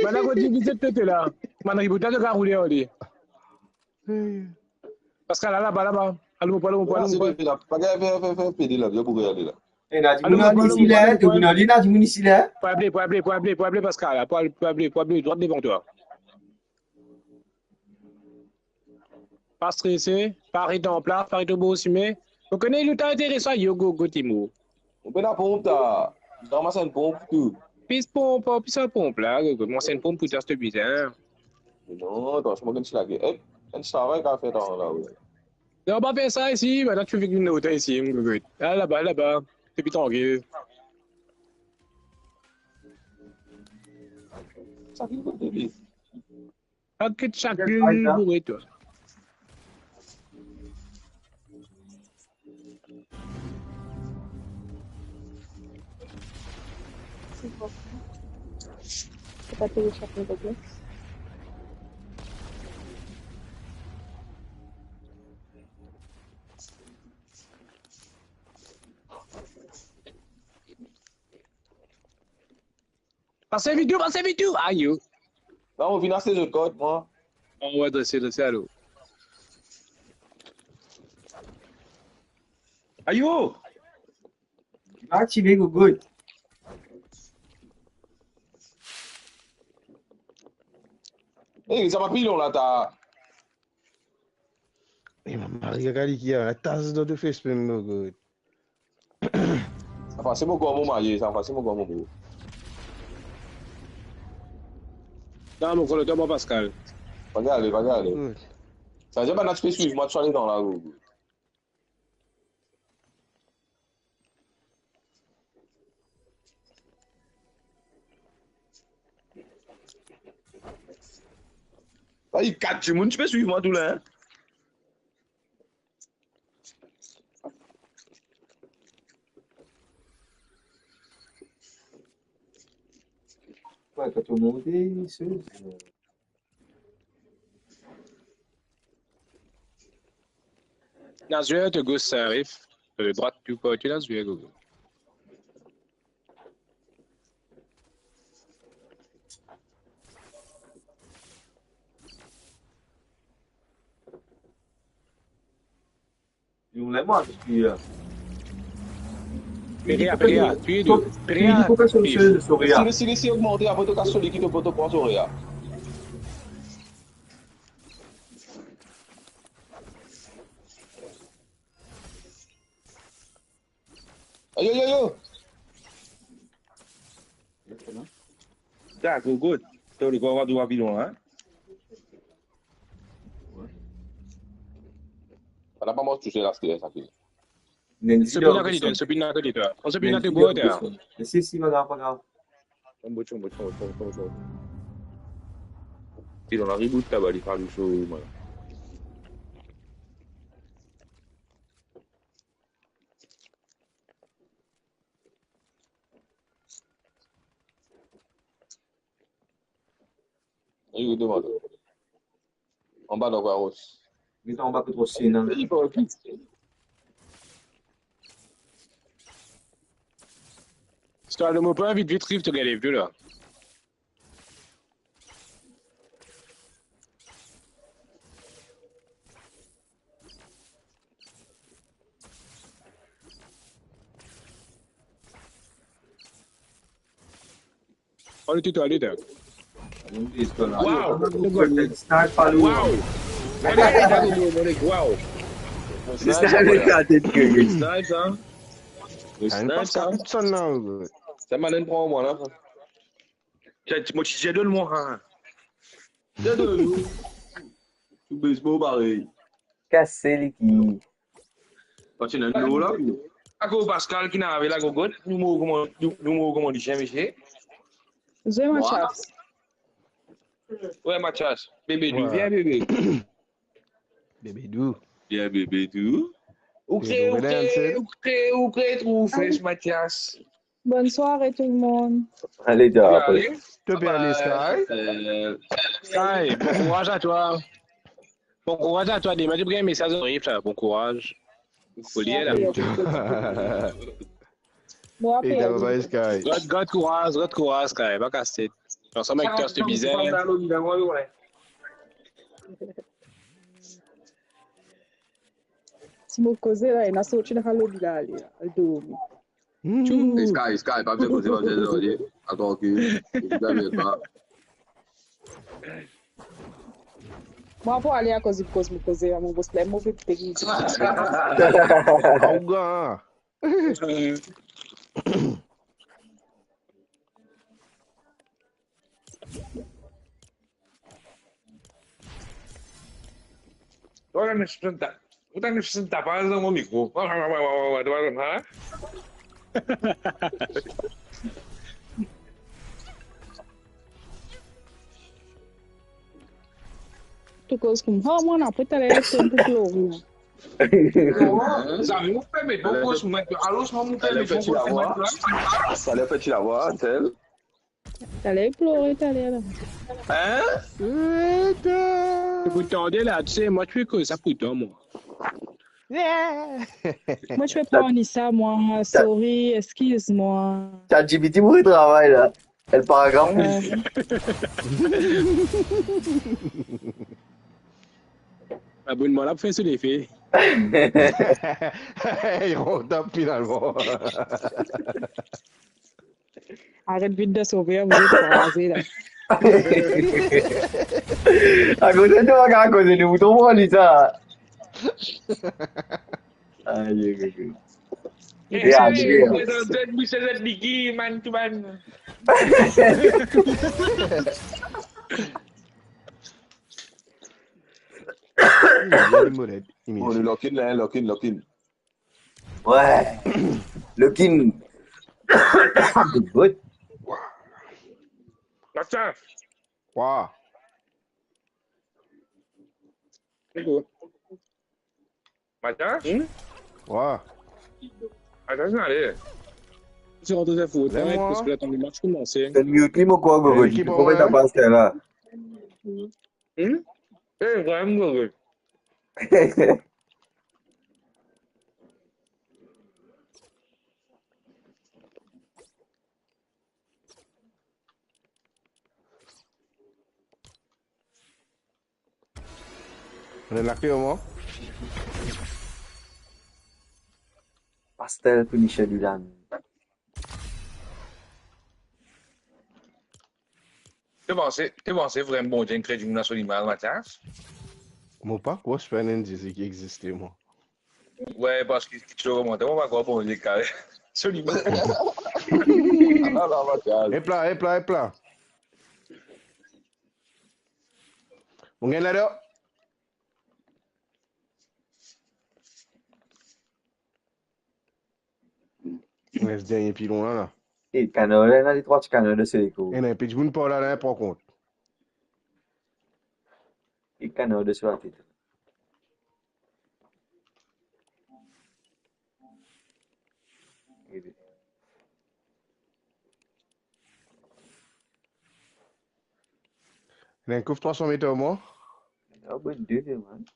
Bann la kouma divize to ete la. Bann la, li pou ta to karoule, oli. Pascal, ala laba, laba. Ala mo, ala mo, ala mo. Pa gagn, fer, fer, fer pede la, vinn pou ale la. Eh, na dimoun isi la, to vinn ale, na dimoun isi la. Pou ale, pou ale, pou ale, pou ale, Pascal, pou ale, pou ale, pou ale, drwat devan twa. Pa strese, pa ret anplas, pa ret obor sime. Ou kone, nou ta enteresan, yo, Gogo, ti mo. Ou pena ponp ta, ramas enn ponp tou. Plis ponp, plis sa ponp la, Gogo. Mo enn ponp pou twa, si to bizin. Non, attention, mo gagn ti lage. Eh, enn travay ki a fer dan la, wi. Non, pa fer sa isi, bann la ti fek vinn lor twa isi, Gogo. Al laba, al laba. Depi trankil. Sa vinn kot depi. Ak chakenn boure twa. C'est pas payé chaque nouvelle pièce. Pas vit, pas vit. Ayo. La, mo vinn aste zot kart, mwa. An, wi, drese, drese, alo. Ayo! Aktive Gogo. Eh, sa pa pilon la, ta. Eh, mama, regarde ki a tas dan to fes mem, Gogo. Sa fasi mo gwa mo maye, sa fasi mo gwa mo gwa. Non, mo kolo, twa, mo Pascal. Pa gale, pa gale. Good. Sa vedir bann la ti pe swiv mwa, ti ale dan la, Gogo. Sa, kat dimoun ti pe swiv mwa tou la, hein. Ouais, kan to monte, se, na zwer to gos, sa ariv. To drwat, tou partou, na zwer, Gogo. Yo, la, mwa, depi, euh, Perea, Perea, twi li, Perea, twi li, pou kas so, so, so, Perea. Si, si, si, ogmante, apre to kas so, li ki to, to pran so Perea. Ayo, ayo, ayo. Dakor, good. To, li pou ava dwa pilon, hein? Ala pa mwa tousel aster sa fini. Enn sopin akote twa, enn sopin akote twa. Enn sopin akote twa. Si, si, pa grav, pa grav. Tchombo, tchombo, tchombo, tchombo, tchombo. Pilon la reboot laba, li finn so, mwa. Ayo, devan. Anba dan kwa ros. Li anba pe tro sena. Stwar, mo pa invit vit, Riv, to gagn vit la. Alor, to ale la. Wow! Wow! Gade, gade, gade, gade, wow! Snipe, hein? Snipe, hein? Sa, mo ti, mo ti dir donn mwa, hein. Donn mwa. Tou baseball parey. Kase li ki. Parski ena nou la. Akoz Pascal ki ena ave lagogot, nou mor kouma, nou, nou mor kouma dizien, misie. Zwe, Mathias. Wi, Mathias. Bebe, nou vien, bebe. Bebe dou. Vien, bebe dou. Ou kre, ou kre, ou kre, ou kre, trouv fes, Mathias. Bonne soirée tout le monde. Ale, to pe ale. To pe ale, Sky. Sky, bon courage à toi. Bon courage à toi, demin to pou gagn mesaz Riv la, bon courage. Foli la. Bon apel. Gard, gard kouraz, gard kouraz, Sky, pa kas tet. Ansanm avek Toast Bizarre. Si mo koze la, ena sorti dan lobi la, ale, al dormi. Sky, Sky, pa bizin koze, pa bizin koze. Atann ki, pa. Mwa pou ale akoz, akoz mo koze, mo bos la, mo pe pey. Aougan. Ou tann finn tap, ou tann finn tap dan mo mikro. To koz kouma, oh, mwa apre taler to pou plore. Zami, mo permet, mo koz, mo, alor, mo permet, mo koz, mo. Taler fer ti lavwa, tel. Taler plore, taler la. Hein? Écoute, tande la, tu sais, moi, tu es comme ça pour toi, moi. Moi, je fais pas ni ça, moi. Sorry, excuse-moi. ChatGPT pou travay la. El paragraf. Euh. Abonman la pou fer so lefe. Li rod finalman. Aret vit de sove, mo kraze la. Akoz to pa kapav koze, nou, to pran li sa. Aye, aye, aye. Eh, e sa, aye, eh, aye. Zot, zot, zot, zot, Niki, man to man. Bon, nou lock in la, hein, lock in, lock in. Ouais. Lock in. Good, good. Mathias. Wa. Mathias? Hmm? Wa. Mathias, ale. Ti rant dan fot, hein, parski la, tann match koumanse. Mute li, mo krwar, Gogo. Eh, ki pou met, hein? Pas la. Hmm? Eh, vremem, Gogo. Ena lakle, mwa. Pastel finisher Dylan. To panse, to panse vremem Bondie inn kre dimoun dan so imaz, Mathias? Mo pa krwar Sven inn dir ki existe, mwa. Ouais, parski ki ti komante, mo pa krwar Bondie kare so imaz. Ala, Mathias. Epla, epla, epla. Mo gagn la do. Res dernie pilon la, la. E kanar la, ena detrwa ti kanar de so lekou. Ena enn pe dimoun par la, la, par kont. E kanar de so latet. Ena enn kof trwa san met ar mwa. Ah, bon, de, man.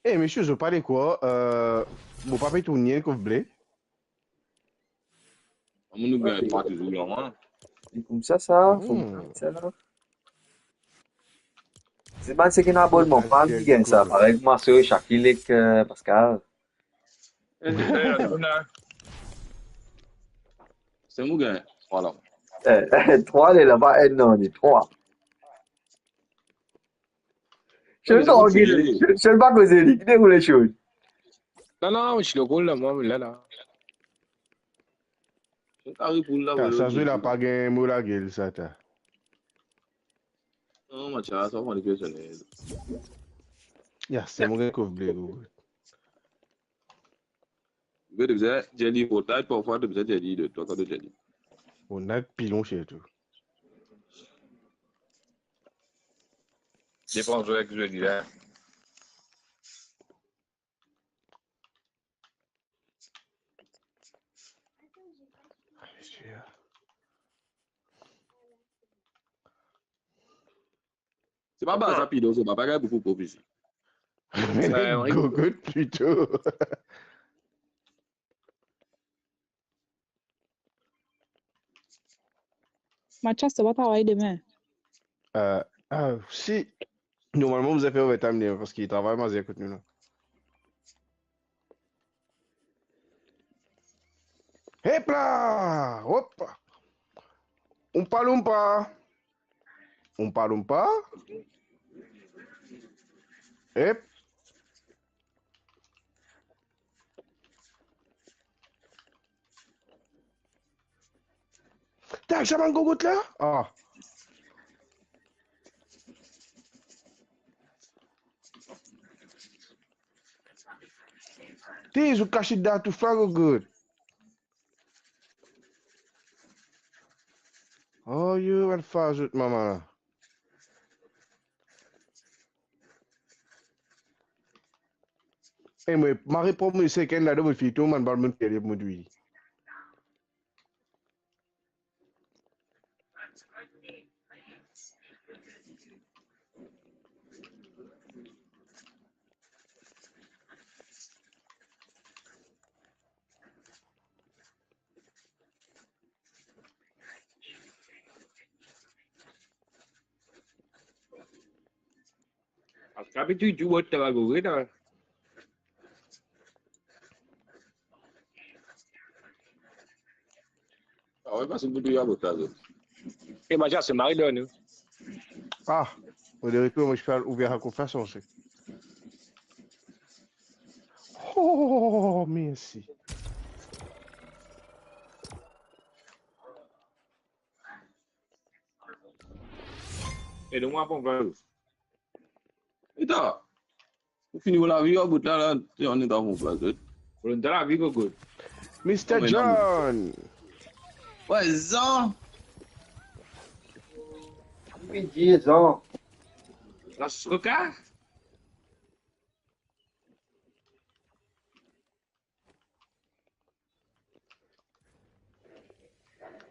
Eh, mesie, zot pa dekor, euh, mo pa pe tourn enn kof ble. Amoun, nou gagn trwa touzour la, mwa. Li koumsa sa, fo Hmm. sa. Se bann seki ena abonman, pa ki gagn sa. Parey kouma so Shakil ek, euh, Pascal. Eh, eh, la, la. Se mo gagn. Voilà. Eh, trwa, li la, pa enn, non, li trwa. Sel, non, trangil, sel, sel pa koze li, ki deroul les choses. Non, non, mo ti lor koul la, mwa, la, la. Sa, sa zwe la pa gagn mo lagel, sa, ta. Non, match la, sa, on est personnel. Ya, se mo gagn kof ble, gro. Gro, to bizin dir li, Fortnite, parfwa, to bizin dir li, de, twa, kan to dir li. Fortnite, pilon, sirtou. Depan zwe ek zwe li la. Se pa Barça pilon, se pa, pa gagn boukou kof isi. Gogot plito. Mathias, to pa travay demin? Euh, ah, si, normalman, mo bizin fer overtime demin, parski travay mazin kot nou la. Hep la! Hop! Oompa Loompa! Oompa Loompa? Hep! Tag sa bann gogot la? Ah. Ti, zot kasiet dan touf la, gogot. Oh, yo, bann far zot mama la. E mwa, mari pran mo sekenn ladan, mo fini tourn bann bal, mo tel mo dwi. Aster tou, tou bot tabak ouvre la. Ah ouais, parce que vous devez avoir ça, là. E Mathias, se mari dan nou. Ah, o de retour, mo ti pe al ouver sa kof la, sanse. Oh, mersi. E donn mwa pran plas. Eta, ou fini mo lavi, ou bout la, la, ti ane dan mo plas, wi. Ou dan lavi, gogo. Mister John. Ouais, Zan. Wi, di Zan. Las Roca?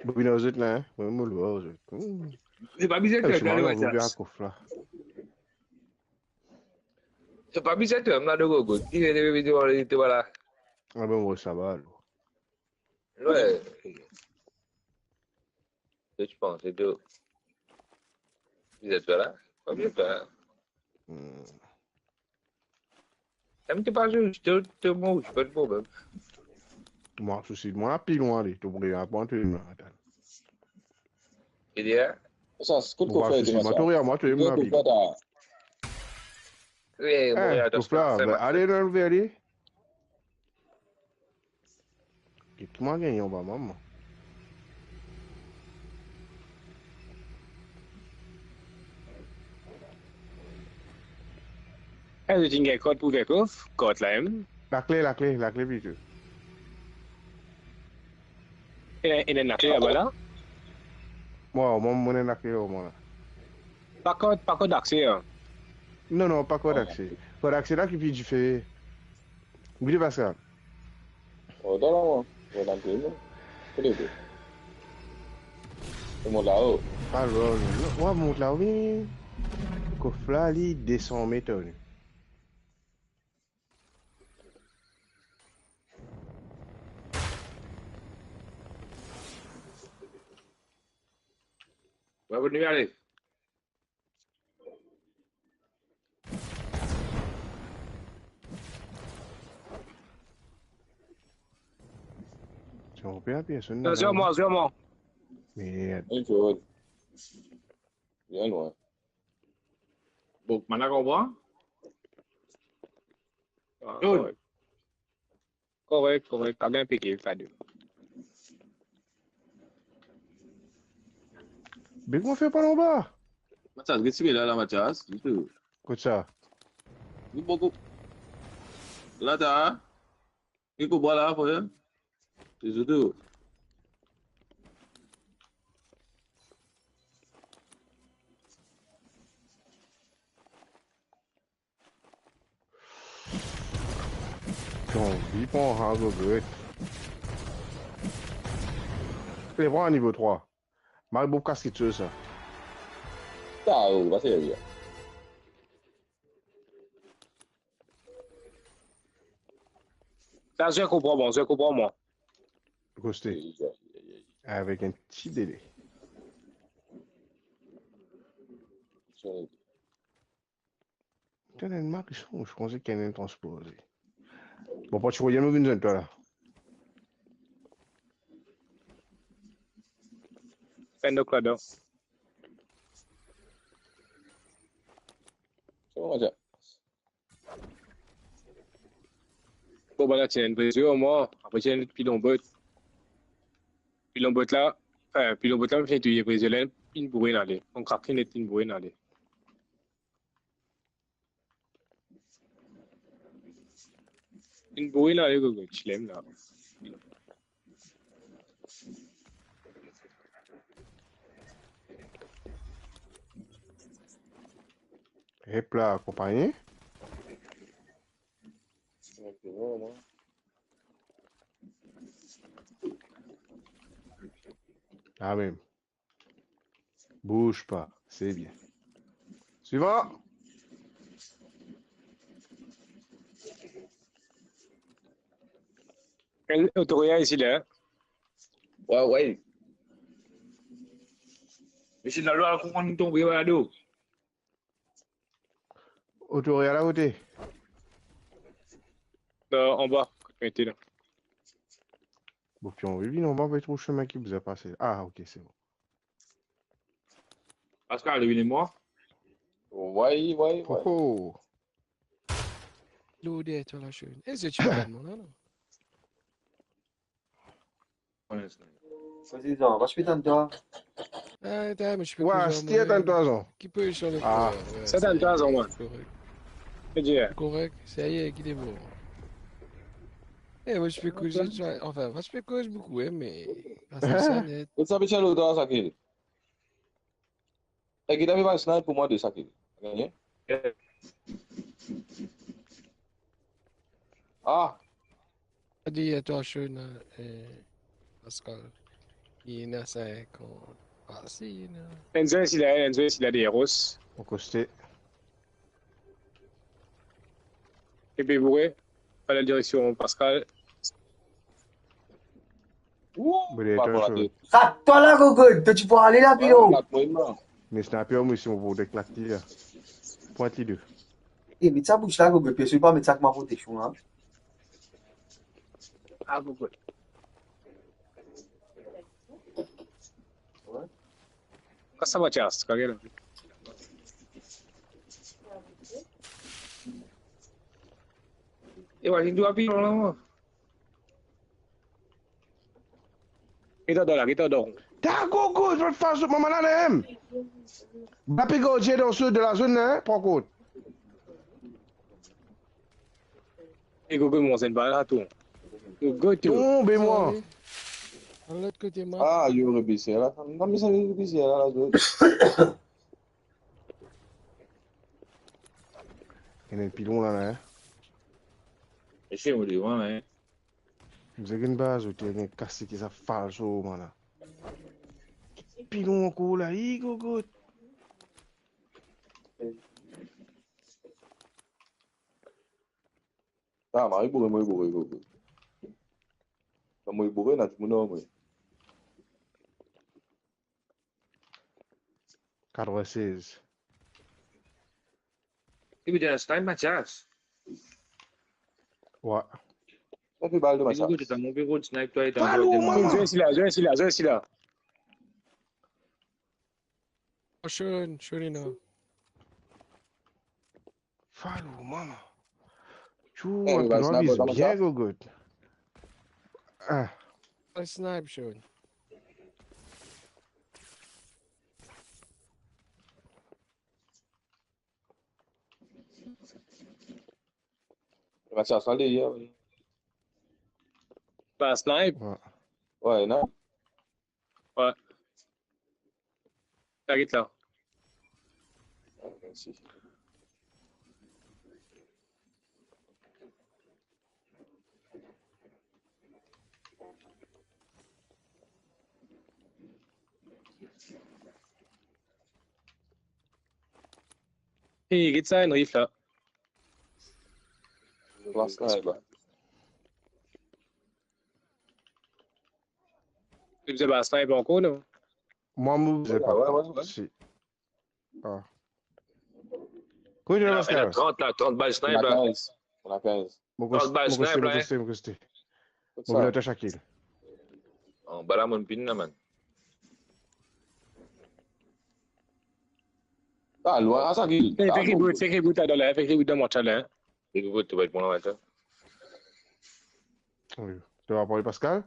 Bobin ar zot la, hein? Mwa, mo lor zot. Hmm. E pa bizin, eh, fer, si mwa, la, mo bien kof la. E pa bizin, la, de gogo. Ki vinn, vinn, vinn, vinn, vinn, vinn, vinn. Ah ben, mwa, sa va, alor. Ouais. Ki ti panse de bizin, la? Pa bizin, la. Hmm. Mwa, to pa zis, to, to, mwa, pa de problem. Mwa, sousi, mwa, pi lwin ale, to pou gagn pran, to, mwa, atann. Li dir, hein? Sa, kot kof la, to, mwa, to, mwa, pi lwin. Wi, mwa, to, kof la, ben, ale, dan ver li. Ki tou mwa gagn anba mama. Eh, zot inn gagn kart pou ouver kof? Kart la mem? Lakle, lakle, lakle plito. Ena, ena lakle laba la? Mwa, mwa, mwa, ena lakle laba la. Pa kart, pa kart akse, hein? Non, non, pa kart akse. Kart akse la ki pli dife. Goude Pascal. Oh, dan la, mwa. Mwa, dan la, mwa. Kote ou? Ou mont lao. Alor, non, mwa, mont lao, wi. Kof la, li desann met, wi. Kot nou ale? Ti anvi pe apye, sonn la. Attention, moi, attention, moi. Merde. Une chose. Bien loin. Bon, maintenant, on voit. Ah, correct. Korek, korek, pa gagn pike, sa de. Be kouma fer pa anba? Mathias, get sime la, la, Mathias, ditou. Kot sa? Li boukou. La, ta. Li kou bwa la, frer. Ditou. Ton vi pran Hago Gret. Pe pran nivo trwa. Mari boub kas kiksoz sa. Sa, oh, pa serye. Sa, je konpran, bon, je konpran, mwa. Koste. Avek enn ti dele. Tene enn mak, son, je pense qu'il y a une transposée. Bon, pa ti revien, nou vinn zwenn twa la. Enn lot ladan. Bon, bann la ti ena enn brizir, mwa, apre ti ena enn pilon bot. Pilon bot la, anfin, pilon bot la, mo finn touye brizir la, inn boure inn ale. Mo krak li net, inn boure inn ale. Inn boure inn ale, gogo, ti lem la. Hep la, konpagni. Amen. Bouz pa, se bien. Swivan. Otoria isi la, hein? Wi, wi. Mesi, lalwa, kouma nou tonbe, wi, ado. Otoria la kote? Euh, anba, kot mete la. Bon, pi anvi vinn anba, pa trouv semin ki bizin pase. Ah, ok, se bon. Pascal, vini mwa. Wi, wi, wi. Oh, oh. Lode, twa la, cheri. E, se ti la, non? Vas-y, Jean, va, je suis dans toi. Ah, attends, mais je peux... Ouais, courir, c'était moi. Dans toi, Jean. Qui peut sur le... Ah. Correct, ça y est, qu'il est bon. Eh, moi, je peux courir, tu vois, enfin, moi, je peux courir beaucoup, hein, mais... Ah, c'est ça, net. Kot sa pe tir lor twa, sa ki? E ki ta pe bann snipe pou mwa de sa ki gagne? Ah! Di attention, eh, Pascal. Il y en a cinq ans. Ah, si, il y en a. Enzo isi la, Enzo isi la, derrière Ross. Au costé. Epi boure, pa la direksion Pascal. Ouh, pa pou la tet. Rat twa la, Gogod, to ti pou ale la, pilon. Wi, rat mwa, non. Me sniper, mo isi, mo pou deklat li la. Pwint li de. E, met sa bous la, Gogod, pe swiv pa met sa kouma proteksion la. Ah, Gogod. Kas sa, Mathias, kage la. E, wa, li dwa pilon la, mwa. Get adan la, get adan. Ta Gogod, zot fas zot mama la, nem. Ba pe gardien dan sud de la zone, hein, pran kont. E Gogod, mo zenn pa la, tou. Gogod, tou. Tonbe, mwa. Sorry. Lot kote, mwa. Ah, yo rebese la. Non, me sa rebese la, la zone. Ena enn pilon la, la, hein. Ese mo devan la, hein. Mizin gagn baz, ou ti gagn kase ki sa falso, man la. Ki pilon ankor la, i Gogod. Ah, mari boure, mari boure, boure. Kan mari boure, ena dimoun ar mwa. Katrovin-sez. Li bizin snipe Mathias. Wa. Sa pe bal de Li Mathias. kote twa, mo pe rod snipe twa etan Follow, drwat de mwa. mama. Zwe sila, zwe sila, zwe sila. Oh, Sean, Sean ena. Follow, mama. Tchou, Eh, ou bal pe snipe, viz bal bien, snipe. Gogot. Ah, Al snipe, Sean. Mathias, ale, ya, wi. Par snipe. wa. Wi, non? Wi. Target la. Ok, si. Hey, get sa, enn rif la. Plas la, eba. Ou bizin par snipe ankor, non? Mwa, mo bizin pa. Wi, wi, wi. Si. Ah. Kouma Ena Pascal? trant la, trant bal snipe Ena la. kinz. Ena kinz. Mo Trant koste, bal mo koste, snipe mo la, eh. koste, mo koste. Kot Mo sa? vinn atann Shakil. Anba la, mo pinn la, man. Ah, lwin, ah, sa ki. Hey, fek reboot, fek reboot la dan la, fek reboot dan match la. Li pou to va pran la, sa. Wi. Tu vas parler Pascal?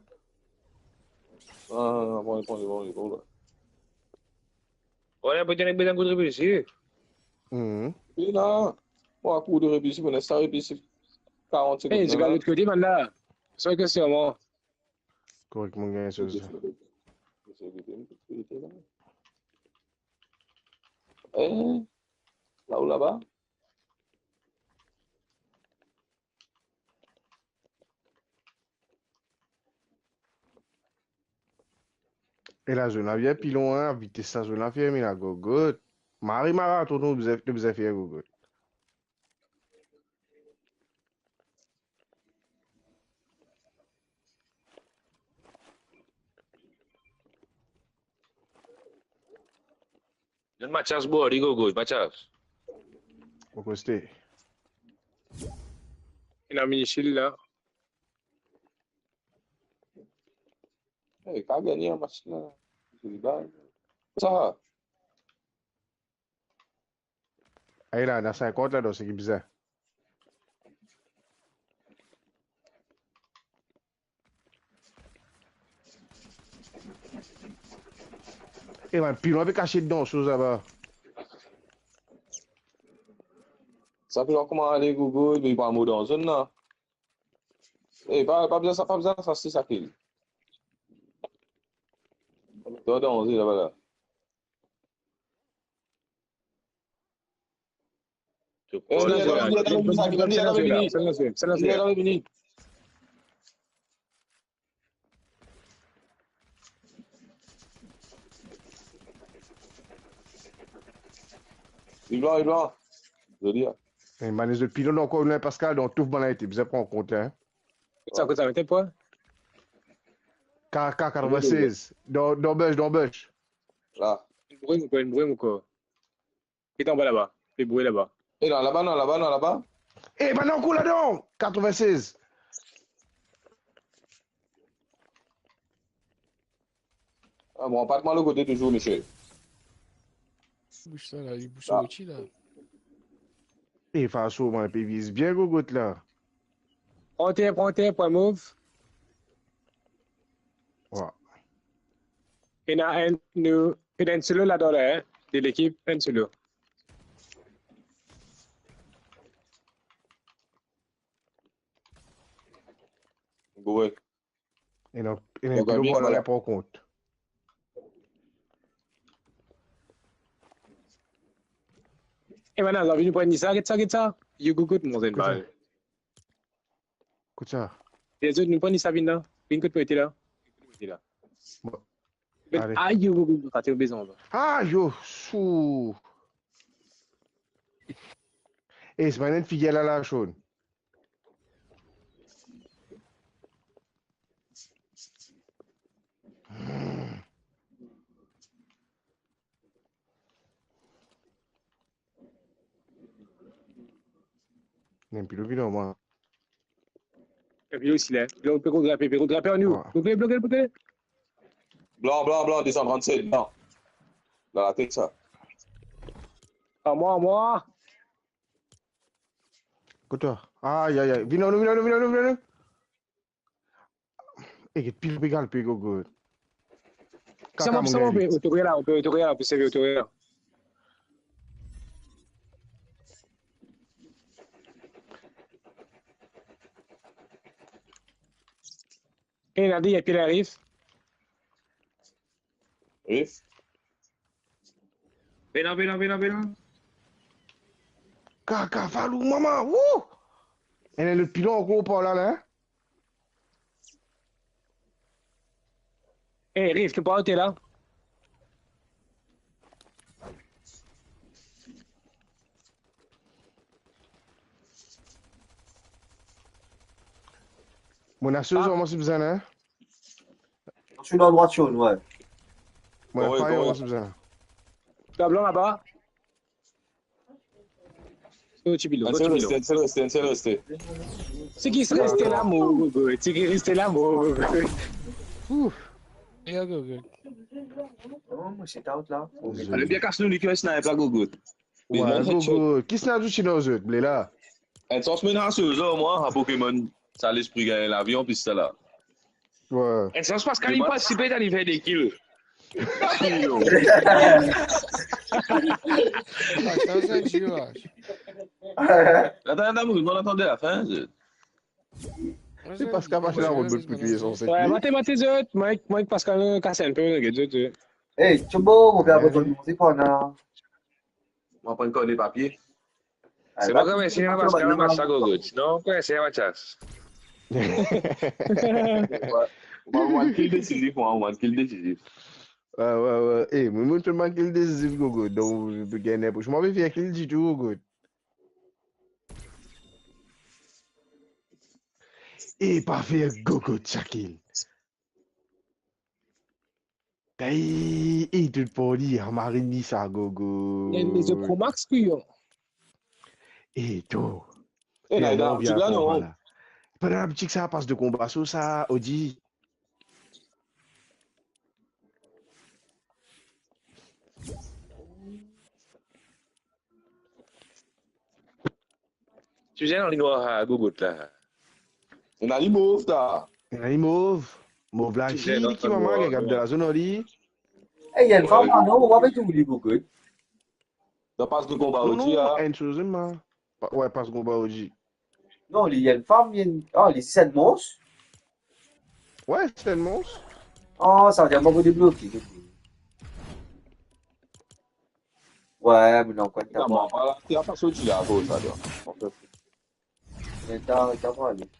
Ah, bon, bon, bon, bon, bon. Wi, la, pou ena bezwin kout reboot isi. Mhm. Li la, mwa kour de reboot isi, mo les sa reboot isi. Karant Hey, segonn ti gagn la. Lot kote, bann la. Sa ke se mwa. Korek, mo gagn sa. Eh, la ou laba? E la zone la vinn pli lwin, vites sa zone la ferme la, Gogot. Mari maraton, nou bizin, nou bizin fer, Gogot. Donn Mathias bor li, Gogot, Mathias. Mo koste. Ena mini shield la. Eh, ka gagne match la. Zoli bal. Sa. Ay la, ena sinkant la, donk seki bizin. E bann pilon pe kasiet dan soz laba. Sa pe kouma ale, Gogot, me li pa mor dan zone la. Eh, pa, pa bizin sa, pa bizin sa, se sa ki. Dan danze laba la. Eh, Sa la, li sa la. ena, li ena, li ena, li ena, li ena. Li blan, li blan. Zoli, hein. E bann zot pilon ankor, ena Pascal, donk touf bann la, ti bizin pran kont la, hein. Kot sa, kot sa, met pwa? K K katrovin-sez. Dan, dan bush, dan bush. La. Enn brouy mo kor, enn brouy mo kor. Li anba laba. Li brouy laba. E la, laba, non, laba, non, laba. E bann ankor ladan, katrovin-sez. Ah, bon, pa mal kote touzour, misie. Bouch sa la, li bouch sorti la. E fason, mwa, pe viz bien, Gogot la. Pran ter, pran ter, pran move. Wa. Ena enn, nou, ena enn solo ladan la, hein, de lekip, enn solo. Boure. Ena, ena Bon, pilon bien, bann la, voilà. Pran kont. E bann la, zot vinn pran ni sa, get sa, get sa. Yo, Gogot, mo zenn Kot sa? bal. Kot sa? Lezot, nou pran ni sa, vinn la. Vinn kot pou ete la. Ete la. Bon. Met, Ale. Ay, yo, Gogot, rate, bezwen anba. Ah, yo, sou. E, se bann figir la, la, Sean. Ena enn pilo, pilo, mwa. Enn pilo isi la. Pilo, peko grape, peko grape, anou. Wa. Bloke, bloke, bloke. Blan, blan, blan, de san trannset, blan. Dan latet sa. A mwa, a mwa. Kot twa? Ay, ay, ay. Vinn anou, vinn anou, vinn anou, vinn anou. E get pil pe galpe, gogo. Kaka, mon gars. Otoria la, otoria la, pou servi otoria la. E Nadi, epi la Rif. Rif. Vinn la, vinn la, vinn la, vinn la. Kaka, Valou, mama, wou! Ena lot pilon ankor par la, la, hein? Eh, Rif, ki par ou te la? Mo ena soz, ah, mo ti bizin, hein? Mo ti dan drwat zone, ouais. Mo ena fire, mo ti bizin. Tablo laba. Sort ti bilo, sort ti bilo. Enn sel reste, enn sel reste, enn sel reste. Seki reste la, mo gogo. Seki reste la, mo gogo. Ouf. Ya, gogo. Oh, mo sit out la. Ale bien kas nou, li ki snipe la, gogo. Ouais, gogo. Ki snipe zot, sinon zot, ble la? Enn sans mo ena soz, mwa, a Pokémon, sa lespri gagn lavi, anplis sa la. Ouais. Enn sans Pascal, li partisipe, li fer de kill. Atann, atann, mo, mo atann lafin. Se Pascal, Pascal, la rod pou touye son seki. Ouais, mate, mate, zot. Mike, Mike, Pascal, euh, kas enn pe, get zot, zot. Hey, Chumbo, mo pe apot zot, se kwa, non? Mo pran kone papie. Se mwa ki remersie Pascal, match la, gogo. Sinon, kwa, se match la. One kill desizif, mwa, one kill desizif. Ouais, ouais, ouais. Eh, mwa, mwa, one kill desizif, gogo. Donk, ou pe gagn pou mwa, pe fer kill ditou, gogo. Eh, pa fer gogo, Shakil. Ey, ey, to pa li, a mari li sa, gogo. Ey, lezot Pro Max, kouyon. Ey, to. Ey, la, la, la, ti la, non? Pandan labitik sa, pas de konba, so sa, Odi. Ti bizin ena li nwar, ha, gogo la. Ena li mov, ta. Ena li mov. Mov la, ki, ki mama, gagn de la zone, li. Eh, ena enn fam, non, ou pa pe trouv li, gogo. Dan pas de konba, non, Odi, non, ah. Enn soz, ma. Pa, ouais, pas de konba, Odi. Non, li, ena enn fam, li, ah, li, se enn mons? Ouais, se enn mons. Ah, sa ve dir, mo pou debloke. Ouais, me non, kwa, ta pa. Non, pa la, ti a pa sorti la, akoz sa, ti a. Me ta, ta pa ale.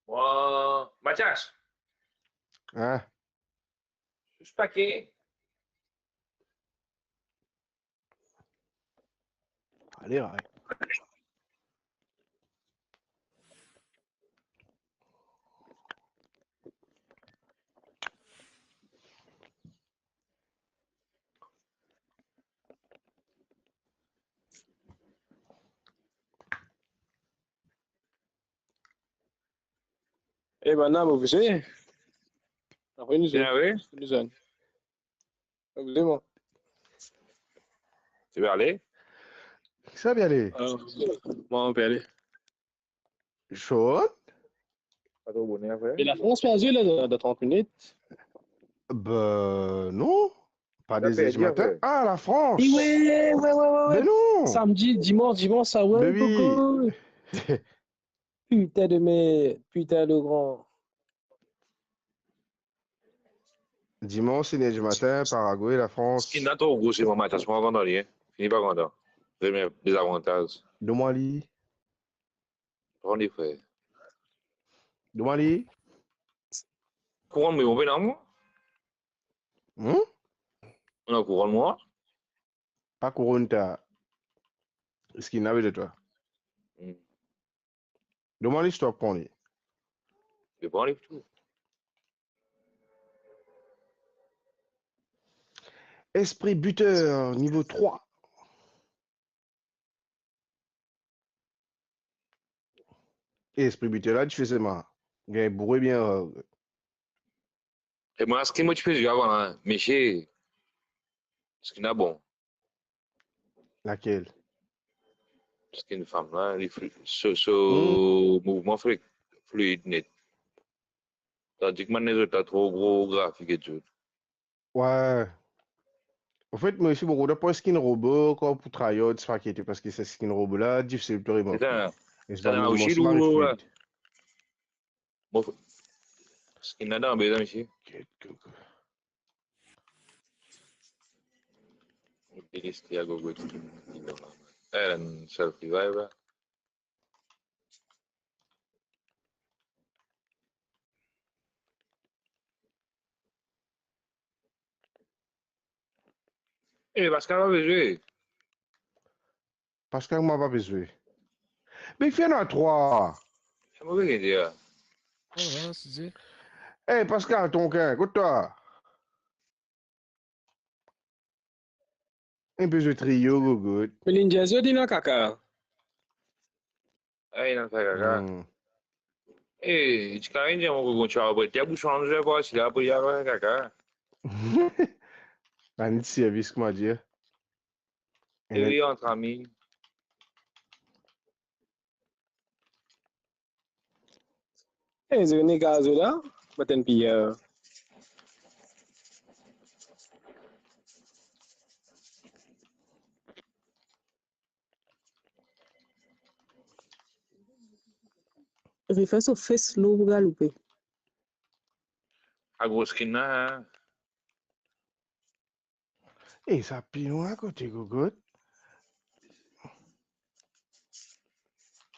Bon, Mathias. Hein? Sus pake. Ale, ale. Eh, bann la, mo vize. Apre nou zwenn. Bien, oui. Nou zwenn. Mo vize, mwa. Ti pe ale? Sa pe ale? Ah, mwa, nou pe ale. Sean? Pa tro boner, frer. E Lafrans pe zwe la, dan, dan trant minit? Ben, non. Pa de zet dimatin. Frer. Ah, Lafrans. Eh, ouais, ouais, ouais, ouais, ouais. Ben non. Samdi, dimans, dimans, sa, ouais, ben oui. Koko. Putain de merde, putain de grand. Dimans, inn er dimatin, Paraguay, Lafrans. Skin la tro gro, se mwa, Mathias, mo pa kontan li, hein. Fini pa kontan. Premie dezavantaz. Donn mwa li. Pran li, frer. Donn mwa li. Kouronn, me mo pena, mwa. Hmm? Non, kouronn, mwa. Pa kouronn, ta skin la, ve de twa. Hmm. Donn mwa li, stop, pran li. Li pran li tou. Esprit Buteur, nivo trwa. E Esprit Buteur la, dife sema. Gagn boure bien, euh. E mwa, skin mo ti pe zwe avan la, mesie, skin la bon. Lakel? Skin fam la, li fli-, so, so mouvman fli-, fluid net. Tandis ki bann lezot la tro gro grafik e tou. Wi. Anfet, mo osi mo kontan pran skin robo, kan pou tryhard, se pa ki ete, paski sa skin robo la, difisil pou remarke. Se sa. E sa, sa la osi, mouvman, se pa lourd la. Fluid. Mo f-, skin la dan bezwen, mesie. Get gogo. Bilis ti a gogo skin. Eh, dan selfie vibe la. Eh, Pascal pa pe zwe. Pascal, mo pa pe zwe. Big Fia, nou a trwa. Sa mo pe dir. Ah, ouais, c'est dit. Eh, Pascal, tonkin, kot twa? Inn pe zwe trio, gogot. Me Ninja zot ena kaka. Ay, ena kaka. Hmm. Eh, ti Karin, ti a mo gogo, ti a apre, ti a bouson, nou zwe pa si la, apre, ti a kaka. Bann servis, kouma dir. E wi, ant ami. Eh, zot ena gazo la, bann piyer. Rifa so fes lor pou galoupe. A gro skin la, hein. E sa pilon akote, gogot.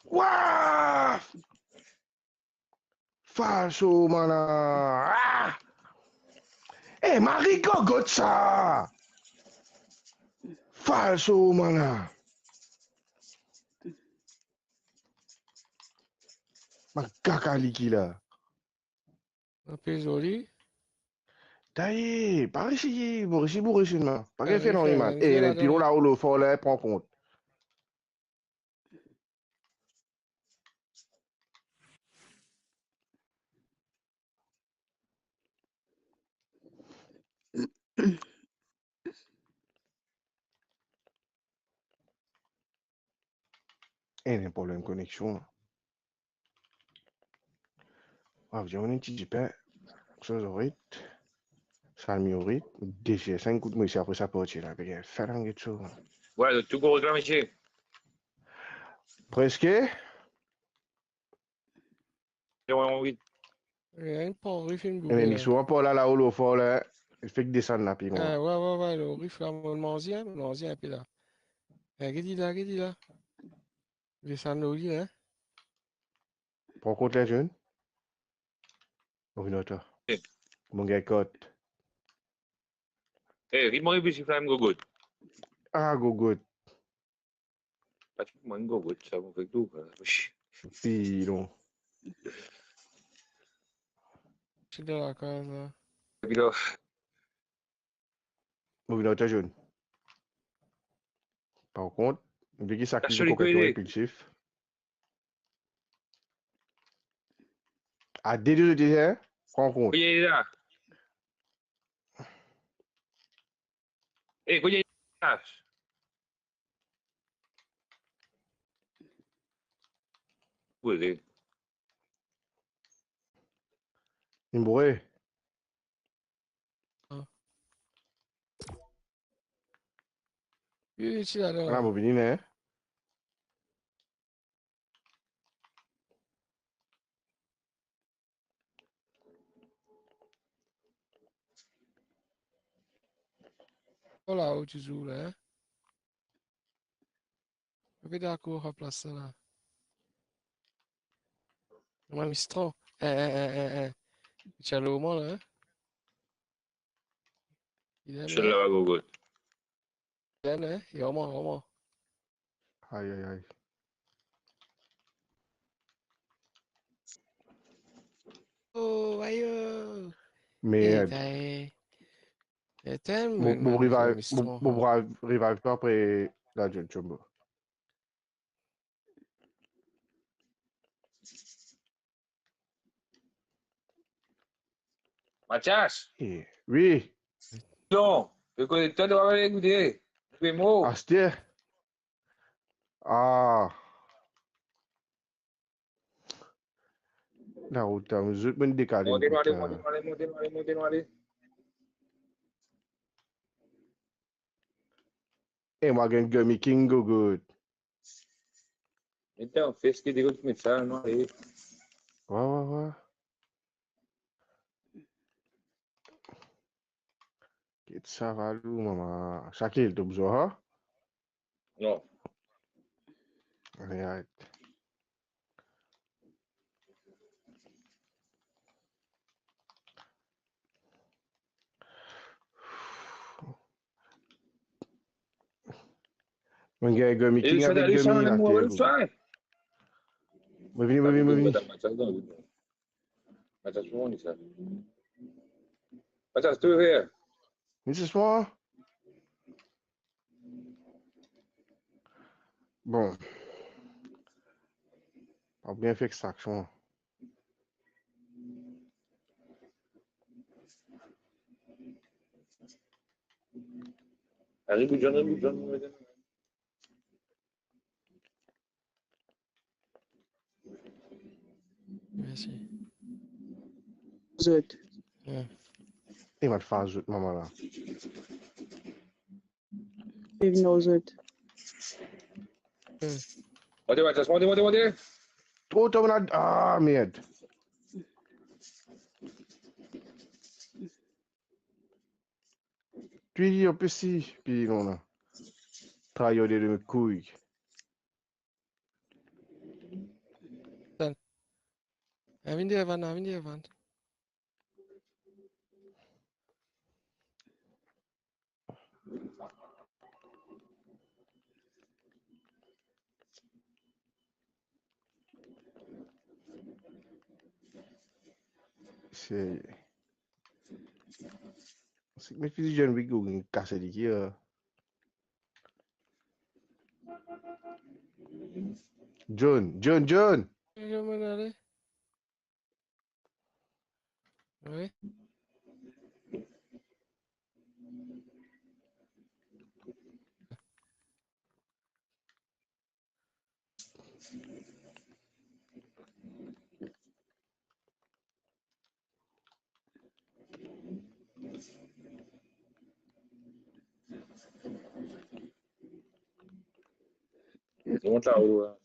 Wa! Falso, mana. Ah! E mari gogot sa! Falso, mana. Makaka li ki la. Inpe zoli. Taye, pa resi, mo resi boure sinn la. Pa gagn fer nanye, man. E, pilon la, o lo for la, pran kont. Ena problem koneksion. Waw, dir mo enn ti dipin. Soz orit. Salmi orit. Dezer, sink kout mo isi apre sa parti la. Pe fer lang get so. Wi, tou korik la, misie. Preske. Wi, wi. Wi, enn pari finn boule la. Li souvan par la, lao, lo for la, li fek desann la, pi lwin. Ah, wi, wi, wi, lo rif la, mo manze, hein, mo manze inpe la. Eh, get li la, get li la. Desann lor li, hein. Pran kont la, John. Mo vinn ar twa. Eh. Mo gagn kart. Eh, get mwa, epi si flam gogot. Ah, gogot. Pa ti mwa gogot, sa mo fek tou, hein. Pilon. Ti dan lakaz la. Pilon. Mo vinn ar twa, John. Par kont, vi ki sa ki konpleksif. A de, de, de, hein? Pran kont. Wi, la. Eh, kote li la? Kote? Inn boure. Ah. Wi, wi, ti la, la. Ala, mo vini, ne? Ala, ou ti zour la, hein? Mo pe dakor ar plas la la. Mwa, mistro. Eh, eh, eh, eh, eh. Ti al oman la, hein? Li la, la, gogot. Li la, hein? Li oman, oman. Ay, ay, ay. Oh, ayo. Merde. Eh, ta, eh. Etenn, mo, mo, mo revive, mo, mo revive twa apre la, John Chombo. Mathias? Eh, wi. Non, le konekter to pa pe ekoute. Pe mo. Aster. Ah. Larout la, zot, mo'nn dekale. Monte, monte, monte, monte, monte, monte, monte. E mwa gagn Gummy King, gogo. Met dan fes ki dekout met sa, non, ale. Wa, wa, wa. Get sa, valou, mama. Shakil, to bizin, ha? Non. Alright. Mo gagn Gummy King avek Gummy la. Mo vini, mo vini, mo vini. Mathias, kouma li sa? Mathias, to here? Ni se swa. Bon. Pa bien fer extraksion. Arive, John, arive, John. Mersi. Zot. Wi. E mo fer zot, mama la. Pe vinn ar zot. Wi. Monte, monte, monte, monte, monte. Tro, tro, monte. Ah, merde. Pi, anplis, pi, non, la. Tryhard de me kouy. Tan. Vinn devan, vinn devan. Se, se me fizi John Wick ou gagn kase li ki, euh. John, John, John! John, monn ale. Wi. Mont la, ou, la.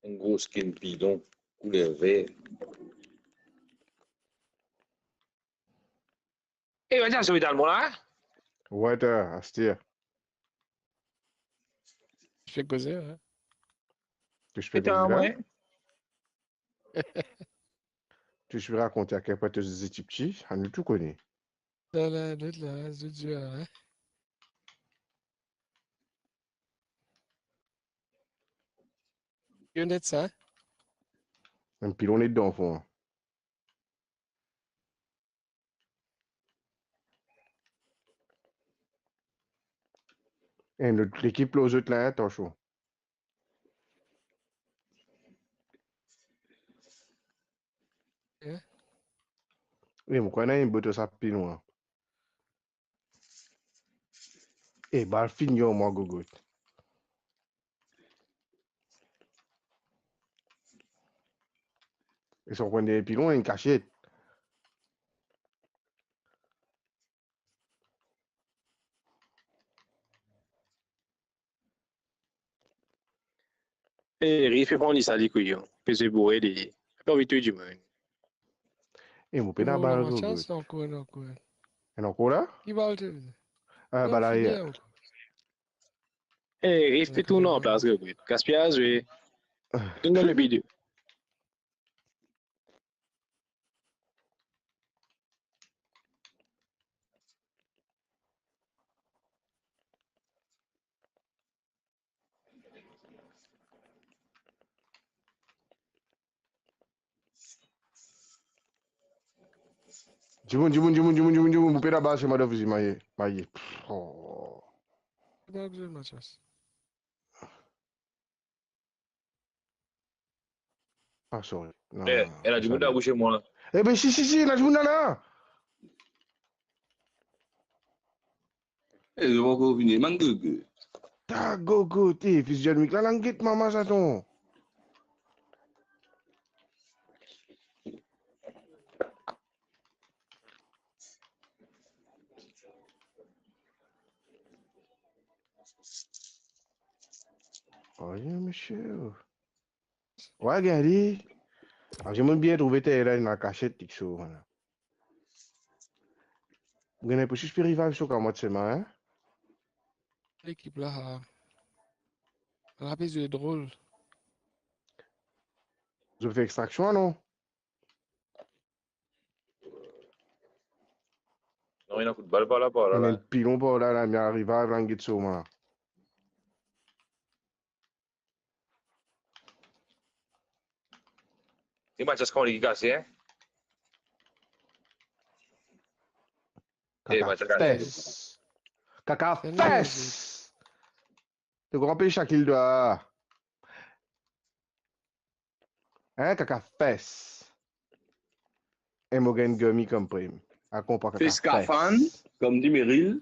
Enn gro skin bidon, kouler ver. E, va dir, so Vidal, mo la? Wi, ta, aster. Ti pe koze, wi. Ti pe koze la? Ti pe rakonte a kel pwin to zot ti piti, anou tou kone. La, la, lot la, zot dir, wi. Yo net sa? Enn pilon net dan fon. Enn lot lekip lor zot la, atansion. Eh? Wi, mo krwar ena enn boto sa pilon. E bal fini ar mwa, gogot. E sa konn enn pilon, enn kasiet. E, li pe pran li sa, li kouyon. Pe zwe boure li. Pa anvi touy dimoun. E mo pena bal, gogot. Ankor, ankor. Ena ankor la? Ki bal to? Ah, bal ayer. E, li pe tourn anplas, gogot. Gaspiyaz, wi. Donn mwa le bidon. Dimoun, dimoun, dimoun, dimoun, dimoun, dimoun, bout pe laba, se madan fizi, maye, maye. Oh. Regarde, Mathias. Ah, sorry. Non, eh, non, ena dimoun dan bouche mwa. Eh ben, si, si, si, ena dimoun la, la. Eh, zot pankor vini, bann gogo. Ta gogo, te, fis John Wick la, lang get mama sa ton. Ayo, misie. Wa gagn li. Aze, mo'nn bien trouve terre la, ena kasiet, ti so, vwala. Gagn pou sis pe revive so kamwad sema, hein? Lekip la, ha. La pe zwe drol. Zot fer extraksion, non? Non, ena kout bal par la, par la, la. Ena pilon par la, la, mi ariv, la, lang get so mwa. E Mathias, kouma li kase, hein? Eh, Mathias, kaka fes. Kaka fes. To gran pe Shakil dwa. Hein, kaka fes. E mo gagn gummy kom prim. A konpran kaka fes. Fes kafan, kom di Meryl.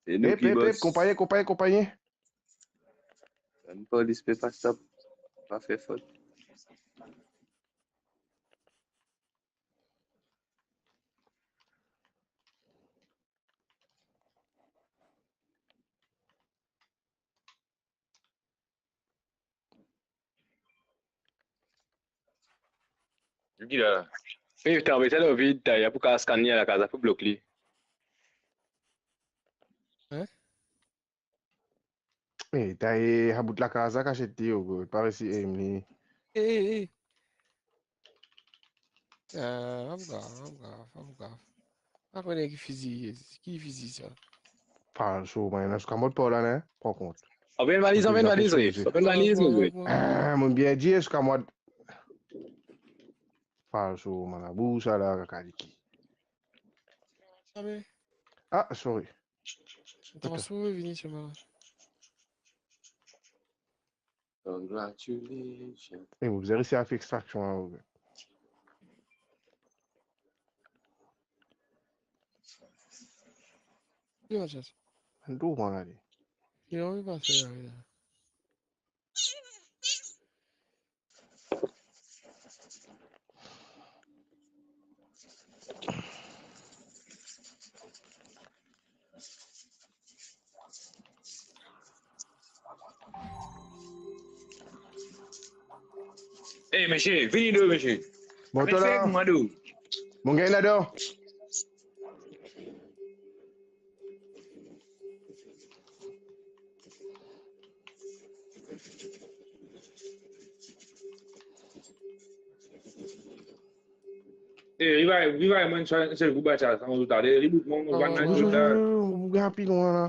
E nou ki bos. Ep, ep, ep, konpagne, konpagne, konpagne. Bann polis pe pas sa, pa fer fot. Ki la? Eh, tanbe sa David, ta ya pou kas kan li a lakaz la pou blok li. Hein? Eh, ta e about lakaz la kasiet li, yo, bro. Pa resi aim li. Eh, eh, eh. Ah, pa grav, pa grav, pa grav. Pa kone ki fizi, ki fizi sa. Falso, man, ena so kamwad par la, hein? Pran kont. Open valiz, open valiz, wi. Open valiz, wi. Ah, mo'nn bien dir, so kamwad. Falso, man, abou sa la, kaka diki. Ah, sorry. Atras, ou vini sir mwa la. Congratulations. Eh, mo bizin resi a fer extraksion la, ok. Ki Mathias? Ann tourman ale. Ki anvi pase la, la? Eh, misie, vini do, misie. Bon, to la. Vinn fek mwa do. Mo gagn ladan. Eh, revive, revive mwa enn sel kou, Mathias, kan ou tale, reboot mwa, mo bann la, mo gagn pi lwen la.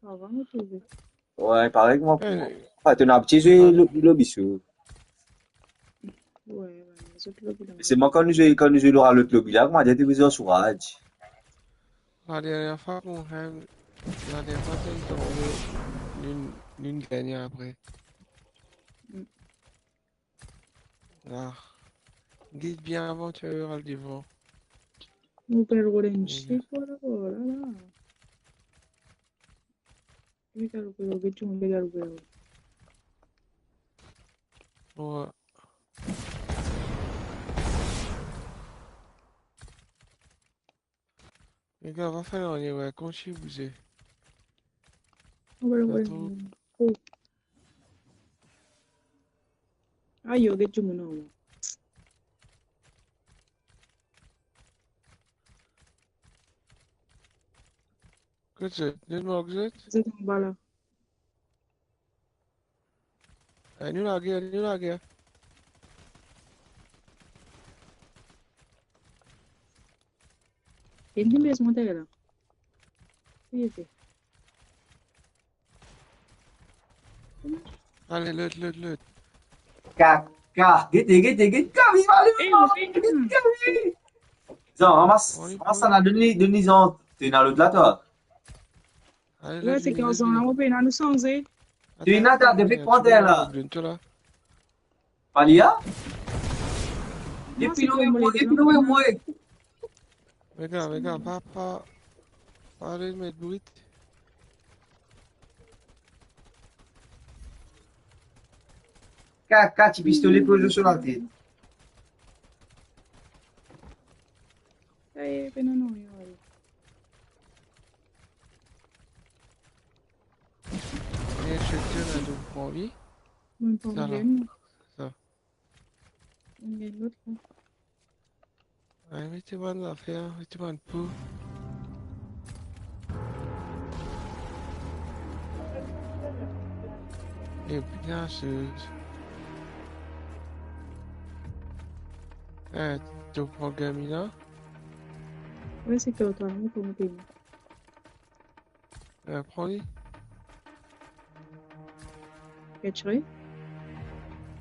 Sa va, mo trouve. Wi, parey ki mo, eh, anfin, to ena abitie zwe, ah, lo-, lobi so. Wi, wi, zot lobi la. Selman kan nou zwe, kan nou zwe lor lot lobi la, kouma dir, to bizin antourad. La dernie fwa, kan mem, la dernie fwa, to'nn tonbe, nou'nn, nou'nn gagn apre. Mm. Ah. Get bien avan to al devan. Mo pe rod enn, wi, chef, oh la la la. Wi, galo, galo, get tou, galo, galo. Wi. Lega, pa fer nanye, wi, kontign bouze. Wi, wi, wi. Atann. Oh. Ayo, get dimoun anba. Kot zot? Zot mank zot? Zot anba la. Anou lage, anou lage. Enn ti bes monte la. Wi, ok. Ale, lot, lot, lot. Ka, ka, gete, gete, gete, Kami, ale, eh, ale, gete, Kami. Zan, ramas, wi, ramas wi. Sa la, donn li, donn li, Zan. To ena lot la, twa. Ale, wi, lot, se li, lot, Zan li. La, mo pena nou sanze. Atann, atann, atann, atann, atann, atann, atann, atann, atann. Pa li la? Non, epi se nou, pa mo, epi nou, mo. Lega, lega, pa, pa, pa ale met brit. Ka, ka, ti pistole poze so latet. Sa ye, pena nanye, ale. E, chef, to ena, to pran li. Mo pran li. Sa la. Sa. Mo gagn lot la. Ay, met bann zafer, met bann pou. E bien, se, e, to pran Kami la? Wi, se twa, twa, mo pran Kami. Eh, pran li. Get tire?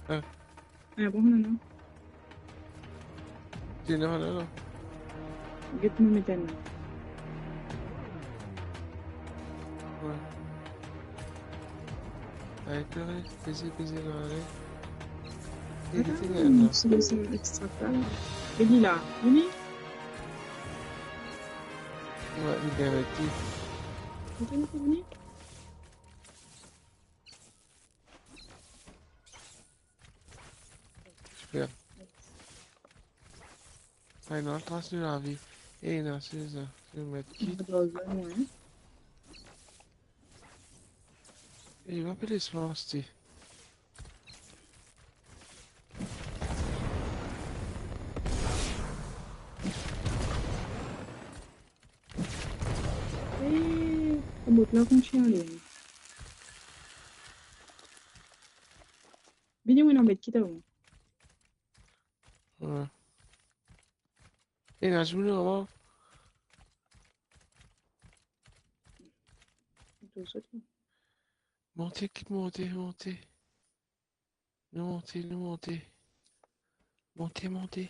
Eh. Eh, bon, non, non. Ti, non, non, non. Get mo met enn. Wi. Ay, pere, peze, peze, non, ale. Ata, non, non. Se, se extra la. E li la, vini. Wi, li bien met li. Vini, vini. Super. Ay, non, tras nou lavi. E, non, se sa. Se met ki. Mo dan zone, wi. E, va apel espans, ti. Eh, sa bot la kontign ale. Vini, mo ena met ki ta bon. Wi. E, Nazmoun, kouma? Monte, ki monte, monte. Nou monte, nou monte. Monte, monte.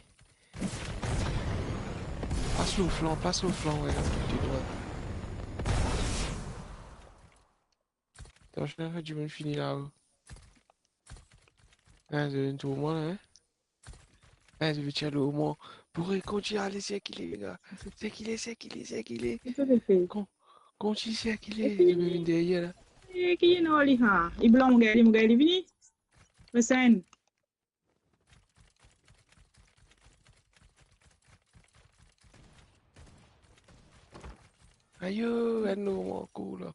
Pas lor flan, pas lor flan, wi, la, tou drwat. Atann, fer dimoun fini la, wi. Hein, zot vinn trouv mwa la, hein? Hein, zot vinn tir lor mwa. Pou rekontign ale sirkile, lega. Sirkile, sirkile, sirkile. Ki to pe fer? Kon-, kontign sirkile, zot vinn deryer la. E, ki ena li, ha? Li blan, mo gagn li, mo gagn li, vini. Resenn. Ayo, enn lor mwa ankor la.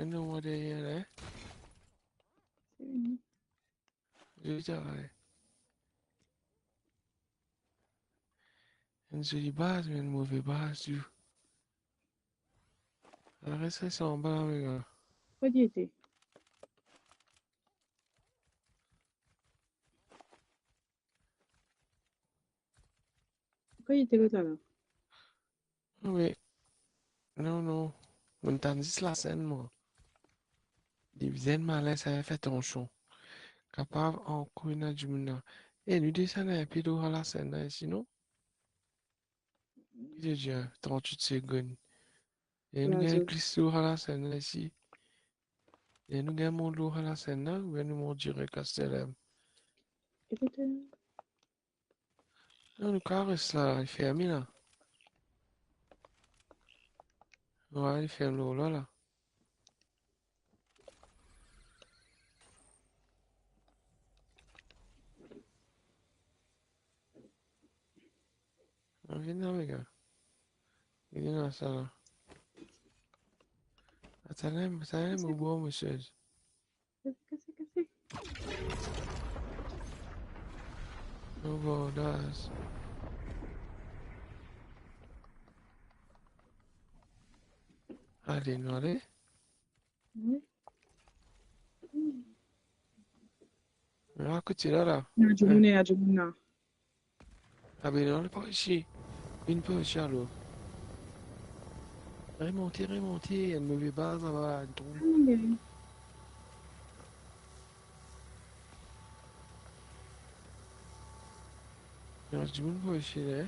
Enn lor mwa deryer la, hein? Zoli travay. Enn zoli baz, me enn move baz, tou. Aret, sa, sa anba la, me la. Kot li ete? Wi, li ti la la. Wi. Non, non. Mo'nn tann zis lasenn, mwa. Li bizin malin, sa fer tansion. Kapav ankor ena dimoun la. E, nou desann inpe lor lasenn la isi, non? Ki to dir, trant-wit segonn. E nou gagn glis lor lasenn la isi. E nou gagn mont lor lasenn la, oubien nou mont direk Asterlem? Non, nou kapav res la, li ferme la. Wi, li ferme lor la, la. Ah, vinn la, les gars. Vinn la, sa la. Atann, atann, mo bwar mo soz. Kase, kase, kase. Mo bwar, das. Ale, nou ale. Wi. Akote la, la. Ena dimoun, ena dimoun la. Ah ben non, li pa isi. Vinn pa isi alor. Remonte, remonte, enn move baz laba, enn trou. Ok. Ena dimoun pa isi, la.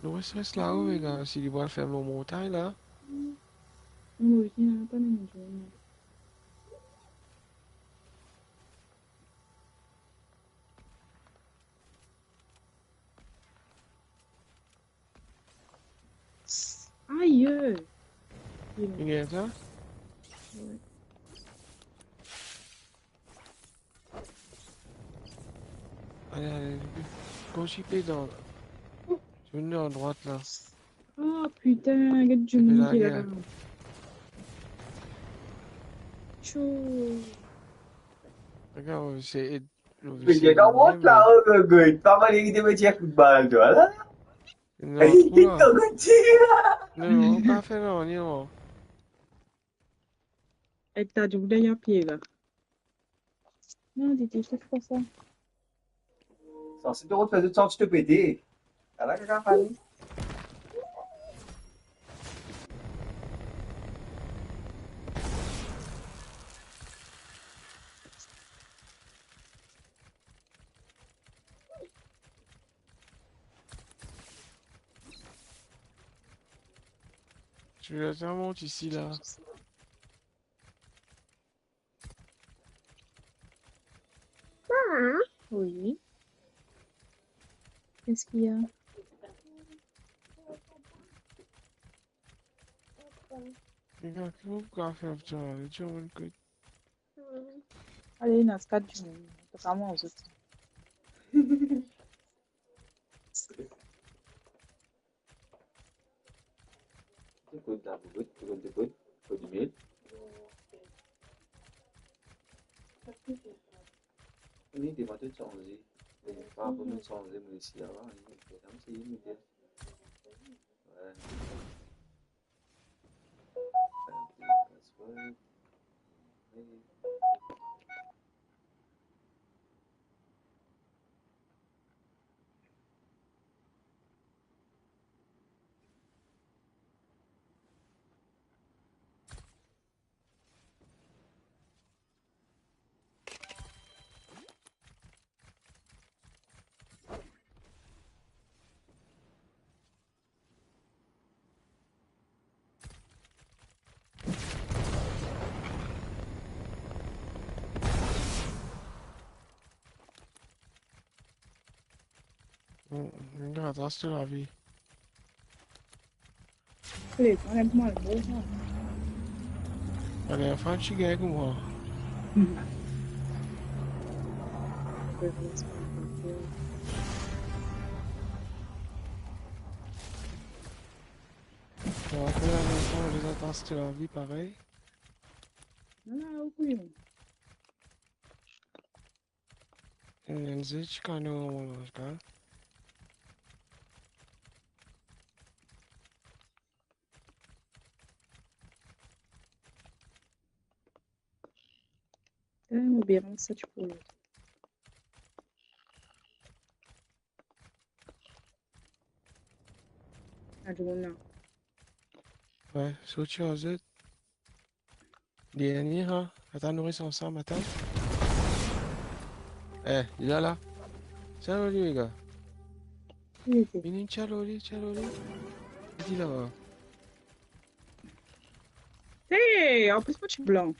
Nou res, res lao, les gars, si li pou al ferm lor montagn la. Mo osi, ena pa mem dimoun. Aye! Li gagn sa? Wi. Ale, ale, konsi pe dan, ti vinn dan drwat la. Oh, putain, get dimoun ki la. Cho. Regarde, c'est... Pe get dan drwat la, oh, good, good. Pa mal, li te met tir kout bal, twa, la. Non, ey, trou la. Kout tir la. Non, non, pa fer nanye, non. Ek ta dimoun deryer pie la. Non, li ti fas koumsa. Sanse to rod fer zot santi to pete. Ala kaka Fani. Tu veux vraiment ici, là? Ah, oui. Qu'est-ce qu'il y a? Regarde, comment vous pouvez faire ça? Tu vois, écoute. Ale, ena kat dimoun. To kapav manz zot. Kot la, kot, kot, kot, kot dimoun. Ni demann to sanze. Pa pou nou sanze, mo isi avan, ni, ni, ni, ni, ni. Wi. Mm, mm, atann, si to lavi. Allez, enlève-moi le mot, là. Allez, enfin, tu gagnes ou moi? Bon, après, à l'instant, les atann, si to lavi, parey. Non, non, ok. Enn zis kano, kan. Eh, mo bien sa ti pou. Adouna. Wi, sorti ar zot. Dernie, ha? Atann, nou res ansam, atann. Eh, li la la. Tir lor li, les gars. Vini, tir lor li, tir lor li. Li la. Hey, an plis mo ti blan.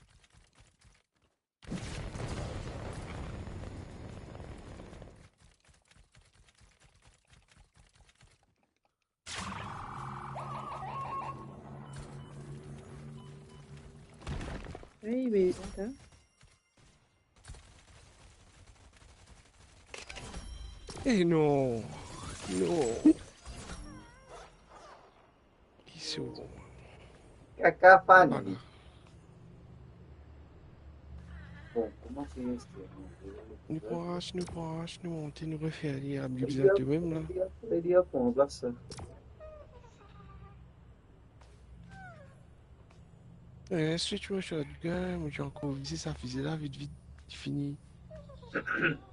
Hey, be, atann. Eh non. Non. Iso. Kaka Fann. Ala. Bon, kouma se... Nou pran ras, nou pran ras, nou monte, nou refer li, a bizin de mem la. Li, li, li pran plas sa. Eh, switch mo shotgun, mo ti ankor vize sa fizi la, vit, vit, li fini.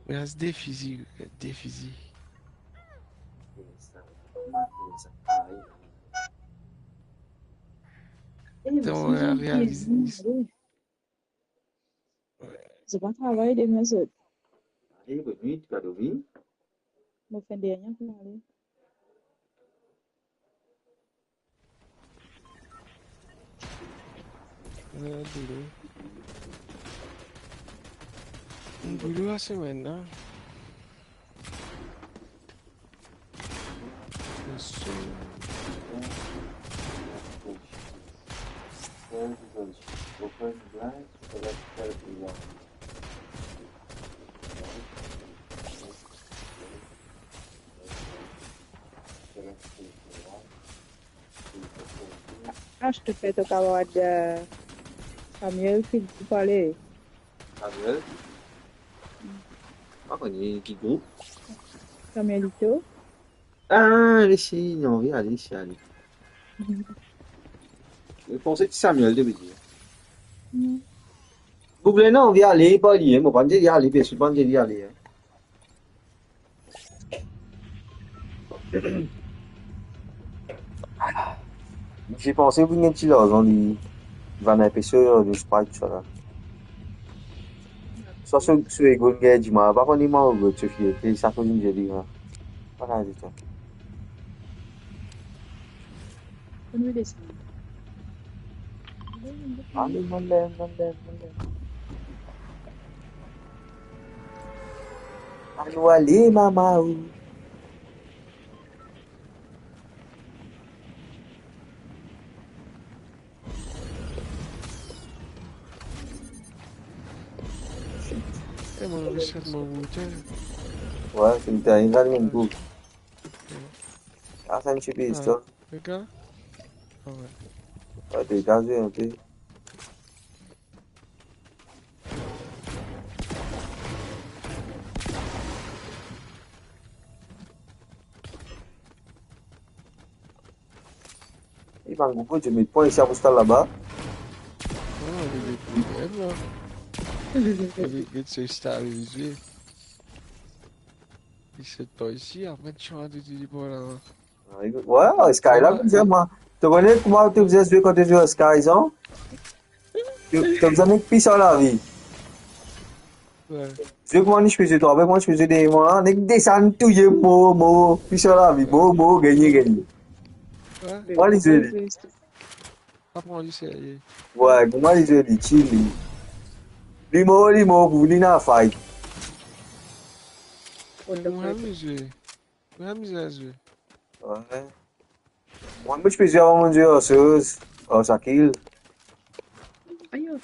Me res de fizi, de fizi. Eh, me... Atann, si, eh, zot realize. Zot pa travay demin, zot? Ale, bonn nwit, pa dormi. Mo fer dernie pou ale. Eh, boulot. Boulot lasemenn la. Ah, je te fais ton camarade, euh, Samuel ki, ki pale. Samuel? Mm. Pa kone ki group. Samuelito. Ah, li si, li anvi ale, si ale. Mhm. Mo panse ti Samuel, de vedir. Mm. Boug la ena anvi ale, pa li, mo pa dir li ale, bien sir, pa dir li ale, hein. Mo ti panse pou gagn ti larzan, li vann inpe so, so Sprite, sa la. Swa so, so Egon gagn dimal, pa kone mo, so fie, pe sa koz mo dir li, ha. Pa gagn ditan. Konn wi desann. Ale, monn lem, monn lem, monn lem. Anou ale, mama, ou. Eh, mo reset mo router. Wi, se li, t'as une valeur, une boue. Ah, sa enn ti pe, ah, stop. Regarde. Ah ouais. Ouais, dégagez un peu. Li bann gro, Dieu, met pran isi akoz ta laba. Ah, li, li, li, li, la. Li, li, se sta, li, li. Li set par isi, apre, ti anvi dir li par laba. Wi, Sky la, bizin, mwa. To kone kouma to bizin zwe kan to zwe Sky, non? To, to bizin nek pis ar lavi. Wi. Zwe kouma nou ti pe zwe, to rapel kouma nou ti pe zwe dernie mwa la, nek desann, touye, mor, mor, pis ar lavi, mor, mor, gagne, gagne. Wi. Mwa, li zwe li. Pa pran li serye. Wi, pou mwa, li zwe li, chill li. Li mor, li mor, pou li, ena fight. Mwa, mi zwe. Mwa, mi zwe, zwe. Wi. Mwa, mo ti pe zwe avan, mo zwe ar soz, ar sa kill. Ayo.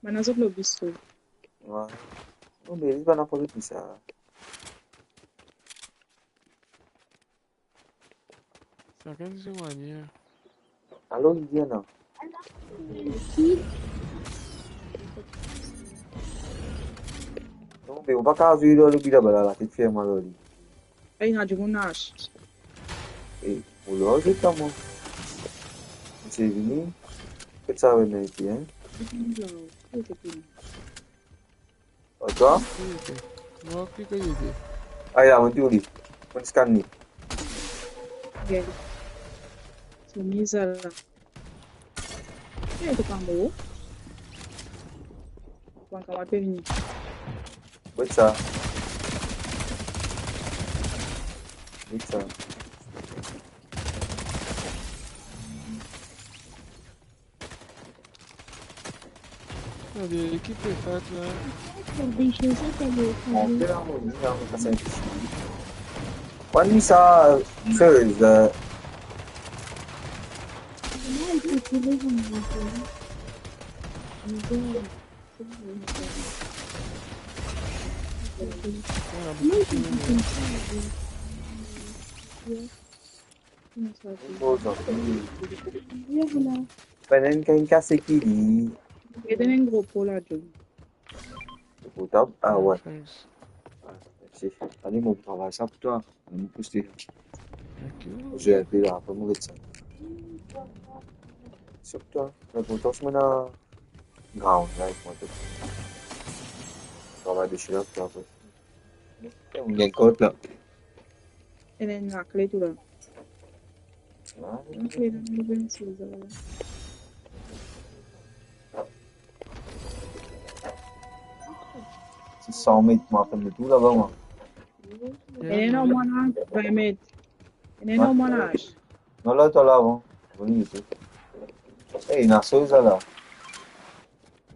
Bann zot lobby so. Wi. Non, me li pa napa lobby sa. Sakenn so manier. Alor, li vinn, non? Non, me ou pa kav zwe dan lobby laba la, latet ferm alor li. Ey, ena dimoun la. Eh, ou la, zot la, mwa. Misie vini. Kot sa vinn isi, hein? Atann. Mwa, ki kote li ete? Ay, la, monn trouv li. Monn scan li. Gel. Semiz la. Eh, to pa mor. Bon, kouma pe vini? Wait sa. Wait sa. Ade, ki pe fer la? Bon, pe la, bon, la, sa, se enposib. Pran li sa, serieusly, euh, Bon, zot, pena enn kase ki li. Get enn gro po la, John. Portab? Ah, ouais. Thanks. Mersi. Ale, mo travay sa pou twa. Mo poste. Thank you. Mo zwe enpe la, apre mo get sa. Sirtou twa. Linportan, se mo ena ground la, ek mwa tou. Travay desi la, pou twa, apre. Ou gagn kot la. Ena enn lakle tou la. Ah, ok, la, nou vinn sezon la. Sis san met, mwa, finn tou laba, mwa. Ena enn mwa la, vin met. Ena enn mwa la. Non, la, to la, bon. Vini, vini. Ey, ena soz la, la.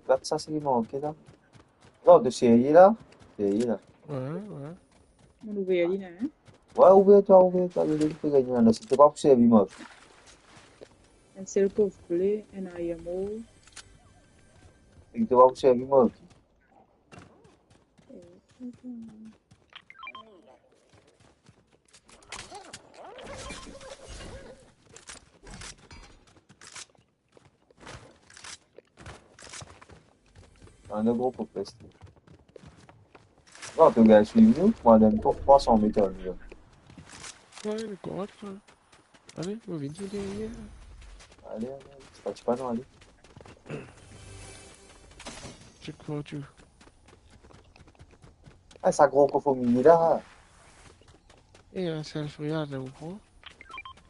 Gard sa, se ki manke la. Non, to serye la? Serye la. Ouais, ouais. Mo ouver li la, hein? Ouais, ouver twa, ouver twa, li, li pe gagn la, si to pa pou servi mwa. Enn sel kof ble, enn armo. E to pa pou servi mwa, ok. Eh, ok. Ena gro popes. Non, to gagn swiv nou, mwa, dan trwa san met an nou. Ouais, li korik, sa. Ale, nou vinn deryer. Ale, ale, ale. Ti pa, ti pa, non, ale. Check for you. Ah, sa gro kof omilie la. E, enn sel fri la, ou pran?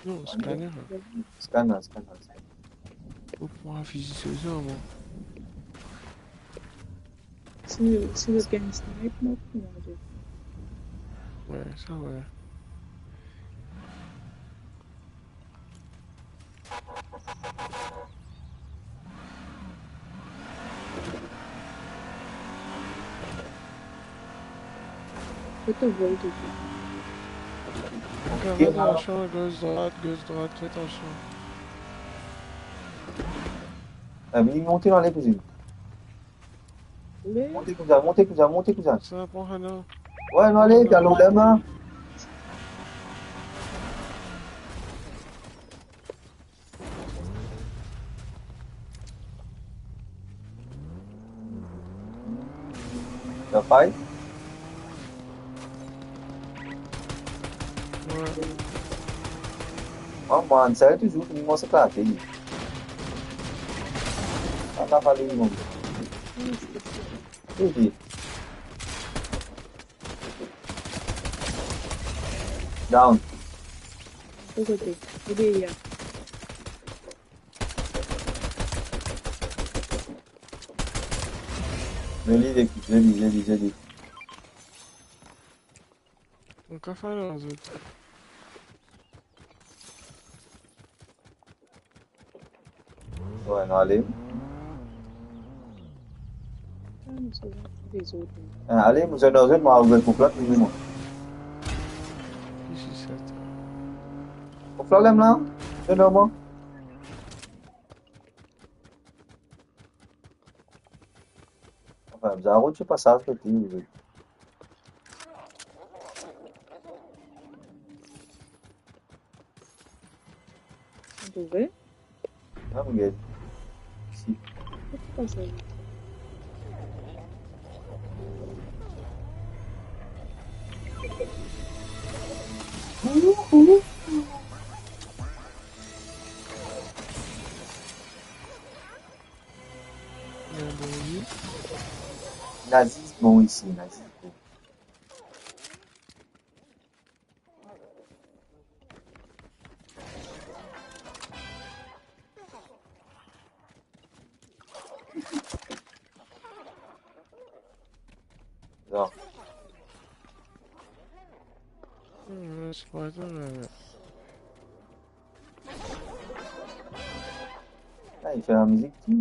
Non, scanner la. Scanner, scanner, scanner. Ou pran fizi sezon, mwa. Si, si zot gagn snipe, mwa, pou mwa, zot. Ouais, sa, ouais. Kot to vol touzour? Fè atansion, gos, dwat, gos, dwat, fè atansion. Ah, vini monte, ale, kouzin. Monte koumsa, monte koumsa, monte koumsa. Sa pran Hana. Ouais, nou ale, pi alor la, man. Sa pay? Ouais. Mwa, mwa, sa touzour, mwa, se pa ateri. Sa pa fale, mwa. Ok. Down. Kote? Deryer. Zoli, zoli, zoli, zoli. Ou kapav fer la, zot. Ouais, nou ale. Ah, nou sot dezord. Ah, ale, nou sot dan zot, mwa, ouvrir pou plat, nou, mwa. Ki se sa, sa? Pou plat, la, mwa. Sot dan mwa. Anfin, bizin rod so pasaz kote li, wi. Ou trouve? Ah, regarde. Ici. Kouma sa? Ouh, ouh. Nazi bon isi, nazi bon. Spartan, la, la. Ah, li fer lamizik, ti.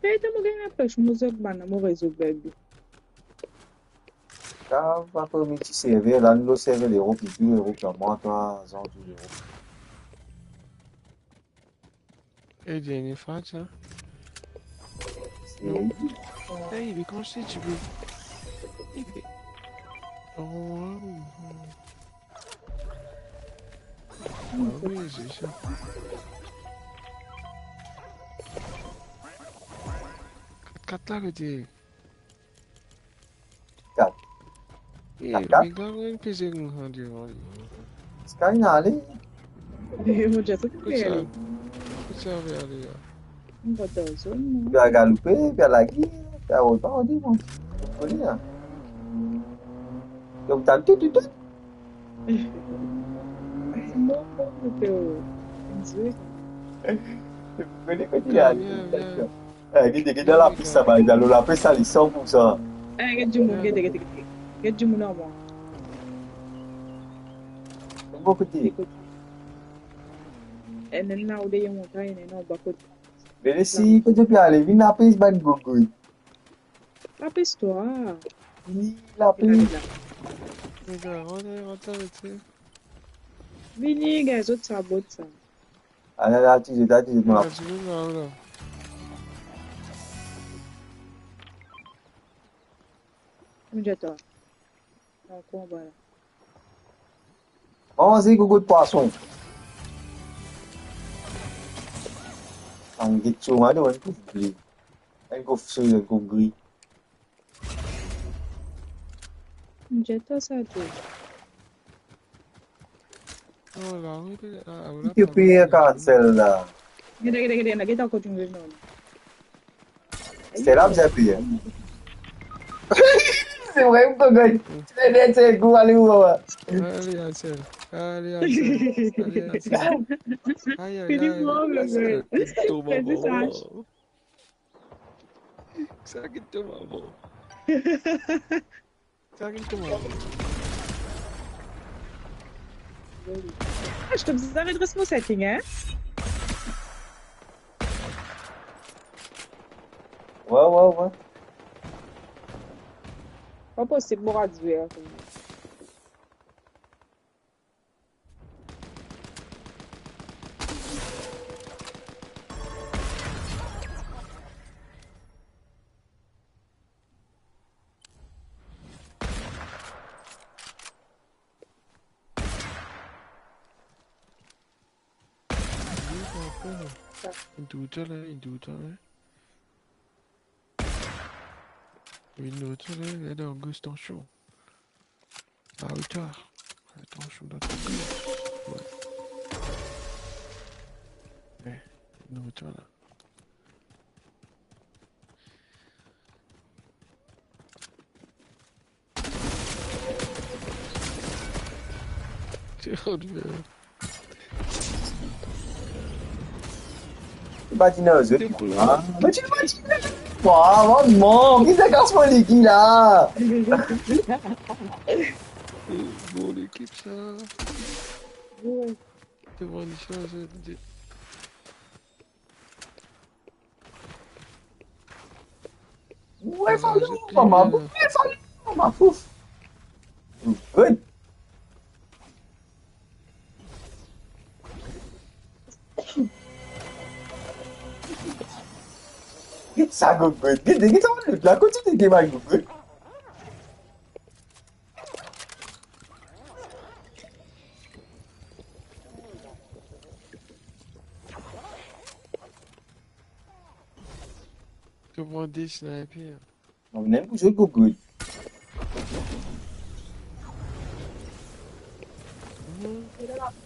Hey, to mo gagn lapes, mo zog bann, mo rezo, baby. Sa, pa pe met ti server la, nou lor server Lerop, li tou Lerop, la, mwa, twa, Zan, tou Lerop. E dernie fwa, sa. Non. Hey, mais comment c'est, tu peux... Oh, wow. Ah oui, c'est ça. Kat kat la, kote? Kat. Eh, kat, kat. Regarde, enn peze nou rann devan li. Sky, ale. Mo dir, kot li ale? Kot sa, ale la? Mo pa dan zone, mwa. Pe al galoupe, pe al lagi, pe al rod, pa rod, mwa. Kone la. Donk, tann tou, tou, tou. Mo, mo, mo, mo, mo. Kone kot li ale. Vien, vien, vien. Eh, gete, gete lapis laba, li dan lapis la, li san pou san. Eh, get dimoun, gete, gete, gete. Get dimoun anba. Bon kote. Ekout. Eh, ena enn anba kote. Vini isi, kot zot pe ale, vinn lapis, bann gogoy. Lapis twa. Vini, lapis. Gete la. Gete, rant, rant avek li. Vini, gete, zot sabot sa. Ala, la, ti zet, la, ti zet, mwa. Ah, ti zet, la, la. Kouma dir twa? Non, konba la. Manze gogo pwason. Ann get so, mwa, enn kof ble. Enn kof so, enn kof gri. Kouma dir twa sa, tou. Oh, la, oui, ah, ah, la, ki pe pran kansel la? Gete, gete, gete, gete, ankor enn, non. Se la, bizin peye. Se vre, ou konn gagn. Ti pe bien, ti pe gou, ale, ou, mwa. Ale, Ansel. Ale, Ansel. Ale, Ansel. Aïe, aïe, aïe. Fini, mwa, mwa. Sa ki tom avan. Sa ki tom avan. Sa ki tom avan. Ah, je trouve ça redresse mon setting, hein? Ouais, ouais, ouais. Pa posib, mo rad zwe la. Inn dout la, inn dout la. Inn dout la, li dan gos, atansion. Ah, ou twa. Atansion, dan ton gos. Ouais. Eh, inn dout la. Ti rod bien. Ti pa dine zot. Ah, me ti pa dine. Wa, manman, ki sa kas mo leki la? Bon, lekip sa. Ouais. Devan li sa, sa, de- Ouais, ah, fale, zot mama, pli, ouais, fale, mama, pouf. Good. Get sa, good, good. Get, get sa, good, la, kontign game, good, good. To pran de sniper. Non, mem pou zot, good, good. Mhm.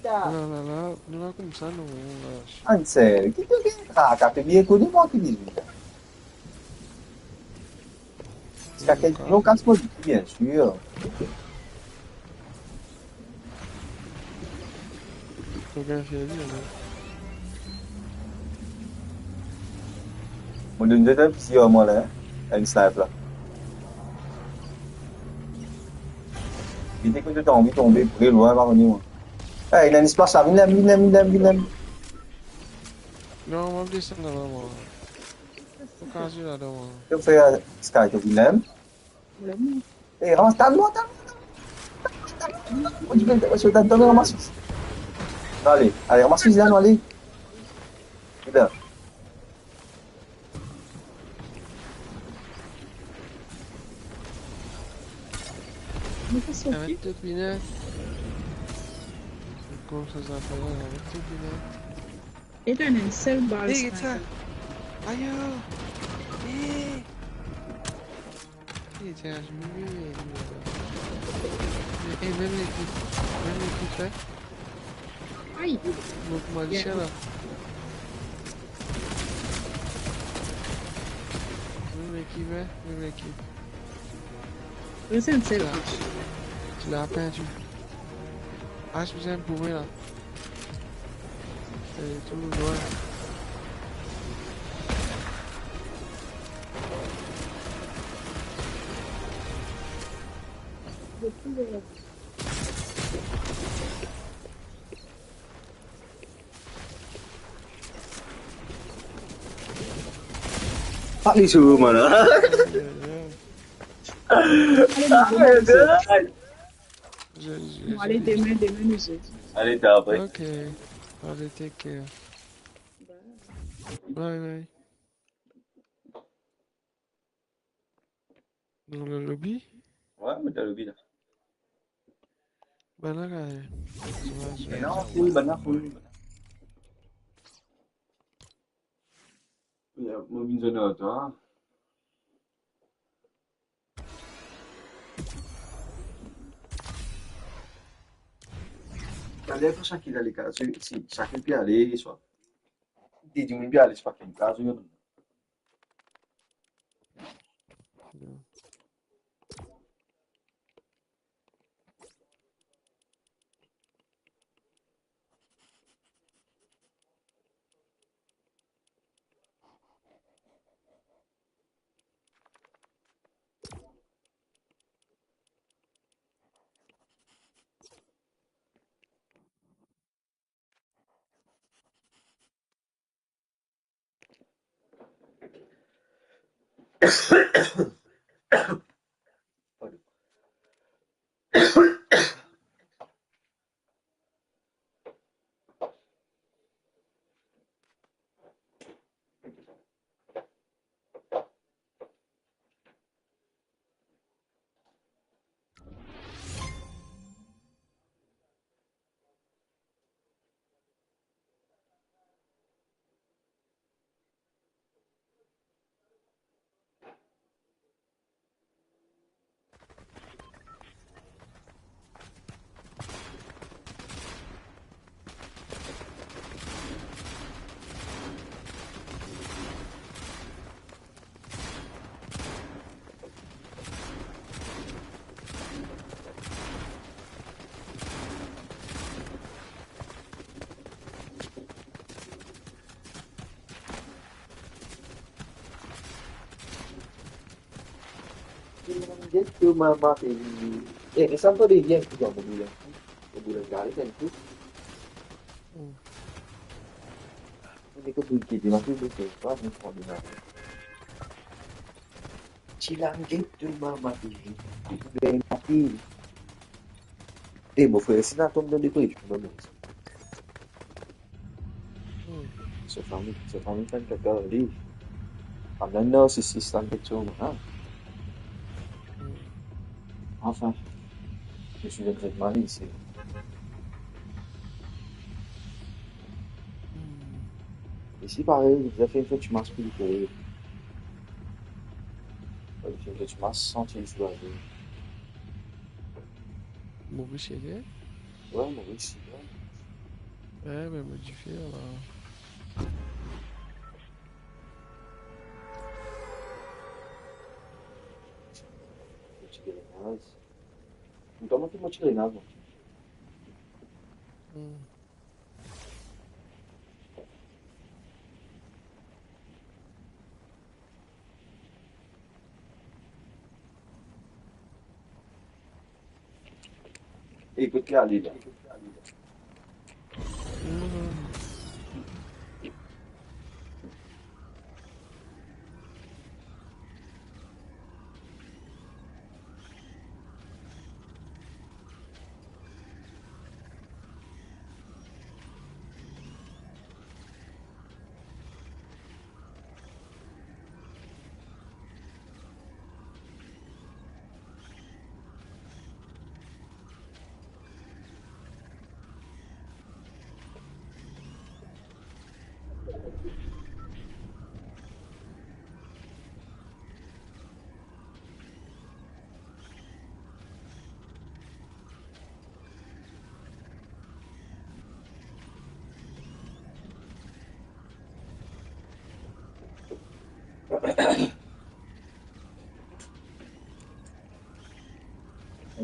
La, la, la, nou la koumsa, nou, la. Ansel, ki to gagn traka, to bien kone mwa ki bizin. Sa kel non kas mo, bien sir. Fo gagn fer li, non? Mo donn zot enn pti armor la, enn sniper la. Li te konn tonbe, tonbe pre lwin, pa kone mwa. Ey, ena enn espas la, vinn la, vinn la, vinn la, vinn la. Non, mo desann laba mwa. Mo kaze ladan mwa. Yo, frer Sky, to vinn la mem? Ey, ramas, tann mwa, tann mwa, tann mwa. Mo dir, mo dir, tann, tann, ramas. Ale, ale, ramas fizi la, nou ale. Vinn la. Aret to pine. Kouma sa, sa fer, aret to pine. E dan enn sel bal. Ey, get sa. Ayo. Ey. Ey, tiens, je me mets, eh, mem lekip, mem lekip, hein. Ay. Mo, mo al la. Mem lekip, hein, mem lekip. Res enn sel. Ti la, ti la penti. Ah, bizin pou mwa la. Eh, tou nwar. Pa li sou mwa la. Ale, nou, nou, nou. Je, je, nou ale demin, demin nou zwe. Ale, ta apre. Ok. Ale, take care. Bye. Bye, bye. Dan le lobby? Wi, mo dan lobby la. Bann la, eh, bann la full, bann la full. Ya, mo vinn zwenn ar twa. Taler, fo sakenn ale kaz, si sakenn pe ale, swa de dimoun pe ale, swa sakenn kaz, wi. Get to mama, baby. Eh, res sa, mo pa bien, ki dan mo boul la. Mo boul la, gare, sa, enn kou. Hmm. Mo nek boul ki, ma fille, c'est pas un problème. Chill and get to mama, baby. Baby. Eh, mo frer, si ena tom dan depresion, mo frer. Hmm. So fami, so fami fer kaka li. Ann, ann, non, si, si, sa, get to mama, hein. Hmm. Enfin, je suis un traitement ici. Hmm. Isi parey, zafar fer ti mas pou li kore. Fer ti mas, santi li soulaze. Moris, ye? Wi, Moris, wi. Wi, me mo dife la. Mo ti grenaz. Mo ti grenaz, mwa. Hmm. Ekout ki ale la.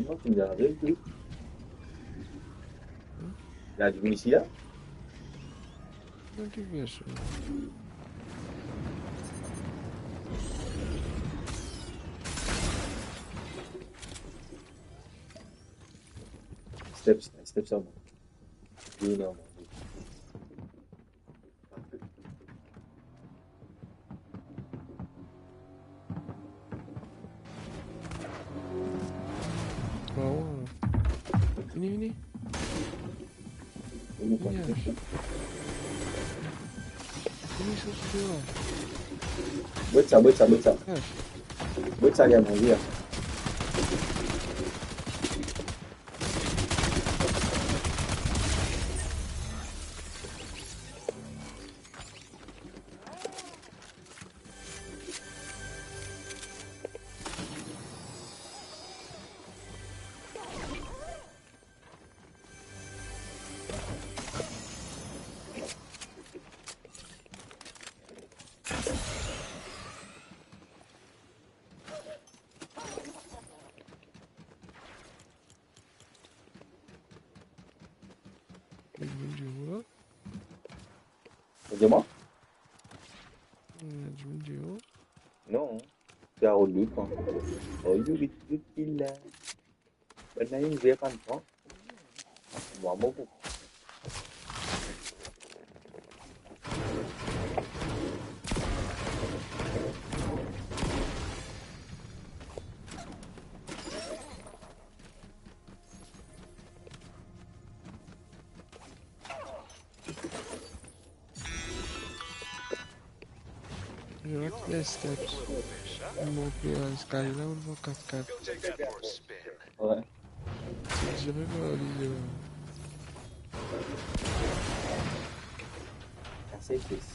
Mwa, finn ariv, wi. Hmm? Li ariv isi, a? Notification. Step, step sa, mwa. Wi, non, mwa. Waw. Vini, vini. Vini, vini, vini. Vini, sot deor. Bwet sa, bwet sa, bwet sa. Yes. Bwet sa, li a manze, a. Dimoun deor la. Ou dir mwa? Eh, dimoun deor. Non. Se a Olik, kwa. Oh, you little killer. Bann la inn ver bann pran. Mwa, mo pou. Yo, la ki escape. Mo pe al Skyla ou mo kat kat. Wi. Ti dir mwa li, euh, Kase plis.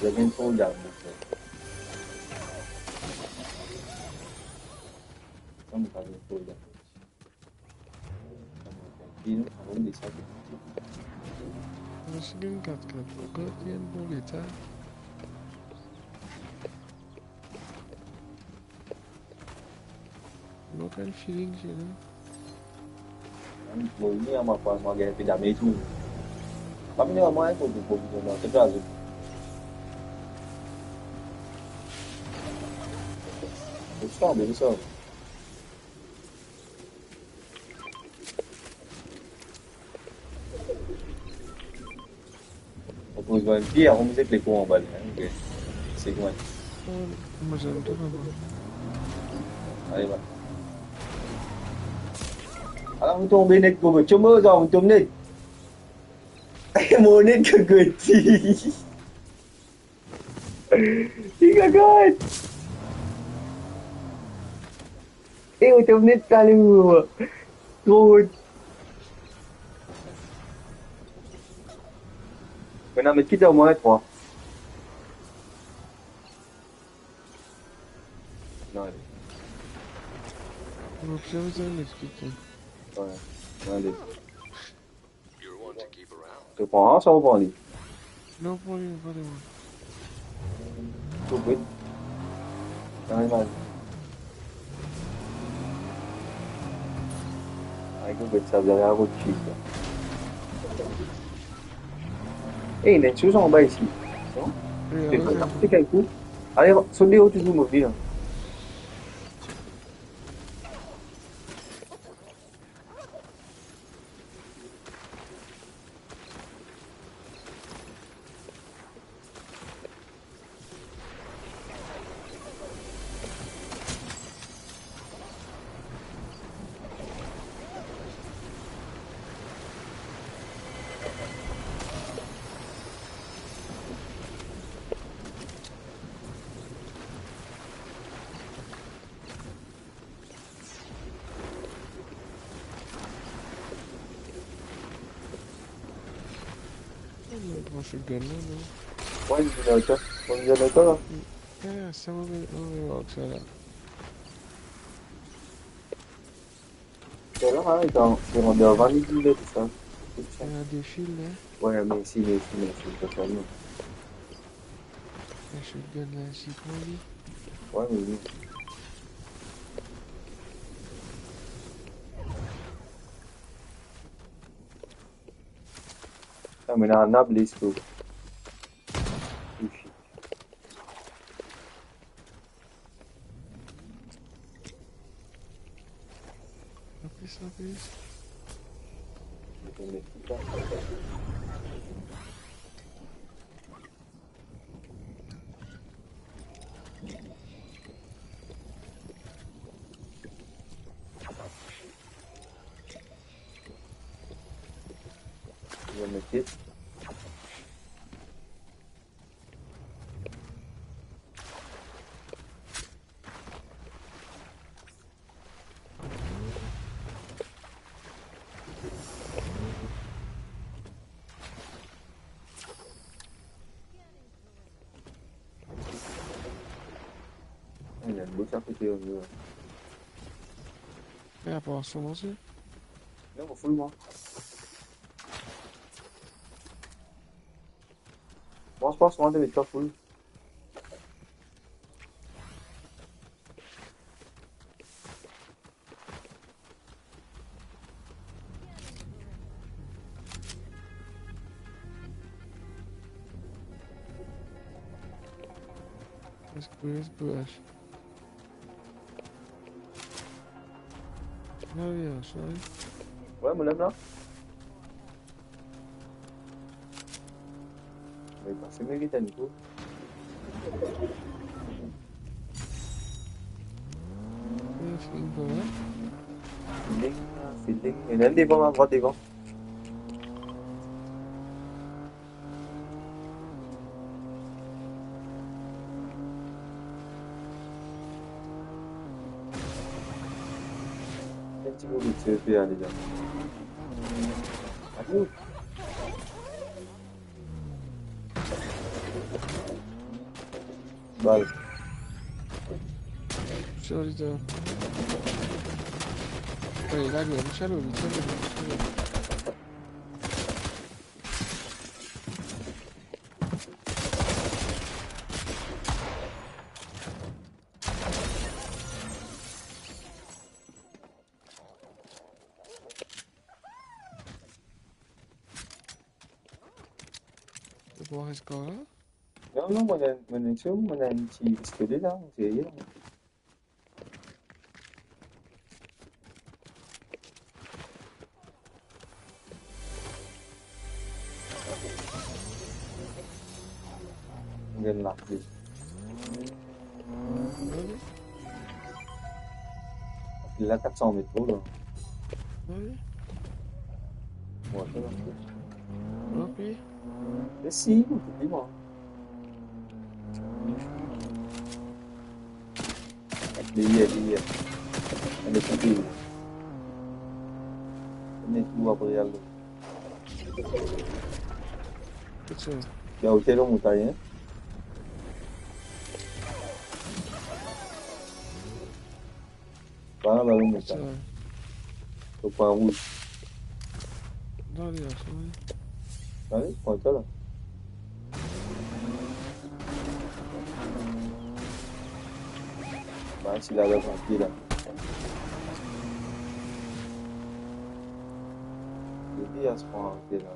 Zot inn fall down, mon frer. Sa mo pa inn fall down. Mo si gagn kat kat, ankor ti enn bon leta. Mo gagn feeling, se la. Mo vini, a, mo pa, mo gagn enpe damage, wi. Pa vini, mo, enn kou, kou, kou, kou, kou, kou, kou. Tou sa, tou sa. Ou pou zwenn pie, avan mo zet lekou anba li, hein, ok. Segmenn. Hmm, mo zwenn tou anba. Ale, va. Ala, mo tonbe net, gogo. Tchombo, za, mo tonbe net. Mo net, gogo, ti. Ti, gogo. E, ou to vinn ale ou? Tro rod. Mwa, met ki dan mwa, trwa. Non, ale. Mo pe zame zwenn li, explike. Wi, non, ale. To pran sa, ou pran li? Non, pran li, pran li, wi. Tou bwet. Animal. Ay, tou bwet, sa, zot inn rod ki sa. Ey, ena enn soz anba isi. Non? Wi, wi, wi. Ale, sot deor touzour, mo dir. Mo pran shotgun la, non? Mwa, li vinn ar twa. Mwa, li vinn ar twa, la. Eh, sa mo, mo, mo, sa la. Sa la, hein, li dan, li dan devan, li vinn ar twa. Ena de fil, hein? Wi, mersi, mersi, mersi, totalman. Eh, shotgun la, isi, pran li. Wi, wi, wi. Ah, mo ena enn arm, let's go. Ifi. Lapis, lapis. Mo met li. Ena enn bout akote, on dirait. E apar sa, mwa osi? Non, mo full, mwa. Bon, je pense que moi, je vais être pas full. Let's go, let's go, Ash. Ah oui, Ash, ah oui. Wi, mo la la. Wi, pase merit enn kou. Wi, feeling pa mal. Feeling, feeling. Ena enn devan, adrwat devan. Enn ti bout, se pe ale la. Ayo. Bal. Sorry, toi. Allez, là, lui, Michel, Michel, Michel. Ou pran res kar la? Non, non, mo ena, mo ena enn ti, mo ena enn ti pistole la, mo serye la. Mo gagn lapli. La, kat san met tro la. Wi. Bon, sa va. Ok. Mesi, mo pou dir mwa. Deryer, deryer. Ale, kote. Met tou apre ale. Kote sa? Li a oter lor montagn, hein? Pa anba lor montagn. Sa. Lor pwin rouz. Non, li la, sa, wi. Ale, pran sa la. Ba, si la, la, pran pie la. Li di, as pran pie la.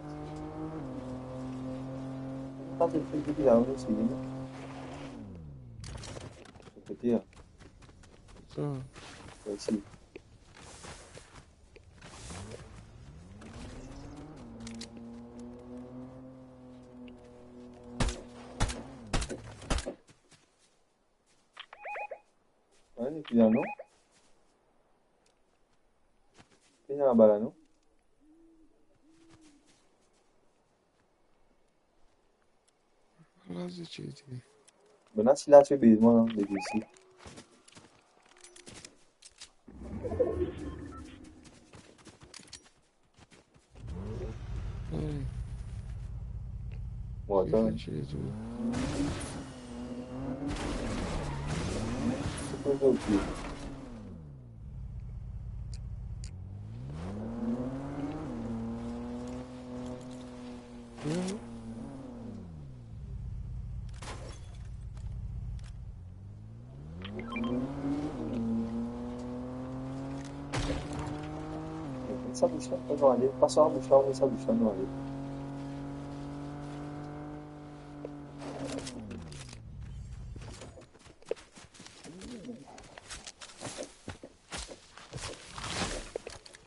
Pa de fil ki la, on essaye, non? Kote la. Sa. Sa isi. Wi, li pli la, non? Pli la, laba la, non? Ala, zot ti ete. Bon, la, si la, ti bizin, depi isi. Wi. Atann. Li finn fini tou. Se pa zot ki Met sa bous la, nou ale. Pas ar bous la, met sa bous la, nou ale.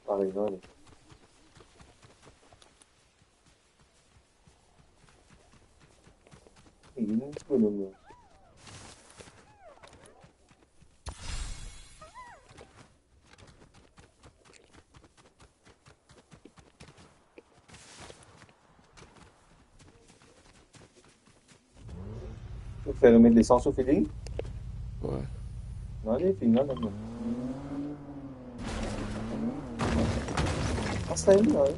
Parey, nou ale. Ey, ena enn ti bonom la. Ou fer remet lesans ou fini? Wi. Non, li fini la, non. Ah, sa, li, wi.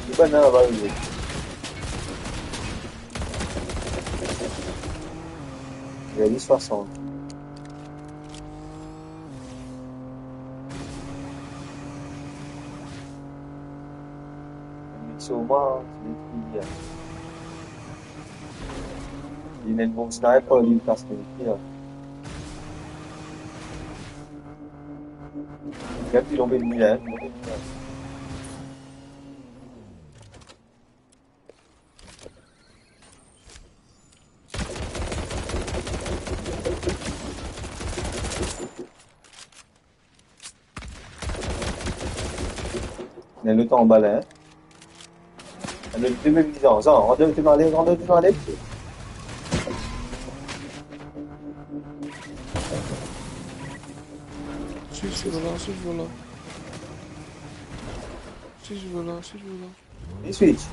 Li bann la, va, li. Li a swasant. Met so mwa, ti detrir li, a. Li ena enn bon sniper, li kas limit li, a. Gard, li tonbe li, a, li tonbe li, a. Ena lot anba la, en. Ena lot, mem, mem, zan, zan, rant dan, rant dan, rant dan, ale. Swiv, swiv la, swiv la. Swiv la, swiv la. Li switch.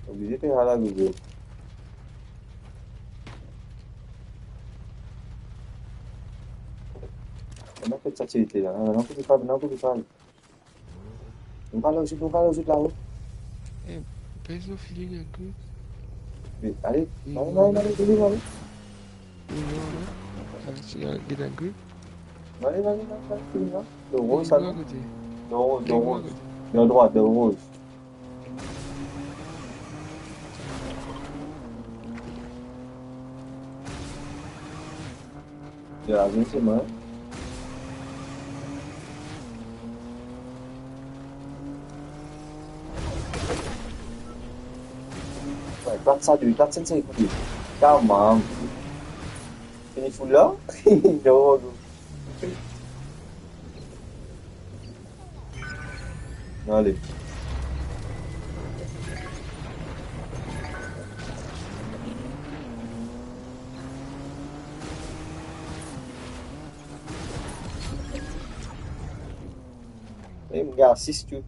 Oblize fer ala, Google. Ena kot sa ti ete la, ena kot li fal, ena kot li fal. Nou pa la, nou pa la, nou la. Eh, pez lor fini enn kou. Me, ale, ale, ale, ale, ale, ale. Li mor, non? Ah, si, li gagn enn kou. Ale, ale, ale, ale, fini la. Dan roz, sa, non? Li mor kote? Dan roz, dan roz. Li mor kote? Dan drwat, dan roz. Ya, vinn, se mwa. Wi, plat sa de, plat sa de, se kote. Kamam. Fini full la? Non, non. Ale. Eh, mo gagn sis tou.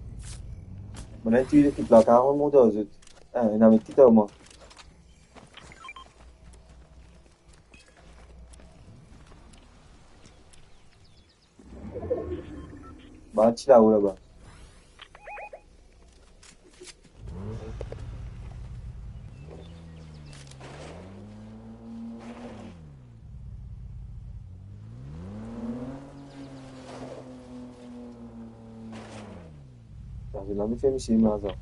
Mo ena tou lekip la, karan mont ar zot. Ah, ena met ki tar mwa. Bann ti lao laba. Sa, se la, mo fer misie, mo, sa.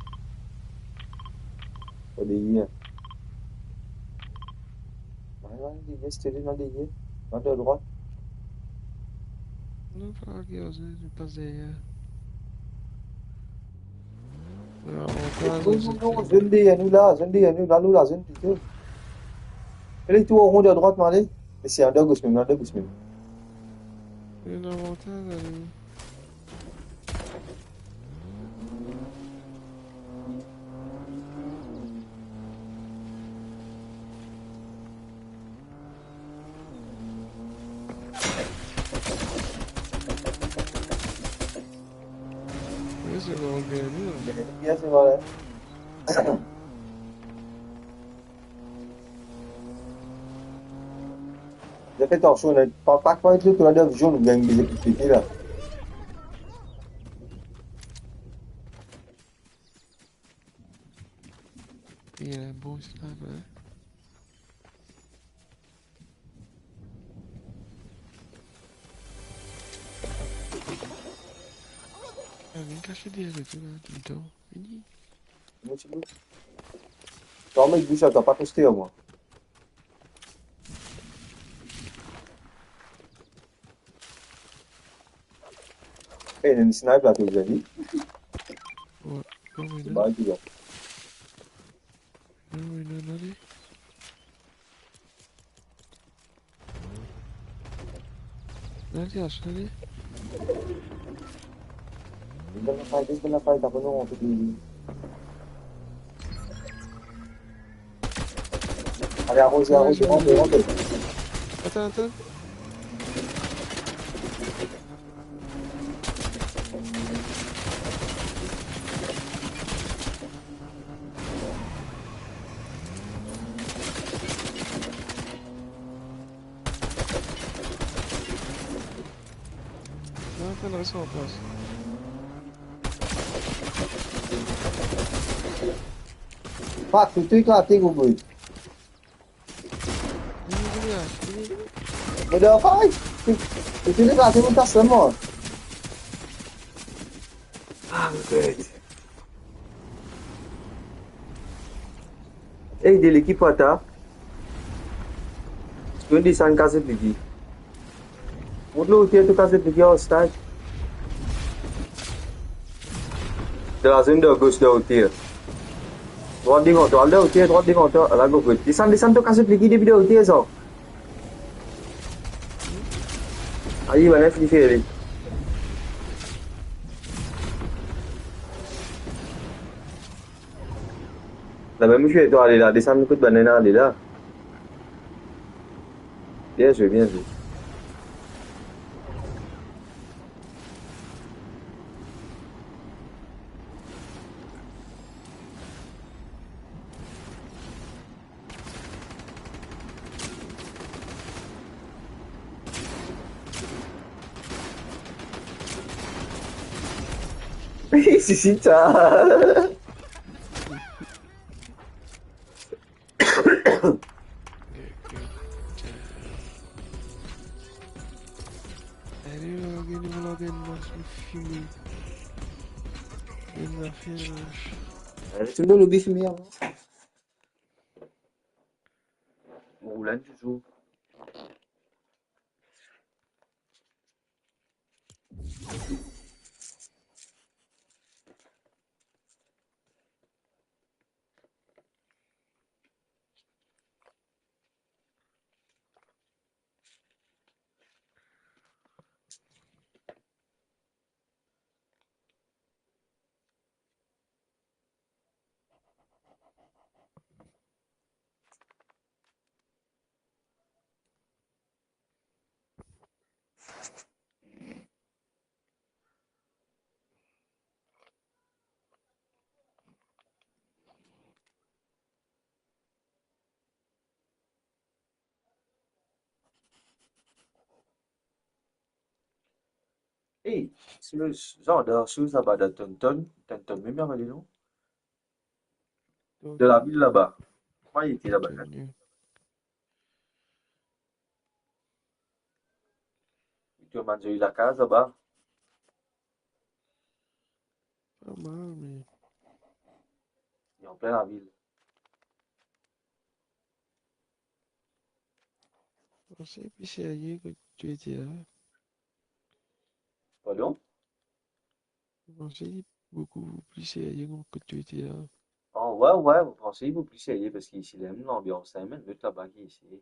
Ou deryer. Vinn, vinn, deryer, si to vinn, vinn deryer. Vinn de drwat. Non, pa ki, je pas deryer. Non, non, non, zot deryer nou la, zot deryer nou la, nou la, zot deryer. Ale, tourn rond a drwat, mo ale. E si, an de gos mem, an de gos mem. Ena avantaz, ale. Wi, se bon, bien, bien. Bien, se bon, la. Zot fer atansion, pa, pa, pa, tou, tou, la, zone, gagn bizin pete la. Li ena bon sniper, hein? Ah, vinn kasiet deryer zot la, touletan. Vini. Mo ti bout. Twa, mo, bouze, twa, pa koste ar mwa. Eh, ena enn sniper la, to, zot dir. Ouais. Non, mais non. Ba, ki la. Non, mais non, non, non. Nerede aslında? Bizden de fay, bizden de fay, t'as pas honte de lui. Allez, arroser, arroser, arroser, arroser. Attends, attends. Non, attends, reste en place. Fuck, tout eklate, Gogo. Vini, vini, vini, vini. Mo dan fay. Tout eklate, mo kas la, mwa. Ah, regrèt. Ey, de lekip WhatsApp. Zot desann kaz zot ligi. Mont lor oter to kaz zot ligi ar stad. Dan lazone, dan gos, dan oter. Drwat devan twa, al dan oter, drwat devan twa. Ala, Gogo. Desann, desann to kaz zot ligi depi dan oter, sa. Ayi, bann la fini fer li. La mem zwe, twa ale la, desann kot bann la ale la. Bien zwe, bien zwe. Si, si, sa. Allez, euh, gagn nou, gagn nou, nou fime. Gagn nou, fime. Allez, tout le monde oublie filmer avant. Mo roule enn zouzou. Ey, si nou, zan, dan soz laba, dan Tonton, Tonton mem, laba, non? Dan lavil laba. Kouma li ete laba? Tonton. Li tou bann zoli lakaz laba. Pa mal, me li anplin lavil. Panse pli serye kot to ete la. Pardon? Mo panse li boukou pli serye kot to ete la. Ah, ouais, ouais, mo panse li boukou pli serye parski isi, la mem lanbians, la mem lot laba ki isi.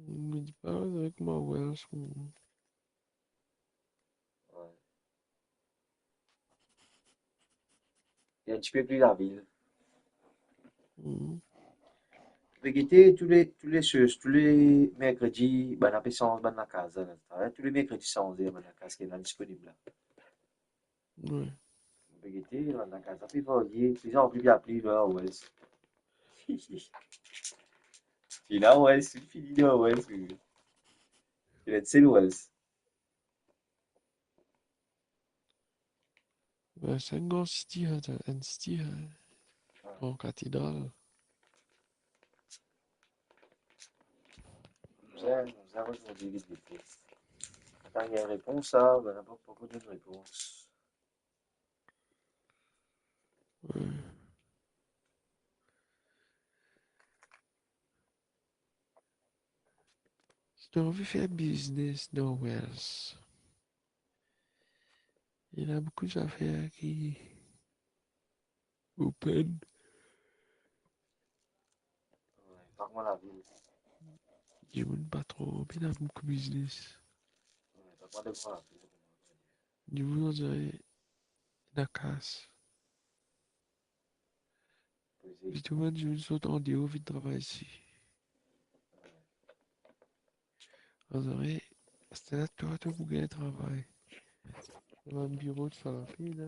Mo dir pa, avek ma Welsh, mo Ouais. Li enn tipe pli lavil. Mhm. Pe gete tou le, tou le soz, tou le merkredi, bann la pe sanz bann lakaz la, tou le merkredi sanze bann lakaz ki ena disponib la. Wi. Pe gete, bann lakaz la pe varye, plizanpli pe apel Lower West. Ena Wells, fini ena Wells, wi. Ena sel Wells. Be, sa enn gran city, hein, enn city, hein. Gran katedral. Bizin, bizin rezolv li, li, li. Atann, ena repons sa, be, ena pa, poko donn repons. Wi. Si to anvi fer biznes dan Wells, ena boukou zafer ki open. Wi, pa kouma lavil. Dimoun pa tro, pena boukou biznes. Wi, pa kouma lavil. Dimoun, on dirait, ena kas. Wi. Zisteman, dimoun sort andeor, vinn travay isi. Wi. On dirait, aster la, twa, to pou gagn travay. Bann biro, tousa, la, la.